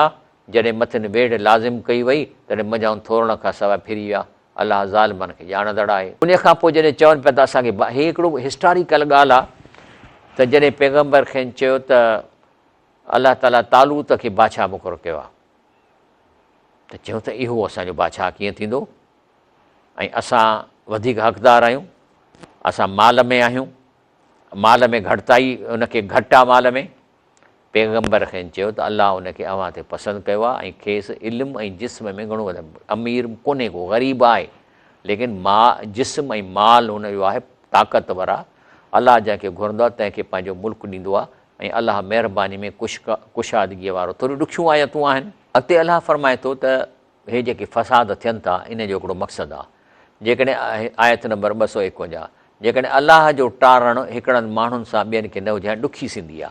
جڏهن مٿن ويڙهه لازم ڪئي وئي، تڏهن منجهائن ٿورڙن کان سواء ڦري ويا. الله ظالمن کي ڄاڻندڙ آهي. انهيء کان پوء جڏهن چون پيا ته اسان کي هي هڪڙو هسٽاريڪل ڳالهه آهي ته جڏهن پيغمبر کين چيو ته الله تعاليٰ طالوت کي بادشاهه مقرر ڪيو آهي ته چيو ته اهو اسان جو بادشاهه ڪيئن ٿيندو ۽ اسان وڌيڪ حقدار آهيون، اسان مال ۾ آهيون، مال ۾ گهٽتائي ان کي گهٽ آهي مال ۾. پيغمبر کين چيو ته الله ان کي اوهان تي پسند ڪيو آهي ۽ کيس علم ۽ جسم ۾ گهڻو وڌايو. امير ڪونهي ڪو، غريب آهي، ليڪن جسم ۽ مال هن جو آهي طاقتور آهي. الله جنهن کي گهرندو آهي تنهن کي پنهنجو ملڪ ڏيندو آهي ۽ الله مهرباني ۾ ڪشادگيء وارو. ٿوريون ڏکيون آيتون آهن. اڳتي الله فرمائي ٿو ته هي جيڪي فساد ٿين ٿا ان جو هڪڙو مقصد آ. جيڪڏهن آيت نمبر 251 جيڪڏهن الله جو ٽارڻ هڪڙن ماڻهن سان ٻين کي نه هجي ها ڏکي سنڌي آ.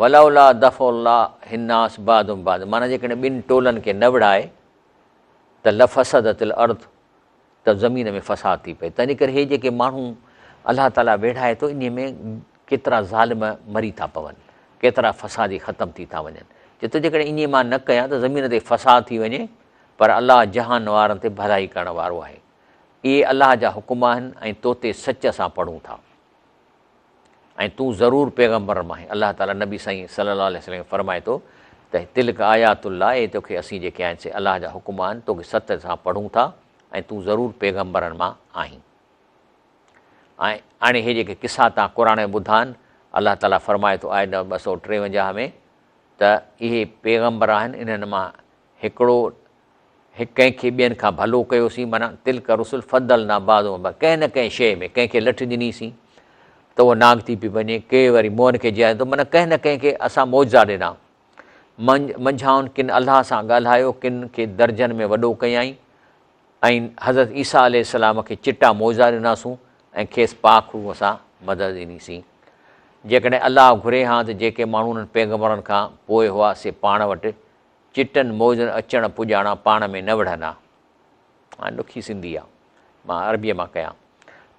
ولولا دفع الله الناس بعضهم ببعض معنيٰ جيڪڏهن ٻن ٽولن کي نه وڙهائي ته لفسدت الارض ته زمين ۾ فساد ٿي پئي. تنهن ڪري هي جيڪي ماڻهو الله تعاليٰ ويڙهائي ٿو انهي ۾ ڪيترا ظالم مري ٿا پون، ڪيترا فسادي ختم ٿي ٿا وڃن. چئي ٿو جيڪڏهن ائين مان نه ڪيان ته زمين تي فساد ٿي وڃي پر الله جهان وارن تي ڀلائي ڪرڻ وارو آهي. اهي الله جا حڪم آهن ۽ تو تي سچ سان پڙهون ٿا ۽ تون ضرور پيغمبرن مان آهين. الله تعاليٰ نبي سائين صلي الله عليه وسلم کي فرمائي ٿو ته تلڪ آيات الله اهي توکي اسين جيڪي آهن سي الله جا حڪم آهن توکي سچ سان پڙهون ٿا ۽ تون ضرور پيغمبرن مان آهين. ۽ هاڻي هي جيڪي قصا توهان قرآن ۾ ٻڌا آهن، الله تعاليٰ فرمائي ٿو آيت نمبر 253 ۾ ته اهي پيغمبر آهن انهن مان هڪڙو هڪ ڪنهن کي ٻين کان ڀلو ڪيوسين معنيٰ تلڪ الرسل فضلنا بعضهم علي بعض ڪنهن نه ڪنهن شيء ۾ ڪنهن کي لٺ ڏنيسين ته اهو نانگ ٿي پئي وڃي ڪي وري مئن کي جيارين ٿو معنيٰ ڪنهن نه ڪنهن کي اسان معجزا ڏنا منجهائن ڪن الله سان ڳالهايو ڪن کي درجن ۾ وڏو ڪيائين ۽ حضرت عيسيٰ عليه السلام کي چٽا معجزا ڏناسون ۽ کيس پاڪ روح سان مدد ڏنيسين. جيڪڏهن الله گهري ها ته جيڪي ماڻهو انهن پيغمبرن کان پوء هئا سي پاڻ وٽ چٽن معجزن اچڻ پڄاڻان پاڻ ۾ نه وڙهن ها. هاڻي ڏکي سنڌي آ. مان عربيء مان ڪيان.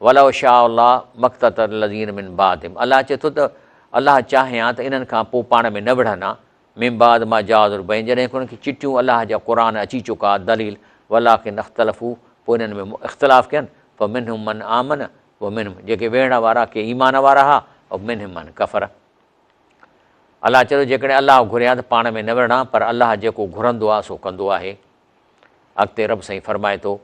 ولو شاء الله ما اقتتل الذين من بعدهم الله چئي ٿو ته الله چاهي ها ته انهن کان پوء پاڻ ۾ نه وڙهن ها. من بعد ما جاءهم البينات جڏهن انهن کي چٽيون الله جا قرآن اچي چڪا دليل ولڪن اختلفوا پوء انهن ۾ اختلاف ڪين فمنهم من آمن ومنهم جيڪي ويڙهڻ وارا ڪي ايمان وارا ها ومنهم من ڪفر الله چيو جيڪڏهن الله گهري ها ته پاڻ ۾ نه وڙهن ها پر الله جيڪو گهرندو آهي سو ڪندو آهي اڳتي رب سائين فرمائي ٿو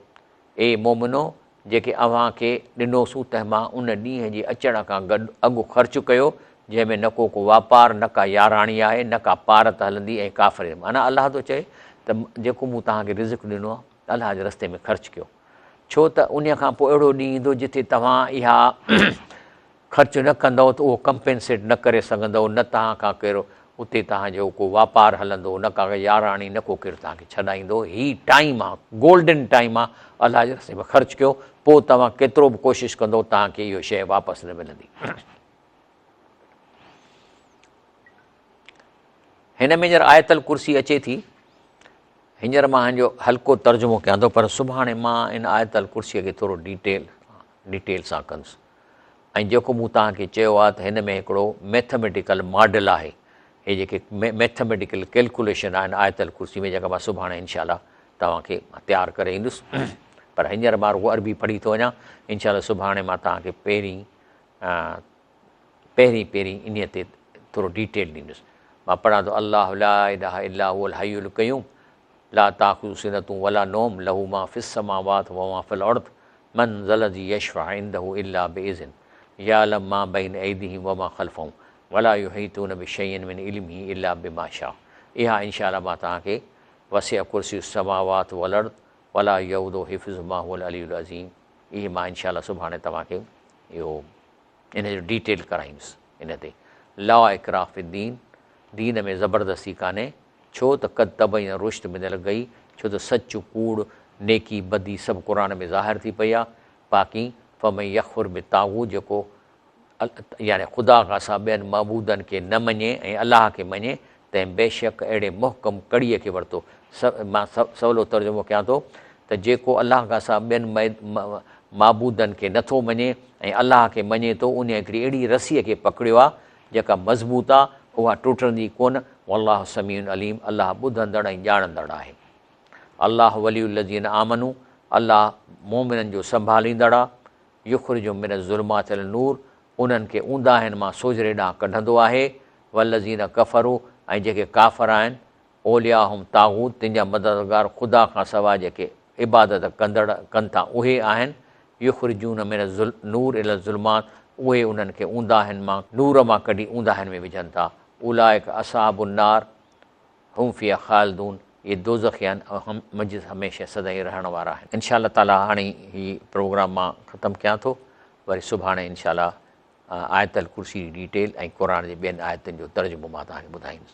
اي مومنو! جيڪي اوهان کي ڏنوسون تنهن مان ان ڏينهن جي اچڻ کان گڏ اڳ خرچ ڪيو، جنهن ۾ نڪو ڪو واپار، نه ڪا ياراڻي آهي، نه ڪا پارت هلندي ۽ ڪافر جي معنيٰ الله ٿو چئي ته جيڪو مون توهان کي رزق ڏنو آهي، الله جي رستي ۾ خرچ ڪيو، ڇو ته انهيء کان پوء اهڙو ڏينهن ايندو جتي توهان اها خرچ نه ڪندؤ ته اهو ڪمپينسيٽ نه ڪري سگهندؤ، نه توهان کان ڪير اتي توهان جو ڪو واپار هلندو، نه ڪا ياراڻي، نه ڪو ڪير توهان کي ڇڏائيندو. هي ٽائيم آ، گولڊن ٽائيم آ، الله جي رستي ۾ خرچ ڪيو، پوء توهان ڪيترو به ڪوشش ڪندؤ توهان کي اهو شيء واپس نه ملندي. هن ۾ هينئر آيت الڪرسي اچي ٿي، هينئر مان هن جو هلڪو ترجمو ڪيان ٿو، پر سڀاڻي مان ان آيت الڪرسيء کي ٿورو ڊيٽيل ڊيٽيل سان ڪندس. ۽ جيڪو مون توهان کي چيو آهي ته هن ۾ هڪڙو ميٿميٽيڪل ماڊل آهي، هي جيڪي ميٿميٽيڪل ڪيلڪوليشن آهن آيت الڪرسي ۾ جيڪا مان سڀاڻي انشاء الله توهان کي تيار ڪري ايندس پر هينئر مان رڳو عربي پڙهي ٿو وڃان انشاء الله سڀاڻي مان توهان کي پهرين پهرين پهرين انهي تي ٿورو ڊيٽيل ڏيندس مان پڙهان ٿو الله لا اله الا هو الحي القيوم لا تاخذه سنة ولا نوم له ما في السماوات وما في الارض من ذا الذي يشفع عنده الا باذنه يعلم ما بين ايديهم وما خلفهم ولا يحيطون بشيء من علمه الا بما شاء اها ان شاء الله مان توهان کي وسع ڪرسيه السماوات والارض ولا يؤوده حفظهما وهو العلي العظيم اهي مان ان شاء الله سڀاڻي توهان کي اهو ان جو ڊيٽيل ڪرائيندس ان تي لا اڪراه في الدين دين ۾ زبردستي ڪانهي ڇو ته قد تبين الرشد من الغي ڇو ته سچ ڪوڙ نيڪي بدي سڀ قرآن ۾ ظاهر ٿي پئي آ باقي فمن يڪفر بالطاغوت جيڪو يعني خدا کان سوا ٻين معبودن کي نه مڃي ۽ الله کي مڃي تنهن بيشڪ اهڙي محڪم ڪڙيء کي ورتو. مان سولو ترجمو ڪيان ٿو ته جيڪو الله کان سوا ٻين معبودن کي نه ٿو مڃي ۽ الله کي مڃي ٿو انهيء هڪڙي اهڙي رسيء کي پڪڙيو آهي جيڪا مضبوط آهي اها ٽٽندي ڪونه. والله سميع عليم الله ٻڌندڙ ۽ ڄاڻندڙ آهي. الله ولي الذين آمنوا الله مؤمنن جو سنڀاليندڙ آهي. يخرجهم من الظلمات الي النور انهن کي اونداهين مان سوجهري ڏانهن ڪڍندو آهي، والذين ڪفروا ۽ جيڪي ڪافر آهن، اولياءهم طاغوت تن جا مددگار خدا کان سواء جيڪي عبادت ڪندڙ ڪن ٿا اهي آهن، يخرجون من النور الي الظلمات اهي انهن کي اونداهين مان نور مان ڪڍي اونداهين ۾ وجهن ٿا، اولئڪ اصحاب النار هم فيها خالدون اهي دوزخي آهن ۽ هم منجهس هميشه سدائين رهڻ وارا آهن. انشاء الله تعالي هاڻي هي پروگرام مان ختم ڪيان ٿو وري سڀاڻي انشاء الله آيت الڪرسي جي ڊيٽيل ۽ قرآن جي ٻين آيتن جو ترجمو مان توهان کي ٻڌائيندس.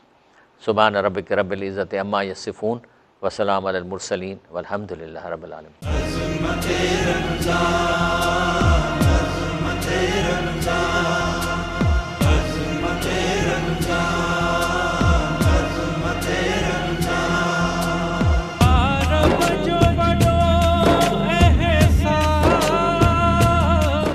سبحان ربک رب العزت عما يصفون وسلام علي المرسلين والحمد لله رب العالمين. عظمت رب جا.